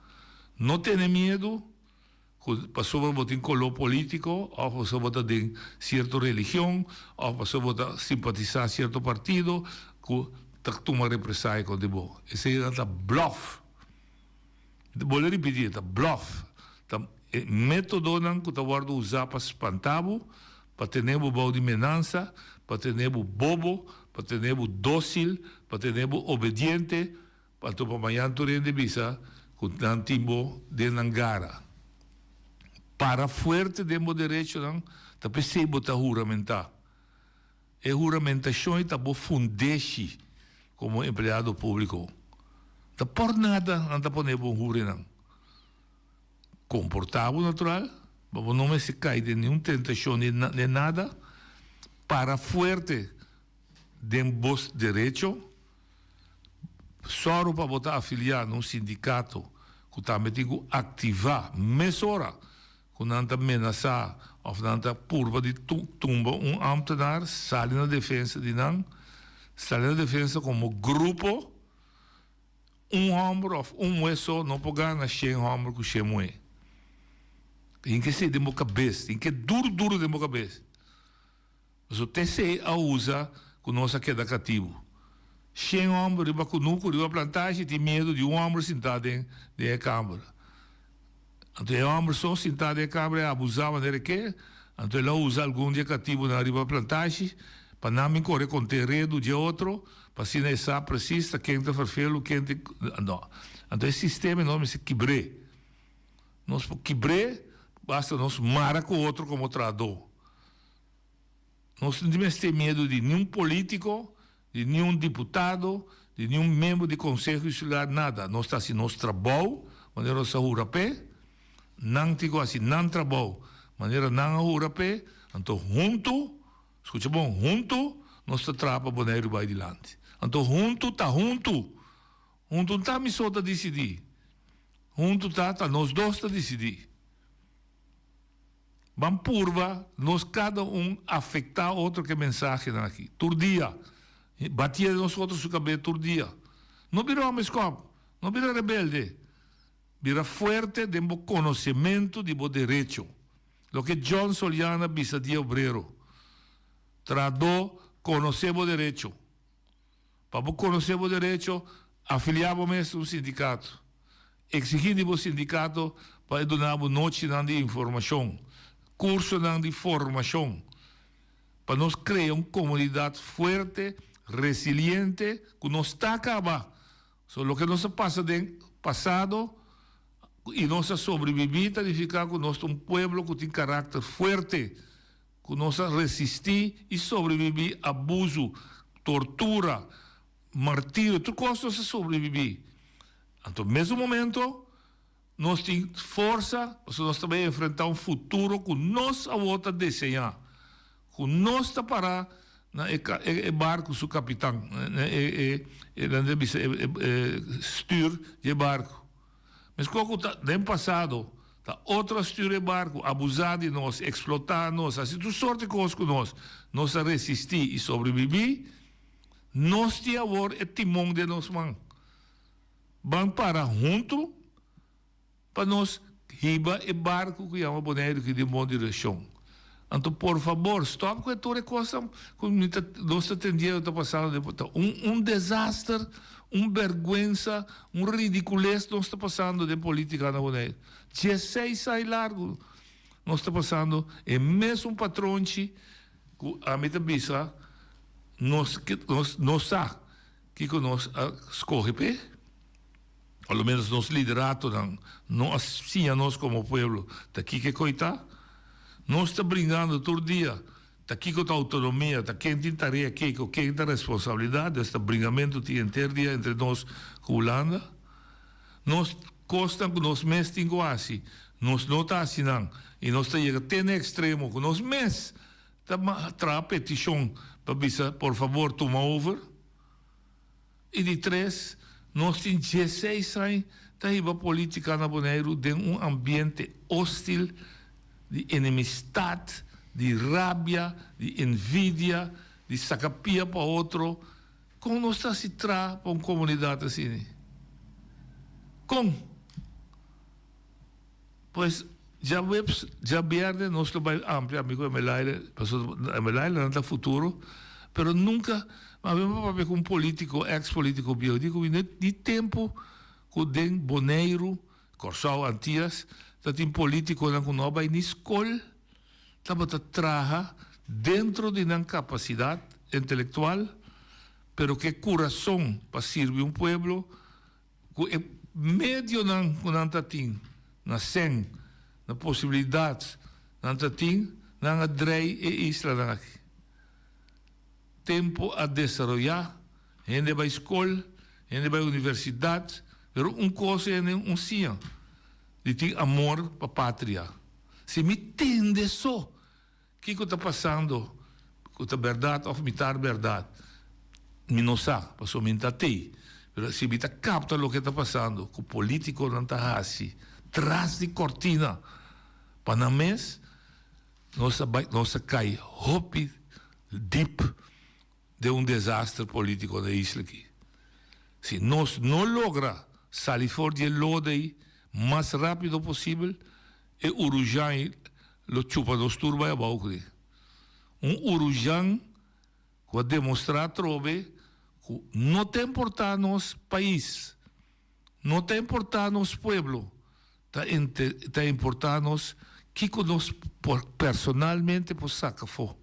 No tene miedu ku pasobra bo tin koló polítiko òf pasobra bo ta den sierto religion òf pasobra bo ta simpatisá sierto partido ku ta tuma represaya kontra bo. Eseinan ta blòf. Mi ta bolbe ripití, e ta blòf. Ta e métodonan ku ta wòrdu usá pa spanta bo, pa tene bo bou di menansa, pa tene bo bobo, pa tene bo dócil, pa tene bo obediente, anto pa mañan tur hende bisa ku nan tin bo den nan gara. Para fuerte den bo derechonan, ta p'esei bo ta huramentá. E huramentashon ei ta bo fundeshi komo empleado públiko. Ta por nada nan ta pone bo hurenan. Komportá bo natural, pa bo no mester kai den niun tentashon ni nada. Para fuerte den bo derecho. Sòru pa bo ta afiliá na un sindikato ku tambe tin ku aktivá mesora ku nan ta menasá òf nan ta purba di tumba un ámtenar, sali na defensa di nan, sali na defensa komo grupo. Un hòmber òf un muhé so no por gana shen hòmber ku shen muhé. Tin ke esei den bo kabes, tin ke duru duru den bo kabes. Pasobra te esei a usa ku nos a keda katibu. Shen hòmber riba kunuku, riba plantashi tin miedu di un hòmber sintá den den e kamber. Anto e hòmber so sintá den e kamber e abusá manera e ke, anto el a usa algun di e katibunan riba plantashi pa nan bin kore kont'é redu dje otro, pa asina e sa presis ta ken ta ferfelu, ken ta. No. Anto e sistema e nos mester kibr'é. Nos por kibr'é basta nos mara ku otro komo trahadó. Nos no tin mester miedu di niun polítiko, di niun diputado, di niun miembro di konseho insular, nada. Nos ta hasi nos trabou manera nos a hura p'e, nan tin ku hasi nan trabou manera nan a hura p'e, anto huntu, skucha bon, huntu nos ta traha pa Boneiru bai dilanti. Anto huntu ta huntu, huntu no ta mi so ta disidí, huntu ta ta nos dos ta disidí. Ban purba nos kada un afektá otro ku e mensahenan aki. Tur dia. Batié nos otro su kabes tur dia. No bira hòmber skòp. No bira rebelde. Bira fuerte den bo konosementu di bo derecho. Loke John Soliano a bisa Dia Obrero. Trahadó, konosé bo derecho. Pa bo konosé bo derecho, afiliá bo mes un sindikato. Eksigí di bo sindikato pa e duna bo nochinan di informashon, kursonan di formashon, pa nos krea un komunidat fuerte, resiliente, ku nos ta kaba. So loke nos a pasa den pasado i nos a sobrebibí ta nifiká ku nos ta un pueblo ku tin karakter fuerte. Ku nos a resistí i sobrebibí abusu, tortura, martirio, tur kos nos a sobrebibí. Anto mesun momento nos tin forsa pasobra nos ta bai enfrentá un futuro ku nos awor ta deseñá, ku nos ta pará na e e barku su kapitan, na e e nan ta bisa e stür di e barku. Meskos ku ta den pasado ta otro a stür e barku, abuzá di nos, eksplotá nos, hasi tur sort di kos ku nos. Nos a resistí i sobrebibí. Nos tin awor e timon den nos man. Ban para huntu pa nos hiba e barku ku yama Boneiru ki den bon direkshon. Anto por fabor stop ku e tur e kosnan ku mi ta nos ta tendiendo ta pasando den ta un un desaster un berguensa un ridicules nos ta pasando den politica na Boneiru dieseis ai largu nos ta pasando e mesun patronchi ku ami ta bisa nos nos nos sa kiko nos a skohe p'e. A lo menos nos lideratonan no a siña nos como pueblo ta kiko e koe ta. Nos ta bringando tur dia ta kiko ta autonomia, ta ken tin tarea kiko, ken ta responsabilidad, dus ta bringamento tin henter dia entre nos cu Hulanda. Nos cosnan cu nos mes tin cu haci, nos no ta haci nan y nos ta yega te na extremo cu nos mes ta traha peticion pa bisa por favor tuma over. I di tres, nos tin dieseis aña ta hiba politica na Boneiru den un ambiente hostil di enemistad, di rabia, di envidia, di saca pia pa otro. Con nos ta haci tra pa un comunidad asina? Con? Pues djaweps, djabièrnè nos lo bai amplia ami ku Emelaile, pasobra Emelaile nan ta futuro, pero nunka mi a papia ku un politiko, eks politiko bieu, di ku mi di tempu ku den Boneiru, Kòrsou, Antias, ta tin politikonan ku no a bai ni skol, tabata traha. dentro di nan kapasidat intelektual, pero ku e kurason pa sirbi un pueblo ku e medionan ku nan ta tin na sèn, na posibilidat nan ta tin, nan a drei e islanan aki. Tempu a desaroyá, hende a bai skol, hende a bai universidat, pero un kos hende un siña, di tin amor pa patria. Si mi tende so kiko ta pasando ku ta bèrdat òf mitar bèrdat, mi no sa, pasobra mi no ta tei. Pero si mi ta kapta loke ta pasando ku polítikonan ta hasi tras di kòrtina pa nan mes, Nos a bai, nos a kai hopi dip den un desaster politico na e isla aki. Si nos no logra sali for di e lodo ei mas rapido posibel, e urujan ei lo chupa nos tur bai abao ku e. Un urujan ku a demostra atrobe ku no ta importa nos pais, no ta importa nos pueblo, Ta ta importá nos kiko nos por personalmente por saka afó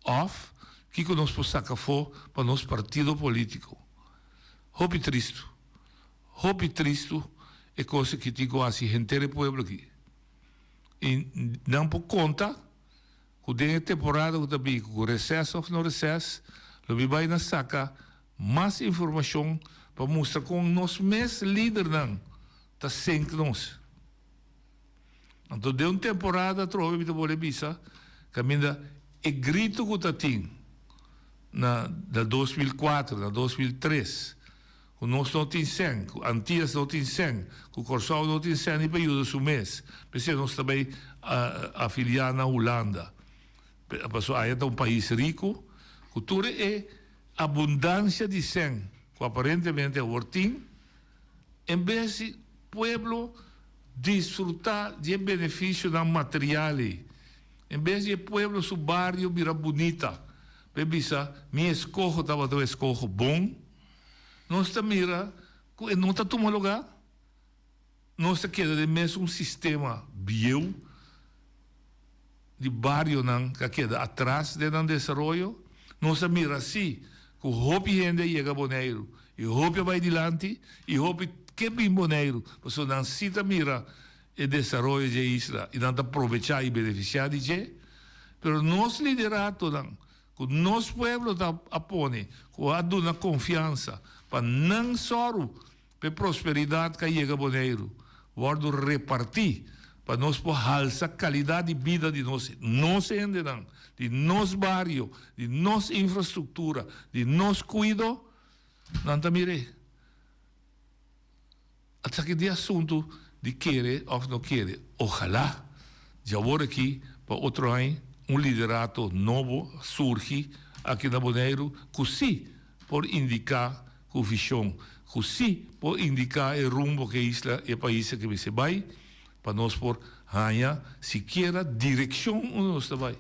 òf kiko nos por saka afó pa nos partido polítiko. Hopi tristu, hopi tristu e kos aki tin ku hasi henter e pueblo aki. I nan por konta ku den e temporada ku ta bin ku reses òf no reses lo mi bai na saka mas informashon pa mustra kon nos mes lidernan ta senk nos. Anto den un temporada atrobe mi ta bolbe bisa kaminda e grito ku ta tin na na 2004, na 2003 ku nos no tin sèn, ku Antias no tin sèn, ku Kòrsou no tin sèn ni pa yuda su mes, p'esei nos ta bai afiliá na Hulanda. Pasobra aya ta un pais riku ku tur e abundansia di sèn ku aparentemente awor tin, En bes di pueblo disfrutá di e benefisionan material ei, en bes di e pueblo su bario bira bunita pa e bisa mi eskoho tabata un eskoho bon, nos ta mira ku e no ta tuma lugá. Nos ta keda den mesun sistema bieu di barionan ku a keda atras den nan desaroyo. Nos a mira si ku hopi hende a yega Boneiru i hopi a bai dilanti i hopi ke bin Boneiru pasobra nan si ta mira e desaroyo dje isla i nan ta probechá i benefisiá di dje. Pero nos lideratonan ku nos pueblo ta a pone ku a duna konfiansa pa nan sòru P'e prosperidat k'a yega Boneiru wòrdu repartí pa nos por halsa kalidat di bida di nos nos hendenan, di nos bario, di nos infrastruktura, di nos kuido, nan ta mir'é. Esaki di asuntu di kere òf no kere. Ojalá djawor aki pa otro aña un liderato nobo surgi aki na Boneiru ku sí por indiká Ku vishon ku sí por indiká e rumbo ku e isla, e pais aki mester bai, pa nos por haña sikiera direkshon unda nos ta bai.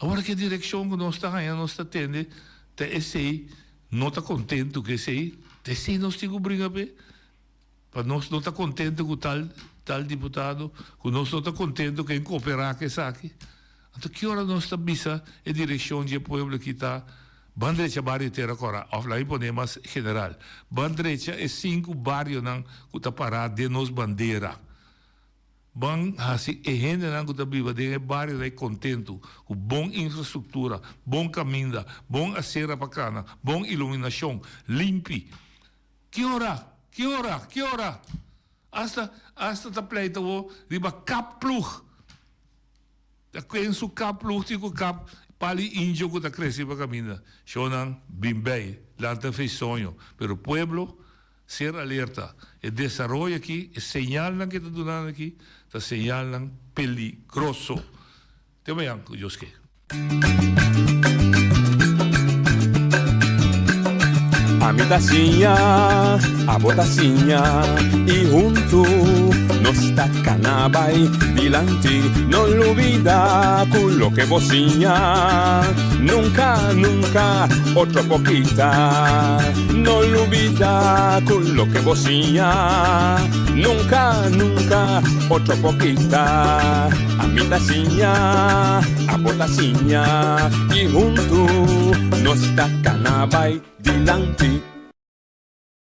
Awor ku e direkshon ku nos ta haña, nos ta tende ta esei, no ta kontentu ku esei, ta esei nos tin ku bringa p'e. Pa nos no ta contento cu tal tal diputado, cu nos no ta contento cu e coopera cu esaki. Anto ki ora nos ta bisa e direccion dje pueblo aki ta ban drecha bario Tera Cora, of laat mi pone mas general, ban drecha e sinku barionan cu ta para den nos bandera. Ban haci e hendenan cu ta biba den e barionan ei contento, cu bon infrastructura, bon caminda, bon acera pa cana, bon iluminacion, limpi. Ki ora? Ki ora? Ki ora? Asta, asta ta pleita awor riba kap ploeg. Ta ken su kap ploeg tin ku kap pali indio ku ta krese riba kaminda. Shownan bin bei, lanta fe soño. Pero pueblo, ser alerta. E desaroyo aki, e señalnan ke ta dunando aki, ta señalnan peligroso. Te mañan ku Dios ke. Ami ta siña, abo ta siña i huntu nos ta kana bai dilanti. No lubida ku loke bo siña nunka, nunka otro por kita. No lubida ku loke bo siña nunka, nunka otro por kita. Ami ta siña, abo ta siña i huntu nos ta kana bai dilanti.